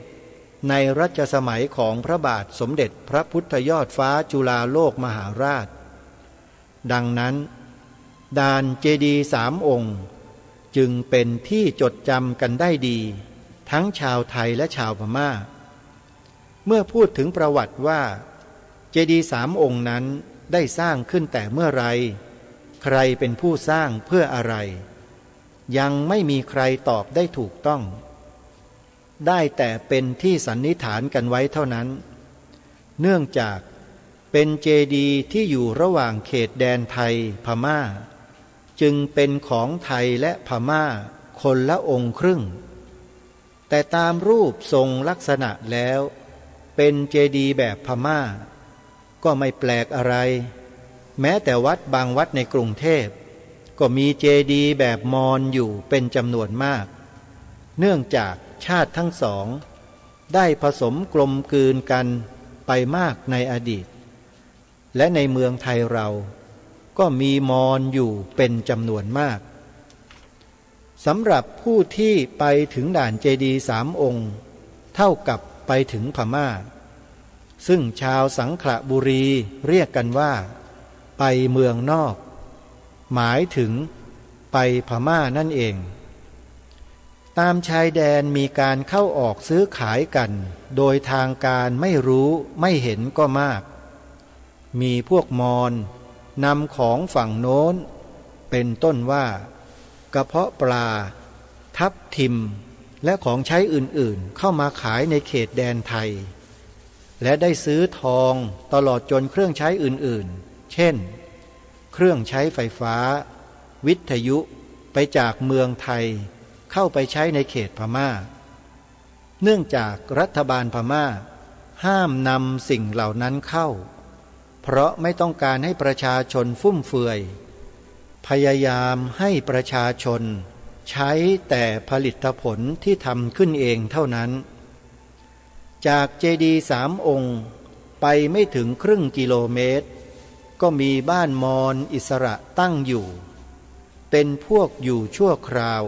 ในรัชสมัยของพระบาทสมเด็จพระพุทธยอดฟ้าจุฬาโลกมหาราช ดังนั้น ด่านเจดีย์สามองค์ จึงเป็นที่จดจำกันได้ดี ทั้งชาวไทยและชาวพม่า เมื่อพูดถึงประวัติว่า เจดีย์สามองค์นั้นได้สร้างขึ้นแต่เมื่อไร ใครเป็นผู้สร้างเพื่ออะไร ยังไม่มีใครตอบได้ถูกต้อง ได้แต่เป็นที่สันนิษฐานกันไว้เท่านั้น เนื่องจากเป็นเจดีย์ที่อยู่ระหว่างเขตแดนไทยพม่า จึงเป็นของไทยและพม่าคนละองค์ครึ่ง แต่ตามรูปทรงลักษณะแล้ว เป็นเจดีย์แบบพม่า ก็ไม่แปลกอะไร แม้แต่วัดบางวัดในกรุงเทพ ก็มีเจดีย์แบบมอญอยู่เป็นจำนวนมาก เนื่องจากชาติทั้งสอง ได้ผสมกลมกลืนกันไปมากในอดีต และในเมืองไทยเรา ก็มีมอญอยู่เป็นจำนวนมาก สำหรับผู้ที่ไปถึงด่านเจดีย์สามองค์ เท่ากับไปถึงพม่า ซึ่งชาวสังขละบุรีเรียกกันว่า ไปเมืองนอก หมายถึงไปพม่านั่นเอง ตามชายแดนมีการเข้าออกซื้อขายกัน โดยทางการไม่รู้ไม่เห็นก็มาก มีพวกมอญนำของฝั่งโน้น เป็นต้นว่า กระเพาะปลา ทับทิม และของใช้อื่นๆ เข้ามาขายในเขตแดนไทย และได้ซื้อทองตลอดจนเครื่องใช้อื่นๆ เช่น เครื่องใช้ไฟฟ้า วิทยุ ไปจากเมืองไทย เข้าไปใช้ในเขตพม่า เนื่องจากรัฐบาลพม่าห้ามนำสิ่งเหล่านั้นเข้า เพราะไม่ต้องการให้ประชาชนฟุ่มเฟือย พยายามให้ประชาชนใช้แต่ผลิตผลที่ทำขึ้นเองเท่านั้น จากเจดีย์สามองค์ไปไม่ถึงครึ่งกิโลเมตร ก็มีบ้านมอญอิสระตั้งอยู่ เป็นพวกอยู่ชั่วคราว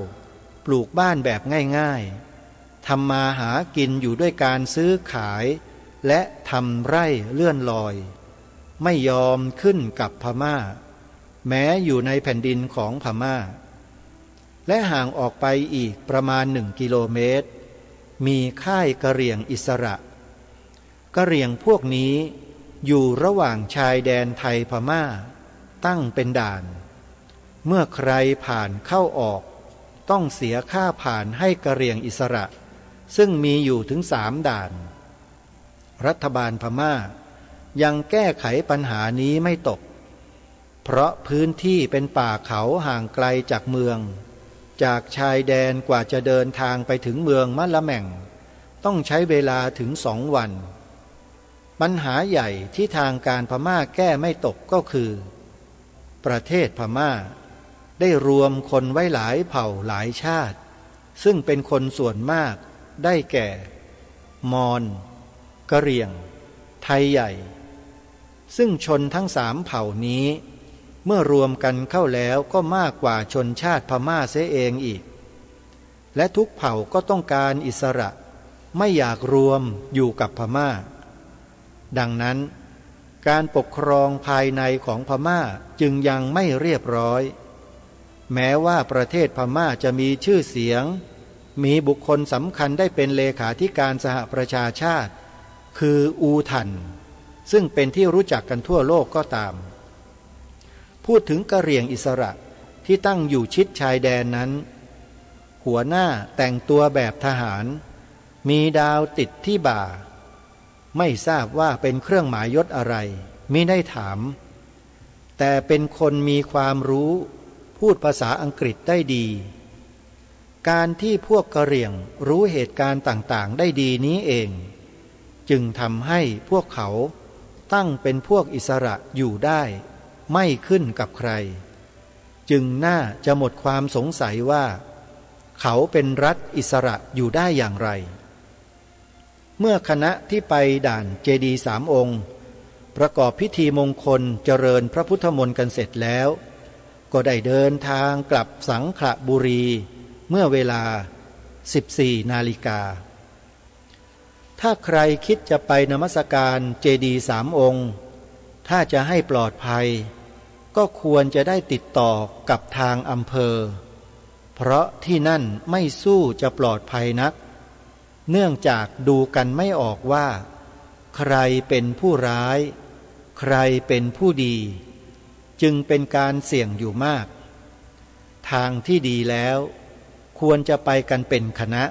ปลูกบ้านแบบง่ายๆ ทำมาหากินอยู่ด้วยการซื้อขาย และทำไร่เลื่อนลอย ไม่ยอมขึ้นกับพม่า แม้อยู่ในแผ่นดินของพม่า และห่างออกไปอีกประมาณหนึ่งกิโลเมตร มีค่ายกะเหรี่ยงอิสระ กะเหรี่ยงพวกนี้อยู่ระหว่างชายแดนไทยพม่า ตั้งเป็นด่าน เมื่อใครผ่านเข้าออก ต้องเสียค่าผ่านให้กะเหรี่ยงอิสระ ซึ่งมีอยู่ถึงสามด่าน รัฐบาลพม่ายังแก้ไขปัญหานี้ไม่ตก เพราะพื้นที่เป็นป่าเขาห่างไกลจากเมือง จากชายแดนกว่าจะเดินทางไปถึงเมืองมะละแม่ง ต้องใช้เวลาถึงสองวัน ปัญหาใหญ่ที่ทางการพม่าแก้ไม่ตกก็คือ ประเทศพม่าได้รวมคนไว้หลายเผ่าหลายชาติ ซึ่งเป็นคนส่วนมากได้แก่ มอญ กะเหรี่ยง ไทยใหญ่ ซึ่งชนทั้งสามเผ่านี้ เมื่อรวมกันเข้าแล้วก็มากกว่าชนชาติพม่าเสียเองอีก และทุกเผ่าก็ต้องการอิสระ ไม่อยากรวมอยู่กับพม่า ดังนั้น การปกครองภายในของพม่าจึงยังไม่เรียบร้อย แม้ว่าประเทศพม่าจะมีชื่อเสียง มีบุคคลสำคัญได้เป็นเลขาธิการสหประชาชาติ คืออูทัน ซึ่งเป็นที่รู้จักกันทั่วโลกก็ตาม พูดถึงกะเหรี่ยงอิสระที่ตั้งอยู่ชิดชายแดนนั้น หัวหน้าแต่งตัวแบบทหาร มีดาวติดที่บ่า ไม่ทราบว่าเป็นเครื่องหมายยศอะไร มิได้ถาม แต่เป็นคนมีความรู้ พูดภาษาอังกฤษได้ดี การที่พวกกะเหรี่ยงรู้เหตุการณ์ต่างๆ ได้ดีนี้เอง จึงทำให้พวกเขาตั้งเป็นพวกอิสระอยู่ได้ ไม่ขึ้นกับใคร จึงน่าจะหมดความสงสัยว่า เขาเป็นรัฐอิสระอยู่ได้อย่างไร เมื่อคณะที่ไปด่านเจดีย์สามองค์ ประกอบพิธีมงคลเจริญพระพุทธมนต์กันเสร็จแล้ว ก็ได้เดินทางกลับสังขละบุรี เมื่อเวลา สิบสี่นาฬิกา ถ้าใครคิดจะไปนมัสการเจดีย์สามองค์ ถ้าจะให้ปลอดภัย ก็ควรจะได้ติดต่อกับทางอำเภอ เพราะที่นั่นไม่สู้จะปลอดภัยนัก เนื่องจากดูกันไม่ออกว่า ใครเป็นผู้ร้าย ใครเป็นผู้ดี จึงเป็นการเสี่ยงอยู่มาก ทางที่ดีแล้ว ควรจะไปกันเป็นคณะ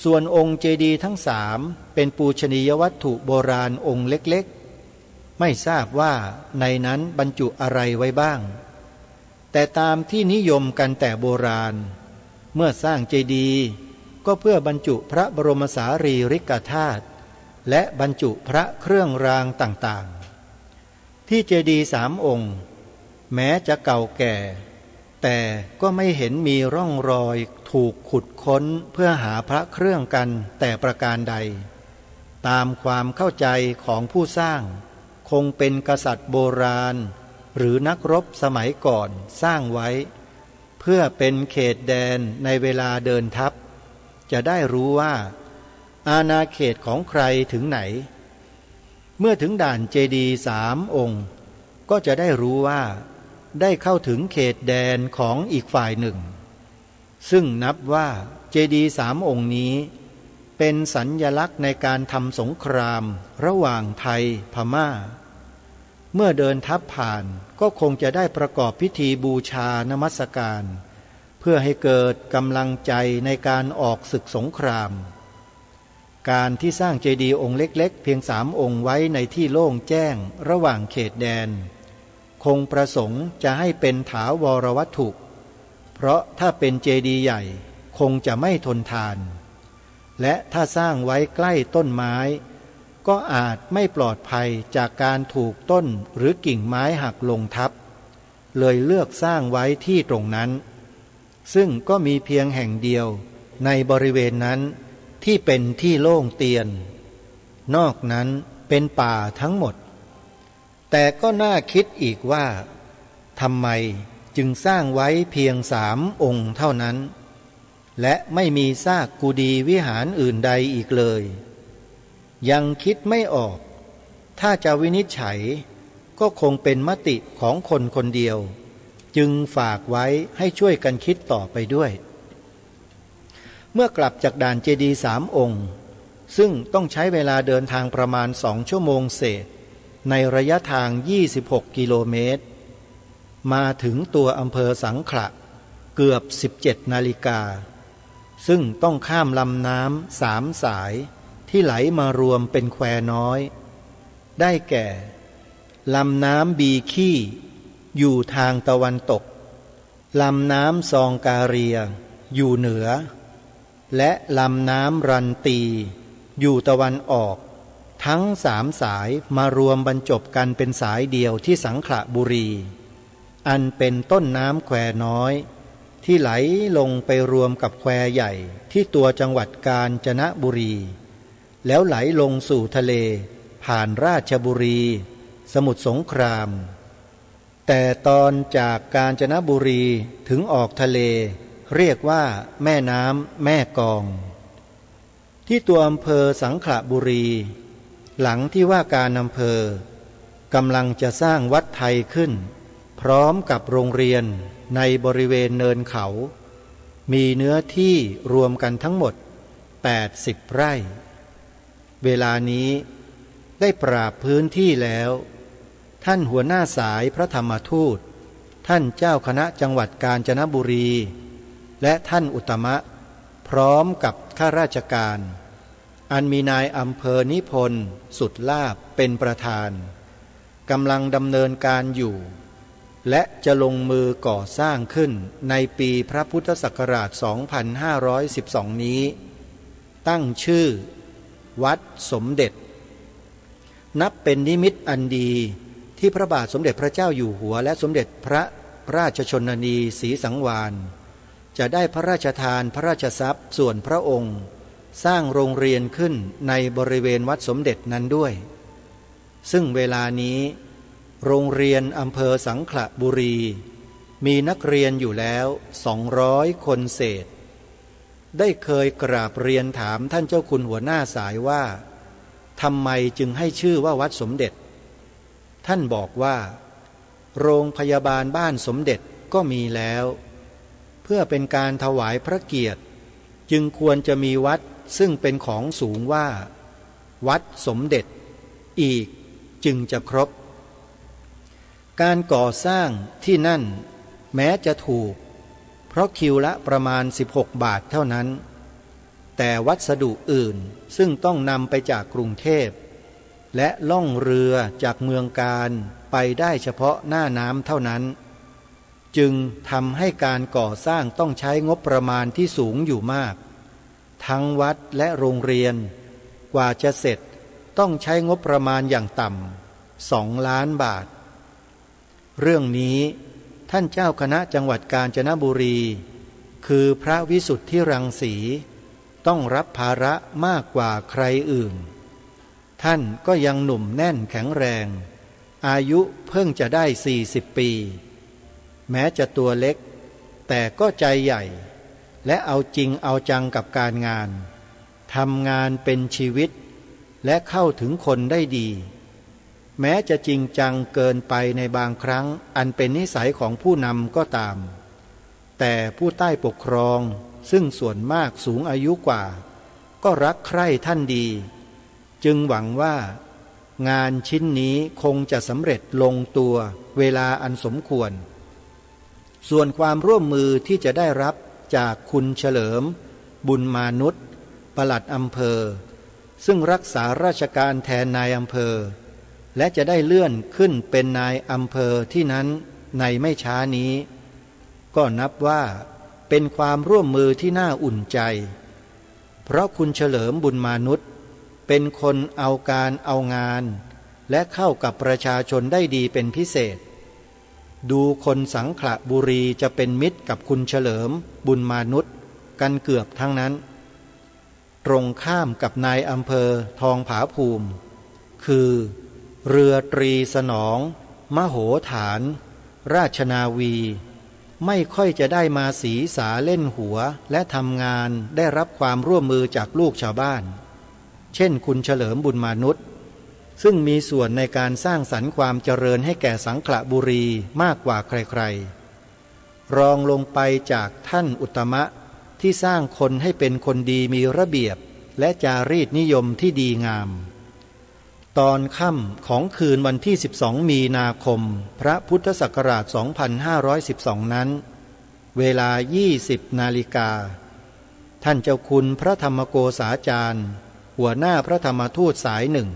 ส่วนองค์เจดีย์ทั้งสามเป็นปูชนียวัตถุโบราณองค์เล็กๆ ไม่ทราบว่าในนั้นบรรจุอะไรไว้บ้าง แต่ตามที่นิยมกันแต่โบราณ เมื่อสร้างเจดีย์ก็เพื่อบรรจุพระบรมสารีริกธาตุ และบรรจุพระเครื่องรางต่างๆ ที่เจดีย์สามองค์ แม้จะเก่าแก่ แต่ก็ไม่เห็นมีร่องรอยถูกขุดค้นเพื่อหาพระเครื่องกันแต่ประการใด ตามความเข้าใจของผู้สร้าง คงเป็นกษัตริย์โบราณ หรือนักรบสมัยก่อนสร้างไว้ เพื่อเป็นเขตแดนในเวลาเดินทัพ จะได้รู้ว่า อาณาเขตของใครถึงไหน เมื่อถึงด่านเจดีย์สามองค์ ก็จะได้รู้ว่า ได้เข้าถึงเขตแดนของอีกฝ่ายหนึ่ง ซึ่งนับว่าเจดีย์สามองค์นี้ เป็นสัญลักษณ์ในการทำสงครามระหว่างไทยพม่า เมื่อเดินทัพผ่านก็คงจะได้ประกอบพิธีบูชานมัสการ เพื่อให้เกิดกำลังใจในการออกศึกสงคราม การที่สร้างเจดีย์องค์เล็กๆ เพียงสามองค์ไว้ในที่โล่งแจ้งระหว่างเขตแดน คงประสงค์จะให้เป็นถาวรวัตถุ เพราะถ้าเป็นเจดีย์ใหญ่คงจะไม่ทนทาน และถ้าสร้างไว้ใกล้ต้นไม้ ก็อาจไม่ปลอดภัยจากการถูกต้นหรือกิ่งไม้หักลงทับ เลยเลือกสร้างไว้ที่ตรงนั้น ซึ่งก็มีเพียงแห่งเดียวในบริเวณนั้นที่เป็นที่โล่งเตียน นอกนั้นเป็นป่าทั้งหมด แต่ก็น่าคิดอีกว่า ทำไมจึงสร้างไว้เพียงสามองค์เท่านั้น และไม่มีซากกุฏีวิหารอื่นใดอีกเลย ยังคิดไม่ออก ถ้าจะวินิจฉัย ก็คงเป็นมติของคนคนเดียว จึงฝากไว้ให้ช่วยกันคิดต่อไปด้วย เมื่อกลับจากด่านเจดีย์สามองค์ ซึ่งต้องใช้เวลาเดินทางประมาณสองชั่วโมงเศษ ในระยะทาง ยี่สิบหกกิโลเมตร มาถึงตัวอำเภอสังขละเกือบ สิบเจ็ดนาฬิกา ซึ่งต้องข้ามลำน้ำสามสายที่ไหลมารวมเป็นแควน้อย ได้แก่ ลำน้ำบีขี้ อยู่ทางตะวันตก ลำน้ำซองกาเรีย อยู่เหนือ และลำน้ำรันตี อยู่ตะวันออก ทั้งสามสายมารวมบรรจบกันเป็นสายเดียวที่สังขละบุรี อันเป็นต้นน้ำแควน้อย ที่ไหลลงไปรวมกับแควใหญ่ที่ตัวจังหวัดกาญจนบุรี แล้วไหลลงสู่ทะเล ผ่านราชบุรี สมุทรสงคราม แต่ตอนจากกาญจนบุรีถึงออกทะเล เรียกว่าแม่น้ำแม่กลอง ที่ตัวอำเภอสังขละบุรี หลังที่ว่าการอำเภอกำลังจะสร้างวัดไทยขึ้น พร้อมกับโรงเรียนในบริเวณเนินเขา มีเนื้อที่รวมกันทั้งหมด แปดสิบไร่ เวลานี้ได้ปราบพื้นที่แล้ว ท่านหัวหน้าสายพระธรรมทูต ท่านเจ้าคณะจังหวัดกาญจนบุรี และท่านอุตตมะ พร้อมกับข้าราชการ อันมีนายอำเภอนิพนธ์ สุดลาภ เป็นประธาน กำลังดำเนินการอยู่ และจะลงมือก่อสร้างขึ้นในปีพระพุทธศักราช สองพันห้าร้อยสิบสอง นี้ ตั้งชื่อ วัดสมเด็จ นับเป็นนิมิตอันดีที่พระบาทสมเด็จพระเจ้าอยู่หัว และสมเด็จพระราชชนนีศรีสังวาลย์ จะได้พระราชทานพระราชทรัพย์ส่วนพระองค์ สร้างโรงเรียนขึ้นในบริเวณวัดสมเด็จนั้นด้วย ซึ่งเวลานี้ โรงเรียนอำเภอสังขละบุรี มีนักเรียนอยู่แล้ว สองร้อย คนเศษ ได้เคยกราบเรียนถามท่านเจ้าคุณหัวหน้าสายว่า ทำไมจึงให้ชื่อว่าวัดสมเด็จ ท่านบอกว่า โรงพยาบาลบ้านสมเด็จก็มีแล้ว เพื่อเป็นการถวายพระเกียรติ จึงควรจะมีวัดซึ่งเป็นของสูงว่า วัดสมเด็จ อีกจึงจะครบ การก่อสร้างที่นั่นแม้จะถูก เพราะคิวละประมาณ สิบหก บาทเท่านั้น แต่วัสดุอื่นซึ่งต้องนำไปจากกรุงเทพ และล่องเรือจากเมืองกาญไปได้เฉพาะหน้าน้ำเท่านั้น จึงทำให้การก่อสร้างต้องใช้งบประมาณที่สูงอยู่มาก ทั้งวัดและโรงเรียน กว่าจะเสร็จต้องใช้งบประมาณอย่างต่ำ สองล้าน บาท เรื่องนี้ท่านเจ้าคณะจังหวัดกาญจนบุรี คือพระวิสุทธิรังสี ต้องรับภาระมากกว่าใครอื่น ท่านก็ยังหนุ่มแน่นแข็งแรง อายุเพิ่งจะได้ สี่สิบ ปี แม้จะตัวเล็ก แต่ก็ใจใหญ่ และเอาจริงเอาจังกับการงาน ทำงานเป็นชีวิต และเข้าถึงคนได้ดี แม้จะจริงจังเกินไปในบางครั้ง อันเป็นนิสัยของผู้นำก็ตาม แต่ผู้ใต้ปกครองซึ่งส่วนมากสูงอายุกว่า ก็รักใคร่ท่านดี จึงหวังว่างานชิ้นนี้คงจะสำเร็จลงตัวเวลาอันสมควร ส่วนความร่วมมือที่จะได้รับจากคุณเฉลิม บุญมานุช ปลัดอำเภอ ซึ่งรักษาราชการแทนนายอำเภอ และจะได้เลื่อนขึ้นเป็นนายอำเภอที่นั้นในไม่ช้านี้ ก็นับว่าเป็นความร่วมมือที่น่าอุ่นใจ เพราะคุณเฉลิม บุญมานุช เป็นคนเอาการเอางาน และเข้ากับประชาชนได้ดีเป็นพิเศษ ดูคนสังขละบุรีจะเป็นมิตรกับคุณเฉลิม บุญมานุช กันเกือบทั้งนั้น ตรงข้ามกับนายอำเภอทองผาภูมิ คือเรือตรีสนอง มโหฐาน ราชนาวี ไม่ค่อยจะได้มาสีสาเล่นหัวและทำงานได้รับความร่วมมือจากลูกชาวบ้าน เช่นคุณเฉลิม บุญมานุช ซึ่งมีส่วนในการสร้างสรรค์ความเจริญให้แก่สังขละบุรีมากกว่าใครๆ รองลงไปจากท่านอุตตมะที่สร้างคนให้เป็นคนดีมีระเบียบและจารีตนิยมที่ดีงาม ตอนค่ำของคืนวันที่ สิบสอง มีนาคม พระพุทธศักราช สองพันห้าร้อยสิบสอง นั้น เวลา ยี่สิบ นาฬิกา ท่านเจ้าคุณพระธรรมโกษาจารย์ หัวหน้าพระธรรมทูตสายหนึ่ง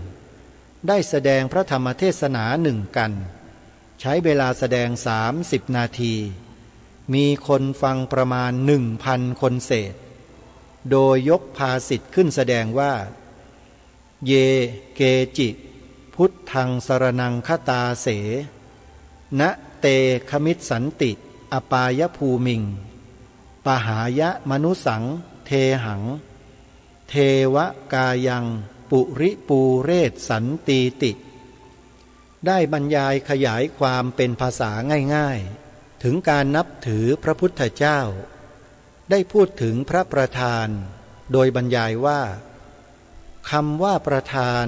ได้แสดงพระธรรมเทศนาหนึ่งกัณฑ์ ใช้เวลาแสดง สามสิบ นาที มีคนฟังประมาณ หนึ่งพัน คนเศษ โดยยกภาษิตขึ้นแสดงว่า เย เกจิ พุทธังสรณังคตาเส นะ เต ขมิสสันติ อปายภูมิง ปหายะมนุสสัง เทหัง เทวะกายัง ปุริปูเรสสันตีติ ได้บรรยายขยายความเป็นภาษาง่ายๆ ถึงการนับถือพระพุทธเจ้า ได้พูดถึงพระประธาน โดยบรรยายว่า คำว่าประธาน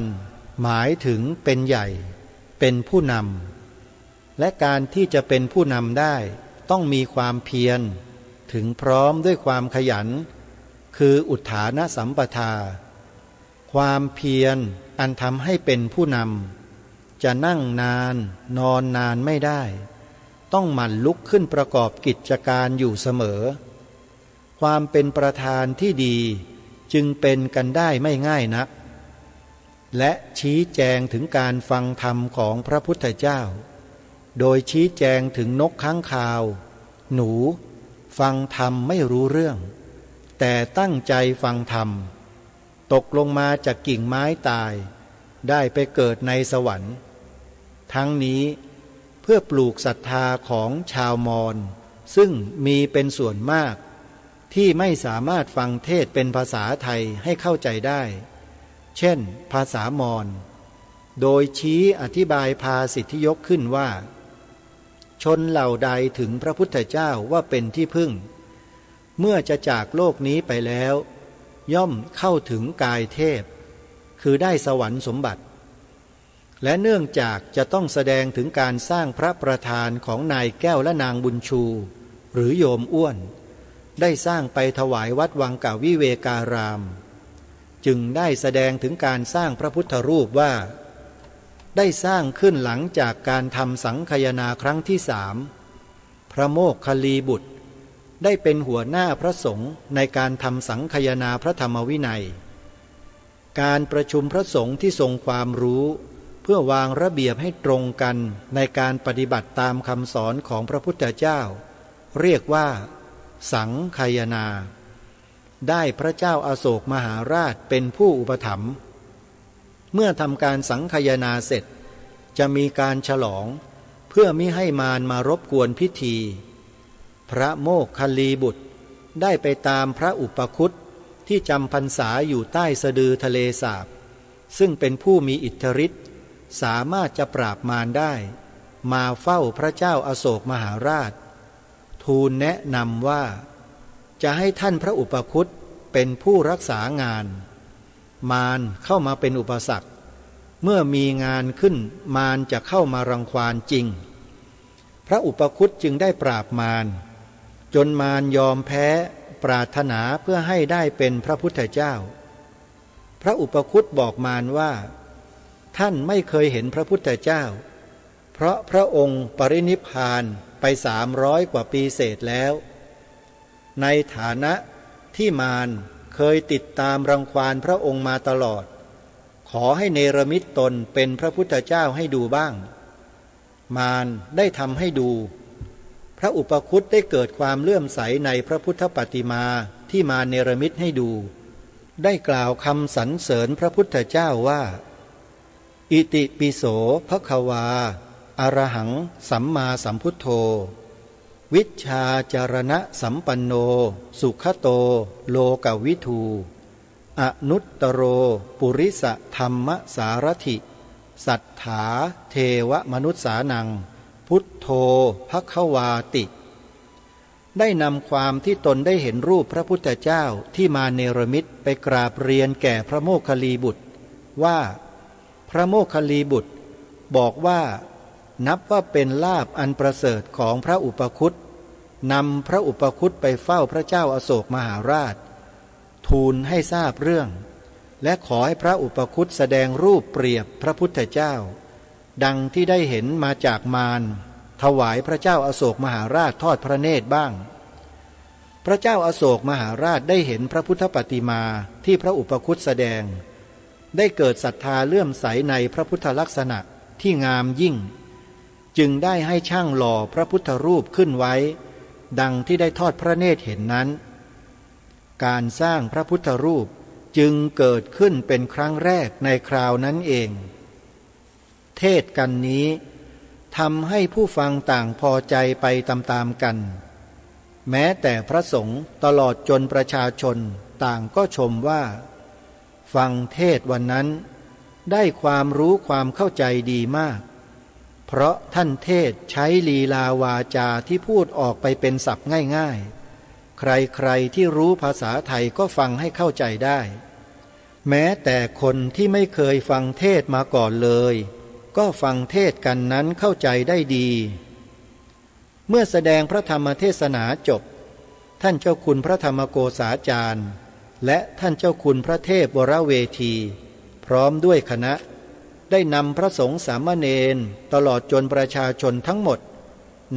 หมายถึงเป็นใหญ่ เป็นผู้นำ และการที่จะเป็นผู้นำได้ ต้องมีความเพียร ถึงพร้อมด้วยความขยัน คืออุทฐานสัมปทา ความเพียรอันทำให้เป็นผู้นำ จะนั่งนาน นอนนานไม่ได้ ต้องหมั่นลุกขึ้นประกอบกิจการอยู่เสมอ ความเป็นประธานที่ดีจึงเป็นกันได้ไม่ง่ายนัก และชี้แจงถึงการฟังธรรมของพระพุทธเจ้า โดยชี้แจงถึงนกค้างคาว หนู ฟังธรรมไม่รู้เรื่อง แต่ตั้งใจฟังธรรม ตกลงมาจากกิ่งไม้ตาย ได้ไปเกิดในสวรรค์ ทั้งนี้เพื่อปลูกศรัทธาของชาวมอญ ซึ่งมีเป็นส่วนมาก ที่ไม่สามารถฟังเทศน์เป็นภาษาไทยให้เข้าใจได้ เช่น ภาษามอญ โดยชี้อธิบายภาษิตที่ยกขึ้นว่า ชนเหล่าใดถึงพระพุทธเจ้าว่าเป็นที่พึ่ง เมื่อจะจากโลกนี้ไปแล้ว ย่อมเข้าถึงกายเทพ คือได้สวรรค์สมบัติ และเนื่องจากจะต้องแสดงถึงการสร้างพระประธานของนายแก้วและนางบุญชู หรือโยมอ้วน ได้สร้างไปถวายวัดวังกวิเวการาม จึงได้แสดงถึงการสร้างพระพุทธรูปว่า ได้สร้างขึ้นหลังจากการทำสังคายนาครั้งที่สาม พระโมคคัลลีบุตร ได้เป็นหัวหน้าพระสงฆ์ในการทำสังคายนาพระธรรมวินัย การประชุมพระสงฆ์ที่ทรงความรู้ เพื่อวางระเบียบให้ตรงกันในการปฏิบัติตามคำสอนของพระพุทธเจ้า เรียกว่า สังคายนา ได้พระเจ้าอโศกมหาราชเป็นผู้อุปถัมภ์ เมื่อทำการสังคายนาเสร็จ จะมีการฉลอง เพื่อมิให้มารมารบกวนพิธี พระโมคคัลลีบุตร ได้ไปตามพระอุปคุตที่จำพรรษาอยู่ใต้สะดือทะเลสาบ ซึ่งเป็นผู้มีอิทธิฤทธิ์ สามารถจะปราบมารได้ มาเฝ้าพระเจ้าอโศกมหาราช ทูลแนะนำว่า จะให้ท่านพระอุปคุตเป็นผู้รักษางาน มารเข้ามาเป็นอุปสรรค เมื่อมีงานขึ้น มารจะเข้ามารังควานจริง พระอุปคุตจึงได้ปราบมาร จนมารยอมแพ้ ปรารถนาเพื่อให้ได้เป็นพระพุทธเจ้า พระอุปคุตบอกมารว่า ท่านไม่เคยเห็นพระพุทธเจ้า เพราะพระองค์ปรินิพพานไปสามร้อยกว่าปีเศษแล้ว ในฐานะที่มารเคยติดตามรังควานพระองค์มาตลอด ขอให้เนรมิตตนเป็นพระพุทธเจ้าให้ดูบ้าง มารได้ทำให้ดู พระอุปคุตได้เกิดความเลื่อมใสในพระพุทธปฏิมาที่มารเนรมิตให้ดู ได้กล่าวคำสรรเสริญพระพุทธเจ้าว่า อิติปิโสภควา อรหังสัมมาสัมพุทโธ วิชชาจรณะสัมปันโน สุขโต โลกวิทู อนุตตโร ปุริสธรรมสารถิ สัตถา เทวมนุสสานัง พุทโธ ภควาติ ได้นำความที่ตนได้เห็นรูปพระพุทธเจ้าที่มารเนรมิตไปกราบเรียนแก่พระโมคคัลลีบุตร ว่า พระโมคคัลลีบุตร บอกว่า นับว่าเป็นลาภอันประเสริฐของพระอุปคุต นำพระอุปคุตไปเฝ้าพระเจ้าอโศกมหาราช ทูลให้ทราบเรื่อง และขอให้พระอุปคุตแสดงรูปเปรียบพระพุทธเจ้า ดังที่ได้เห็นมาจากมาร ถวายพระเจ้าอโศกมหาราชทอดพระเนตรบ้าง พระเจ้าอโศกมหาราชได้เห็นพระพุทธปฏิมาที่พระอุปคุตแสดง ได้เกิดศรัทธาเลื่อมใสในพระพุทธลักษณะที่งามยิ่ง จึงได้ให้ช่างหล่อพระพุทธรูปขึ้นไว้ ดังที่ได้ทอดพระเนตรเห็นนั้น การสร้างพระพุทธรูปจึงเกิดขึ้นเป็นครั้งแรกในคราวนั้นเอง เทศน์กันนี้ทำให้ผู้ฟังต่างพอใจไปตามๆ กัน แม้แต่พระสงฆ์ตลอดจนประชาชนต่างก็ชมว่า ฟังเทศน์วันนั้นได้ความรู้ความเข้าใจดีมาก เพราะท่านเทศน์ใช้ลีลาวาจาที่พูดออกไปเป็นศัพท์ง่ายๆ ใครๆ ที่รู้ภาษาไทยก็ฟังให้เข้าใจได้ แม้แต่คนที่ไม่เคยฟังเทศน์มาก่อนเลย ก็ฟังเทศน์กันนั้นเข้าใจได้ดี เมื่อแสดงพระธรรมเทศนาจบ ท่านเจ้าคุณพระธรรมโกษาจารย์ และท่านเจ้าคุณพระเทพวรเวที พร้อมด้วยคณะ ได้นำพระสงฆ์สามเณร ตลอดจนประชาชนทั้งหมด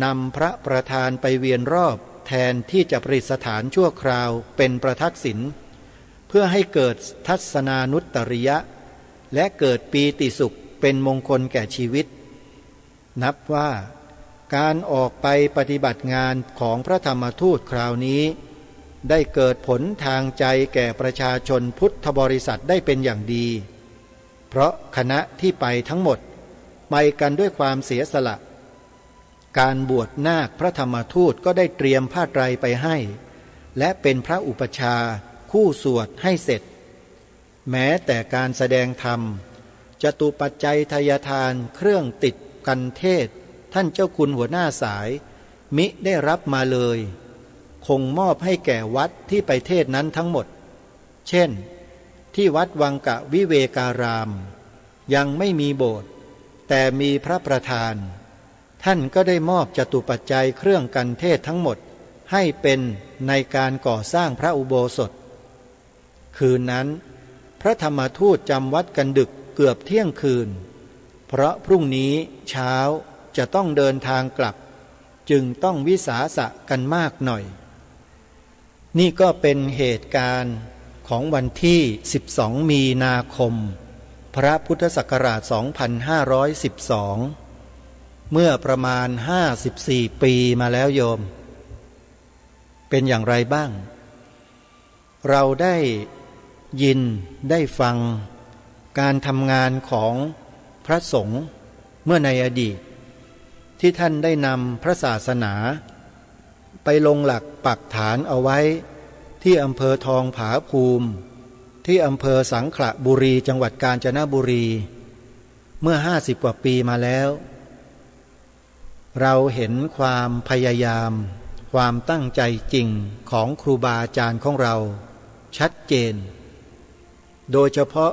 นำพระประธานไปเวียนรอบแทนที่จะประดิษฐานชั่วคราวเป็นประทักษิณ เพื่อให้เกิดทัศนานุตตริยะ และเกิดปีติสุขเป็นมงคลแก่ชีวิต นับว่าการออกไปปฏิบัติงานของพระธรรมทูตคราวนี้ ได้เกิดผลทางใจแก่ประชาชนพุทธบริษัทได้เป็นอย่างดี เพราะคณะที่ไปทั้งหมดไปกันด้วยความเสียสละ การบวชนาคพระธรรมทูตก็ได้เตรียมผ้าไตรไปให้ และเป็นพระอุปัชฌาย์คู่สวดให้เสร็จ แม้แต่การแสดงธรรม จตุปัจจัยทายทาน เครื่องติดกัณฑ์เทศน์ ท่านเจ้าคุณหัวหน้าสายมิได้รับมาเลย คงมอบให้แก่วัดที่ไปเทศน์นั้นทั้งหมด เช่น ที่วัดวังกะวิเวการาม ยังไม่มีโบสถ์ แต่มีพระประธาน ท่านก็ได้มอบจตุปัจจัยเครื่องกัณฑ์เทศน์ทั้งหมด ให้เป็นในการก่อสร้างพระอุโบสถ คืนนั้น พระธรรมทูตจำวัดกันดึกเกือบเที่ยงคืน เพราะพรุ่งนี้เช้าจะต้องเดินทางกลับ จึงต้องวิสาสะกันมากหน่อย นี่ก็เป็นเหตุการณ์ของวันที่ สิบสอง มีนาคม พระพุทธศักราช สองพันห้าร้อยสิบสอง เมื่อประมาณ ห้าสิบสี่ ปีมาแล้วโยม เป็นอย่างไรบ้าง เราได้ยินได้ฟังการทำงานของพระสงฆ์เมื่อในอดีต ที่ท่านได้นำพระศาสนาไปลงหลักปักฐานเอาไว้ที่อำเภอทองผาภูมิ ที่อำเภอสังขละบุรี จังหวัดกาญจนบุรี เมื่อ ห้าสิบ กว่าปีมาแล้ว เราเห็นความพยายาม ความตั้งใจจริงของครูบาอาจารย์ของเราชัดเจน โดยเฉพาะ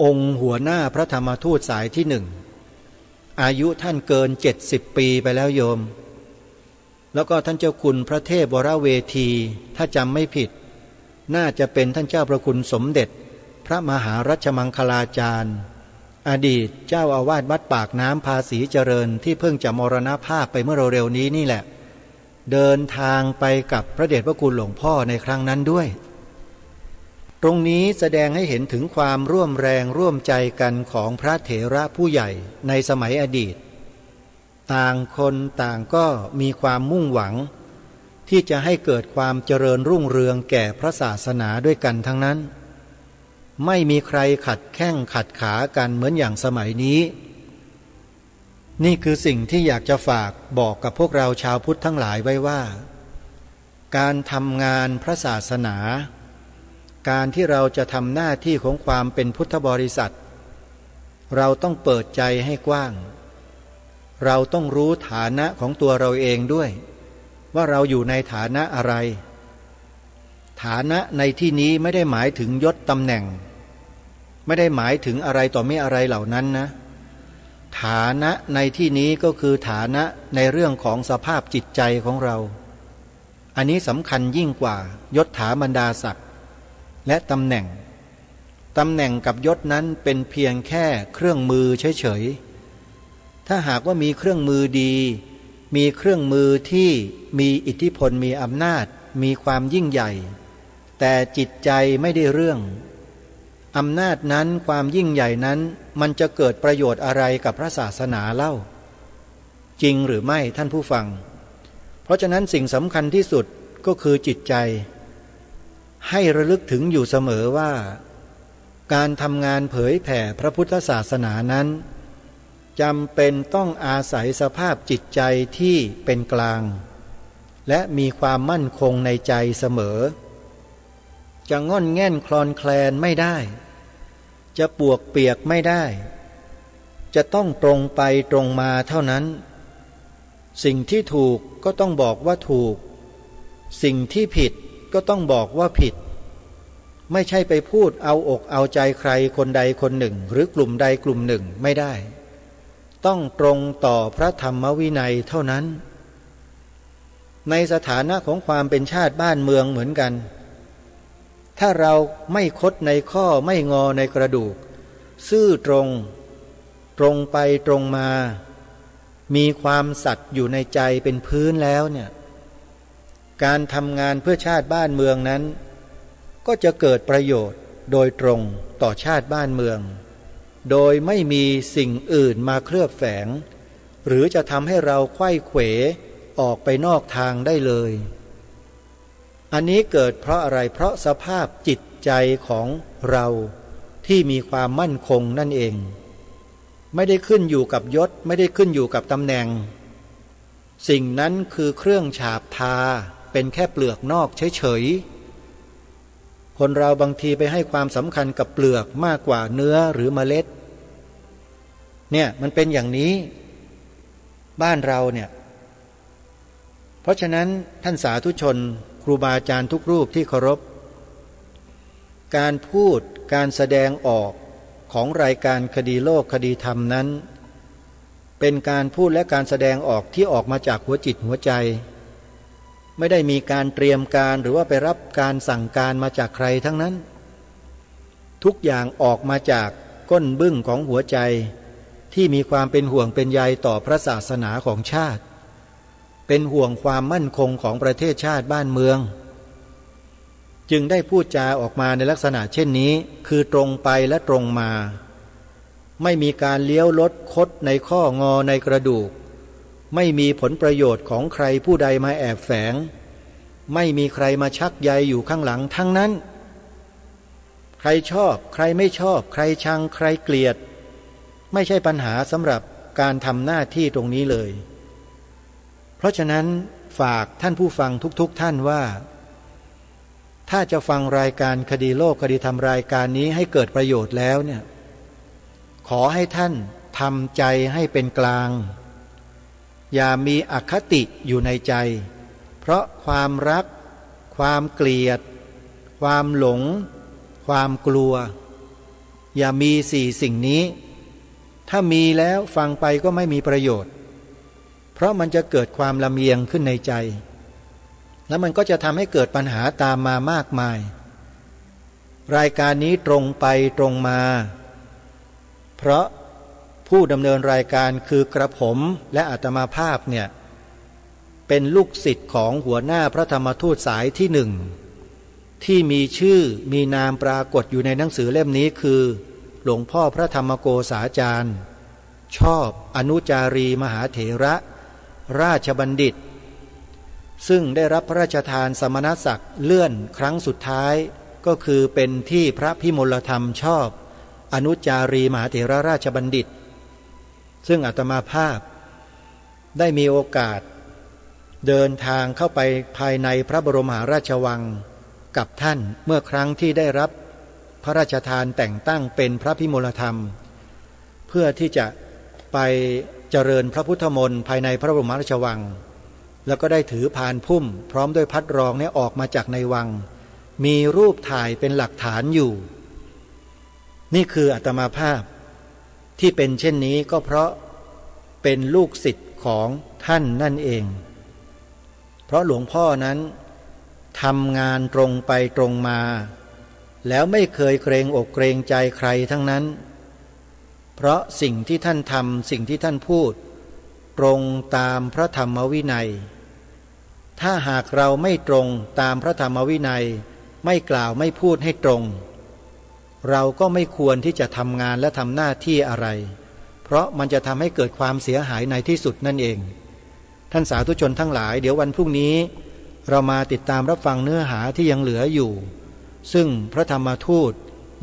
องค์หัวหน้าพระธรรมทูตสายที่หนึ่ง อายุท่านเกิน เจ็ดสิบ ปีไปแล้วโยม แล้วก็ท่านเจ้าคุณพระเทพวรเวที ถ้าจำไม่ผิด น่าจะเป็นท่านเจ้าพระคุณสมเด็จพระมหารัชมังคลาจารย์ อดีตเจ้าอาวาสวัดปากน้ำภาษีเจริญ ที่เพิ่งจะมรณภาพไปเมื่อเร็วๆ นี้นี่แหละ เดินทางไปกับพระเดชพระคุณหลวงพ่อในครั้งนั้นด้วย ตรงนี้แสดงให้เห็นถึงความร่วมแรงร่วมใจกันของพระเถระผู้ใหญ่ในสมัยอดีต ต่างคนต่างก็มีความมุ่งหวัง ที่จะให้เกิดความเจริญรุ่งเรืองแก่พระศาสนาด้วยกันทั้งนั้น ไม่มีใครขัดแข้งขัดขากันเหมือนอย่างสมัยนี้ นี่คือสิ่งที่อยากจะฝากบอกกับพวกเราชาวพุทธทั้งหลายไว้ว่า การทำงานพระศาสนา การที่เราจะทำหน้าที่ของความเป็นพุทธบริษัท เราต้องเปิดใจให้กว้าง เราต้องรู้ฐานะของตัวเราเองด้วย ว่าเราอยู่ในฐานะอะไร ฐานะในที่นี้ไม่ได้หมายถึงยศตำแหน่ง ไม่ได้หมายถึงอะไรต่อมิอะไรเหล่านั้นนะ ฐานะในที่นี้ก็คือฐานะในเรื่องของสภาพจิตใจของเรา อันนี้สำคัญยิ่งกว่ายศถาบรรดาศักดิ์และตำแหน่ง ตำแหน่งกับยศนั้นเป็นเพียงแค่เครื่องมือเฉยๆ ถ้าหากว่ามีเครื่องมือดี มีเครื่องมือที่มีอิทธิพล มีอำนาจ มีความยิ่งใหญ่ แต่จิตใจไม่ได้เรื่อง อำนาจนั้น ความยิ่งใหญ่นั้น มันจะเกิดประโยชน์อะไรกับพระศาสนาเล่า จริงหรือไม่ท่านผู้ฟัง เพราะฉะนั้นสิ่งสำคัญที่สุดก็คือจิตใจ ให้ระลึกถึงอยู่เสมอว่า การทำงานเผยแผ่พระพุทธศาสนานั้น จำเป็นต้องอาศัยสภาพจิตใจที่เป็นกลาง และมีความมั่นคงในใจเสมอ จะง่อนแง่นคลอนแคลนไม่ได้ จะปวกเปียกไม่ได้ จะต้องตรงไปตรงมาเท่านั้น สิ่งที่ถูกก็ต้องบอกว่าถูก สิ่งที่ผิดก็ต้องบอกว่าผิด ไม่ใช่ไปพูดเอาอกเอาใจใครคนใดคนหนึ่ง หรือกลุ่มใดกลุ่มหนึ่งไม่ได้ ต้องตรงต่อพระธรรมวินัยเท่านั้น ในสถานะของความเป็นชาติบ้านเมืองเหมือนกัน ถ้าเราไม่คดในข้อ ไม่งอในกระดูก ซื่อตรง ตรงไปตรงมา มีความสัตย์อยู่ในใจเป็นพื้นแล้วเนี่ย การทำงานเพื่อชาติบ้านเมืองนั้น ก็จะเกิดประโยชน์โดยตรงต่อชาติบ้านเมือง โดยไม่มีสิ่งอื่นมาเคลือบแฝง หรือจะทำให้เราไขว้เขวออกไปนอกทางได้เลย อันนี้เกิดเพราะอะไร เพราะสภาพจิตใจของเราที่มีความมั่นคงนั่นเอง ไม่ได้ขึ้นอยู่กับยศ ไม่ได้ขึ้นอยู่กับตำแหน่ง สิ่งนั้นคือเครื่องฉาบทา เป็นแค่เปลือกนอกเฉยๆ คนเราบางทีไปให้ความสำคัญกับเปลือกมากกว่าเนื้อหรือเมล็ด เนี่ย มันเป็นอย่างนี้ บ้านเราเนี่ย เพราะฉะนั้นท่านสาธุชน ครูบาอาจารย์ทุกรูปที่เคารพ การพูด การแสดงออกของรายการคดีโลกคดีธรรมนั้น เป็นการพูดและการแสดงออกที่ออกมาจากหัวจิตหัวใจ ไม่ได้มีการเตรียมการหรือว่าไปรับการสั่งการมาจากใครทั้งนั้น ทุกอย่างออกมาจากก้นบึ้งของหัวใจ ที่มีความเป็นห่วงเป็นใยต่อพระศาสนาของชาติ เป็นห่วงความมั่นคงของประเทศชาติบ้านเมือง จึงได้พูดจาออกมาในลักษณะเช่นนี้ คือตรงไปและตรงมา ไม่มีการเลี้ยวลดคดในข้องอในกระดูก ไม่มีผลประโยชน์ของใครผู้ใดมาแอบแฝง ไม่มีใครมาชักใยอยู่ข้างหลังทั้งนั้น ใครชอบ ใครไม่ชอบ ใครชัง ใครเกลียด ไม่ใช่ปัญหาสำหรับการทำหน้าที่ตรงนี้เลย เพราะฉะนั้นฝากท่านผู้ฟังทุกๆ ท่านว่า ถ้าจะฟังรายการคดีโลกคดีธรรมรายการนี้ให้เกิดประโยชน์แล้วเนี่ย ขอให้ท่านทำใจให้เป็นกลาง อย่ามีอคติอยู่ในใจ เพราะความรัก ความเกลียด ความหลง ความกลัว อย่ามีสี่สิ่งนี้ ถ้ามีแล้วฟังไปก็ไม่มีประโยชน์ เพราะมันจะเกิดความลำเอียงขึ้นในใจ แล้วมันก็จะทำให้เกิดปัญหาตามมามากมาย รายการนี้ตรงไปตรงมา เพราะผู้ดำเนินรายการคือกระผมและอาตมาภาพเนี่ย เป็นลูกศิษย์ของหัวหน้าพระธรรมทูตสายที่หนึ่ง ที่มีชื่อมีนามปรากฏอยู่ในหนังสือเล่มนี้คือ หลวงพ่อพระธรรมโกษาจารย์ ชอบ อนุจารีมหาเถระ ราชบัณฑิต ซึ่งได้รับพระราชทานสมณศักดิ์เลื่อนครั้งสุดท้าย ก็คือเป็นที่พระพิมลธรรมชอบ อนุจารีมหาเถระราชบัณฑิต ซึ่งอาตมาภาพได้มีโอกาสเดินทางเข้าไปภายในพระบรมมหาราชวังกับท่าน เมื่อครั้งที่ได้รับพระราชทานแต่งตั้งเป็นพระพิมลธรรม เพื่อที่จะไปเจริญพระพุทธมนต์ภายในพระบรมมหาราชวัง แล้วก็ได้ถือพานพุ่มพร้อมด้วยพัดรองเนี่ยออกมาจากในวัง มีรูปถ่ายเป็นหลักฐานอยู่ นี่คืออาตมาภาพที่เป็นเช่นนี้ก็เพราะเป็นลูกศิษย์ของท่านนั่นเอง เพราะหลวงพ่อนั้นทำงานตรงไปตรงมา แล้วไม่เคยเกรงอกเกรงใจใครทั้งนั้น เพราะสิ่งที่ท่านทำ สิ่งที่ท่านพูด ตรงตามพระธรรมวินัย ถ้าหากเราไม่ตรงตามพระธรรมวินัย ไม่กล่าวไม่พูดให้ตรง เราก็ไม่ควรที่จะทำงานและทำหน้าที่อะไร เพราะมันจะทำให้เกิดความเสียหายในที่สุดนั่นเอง ท่านสาธุชนทั้งหลาย เดี๋ยววันพรุ่งนี้ เรามาติดตามรับฟังเนื้อหาที่ยังเหลืออยู่ ซึ่งพระธรรมทูต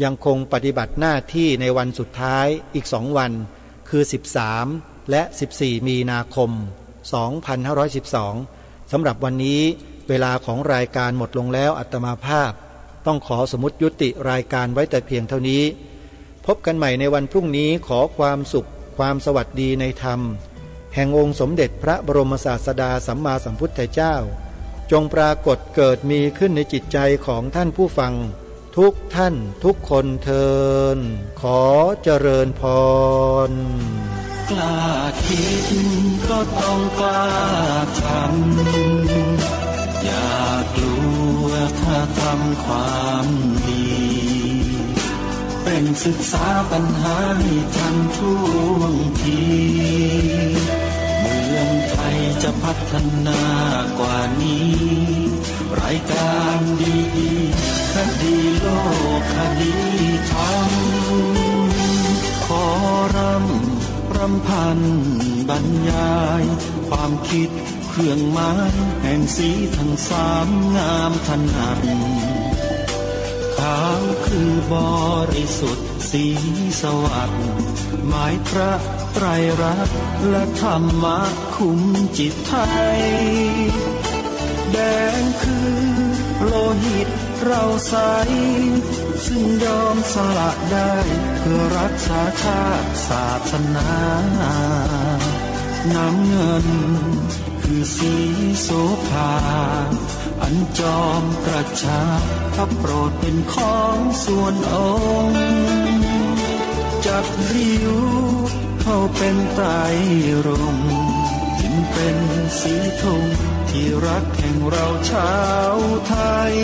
ยังคงปฏิบัติหน้าที่ในวันสุดท้ายอีกสองวัน คือ สิบสาม และ สิบสี่ มีนาคม สองพันห้าร้อยสิบสอง สำหรับวันนี้เวลาของรายการหมดลงแล้ว อาตมาภาพต้องขอสมมุติยุติรายการไว้แต่เพียงเท่านี้ พบกันใหม่ในวันพรุ่งนี้ ขอความสุข ความสวัสดีในธรรม แห่งองค์สมเด็จพระบรมศาสดาสัมมาสัมพุทธเจ้า จงปรากฏเกิดมีขึ้นในจิตใจของท่านผู้ฟังทุกท่านทุกคนเทอญ ขอเจริญพร กล้าคิดก็ต้องกล้าทำ อย่ากลัวถ้าทำความดี เร่งศึกษาปัญหาให้ทันท่วงที เมืองไทยจะพัฒนากว่านี้ รายการดีๆ คดีโลกคดีธรรม ขอร่ำรำพันบรรยาย ความคิดเครื่องหมายแห่งสีทั้งสามงามถนัด ขาวคือบริสุทธิ์สีสวัสดิ์ หมายพระไตรรัตน์และธรรมะคุ้มจิตไทย แดงคือโลหิตเราใส ซึ่งยอมสละได้เพื่อรักษาชาติศาสนา น้ำเงินคือสีโสภา อันจอมประชาพระโปรดเป็นของส่วนองค์ จักริ้วเข้าเป็นไตรรงค์ จึงเป็นสีธงที่รักแห่งเราชาวไทย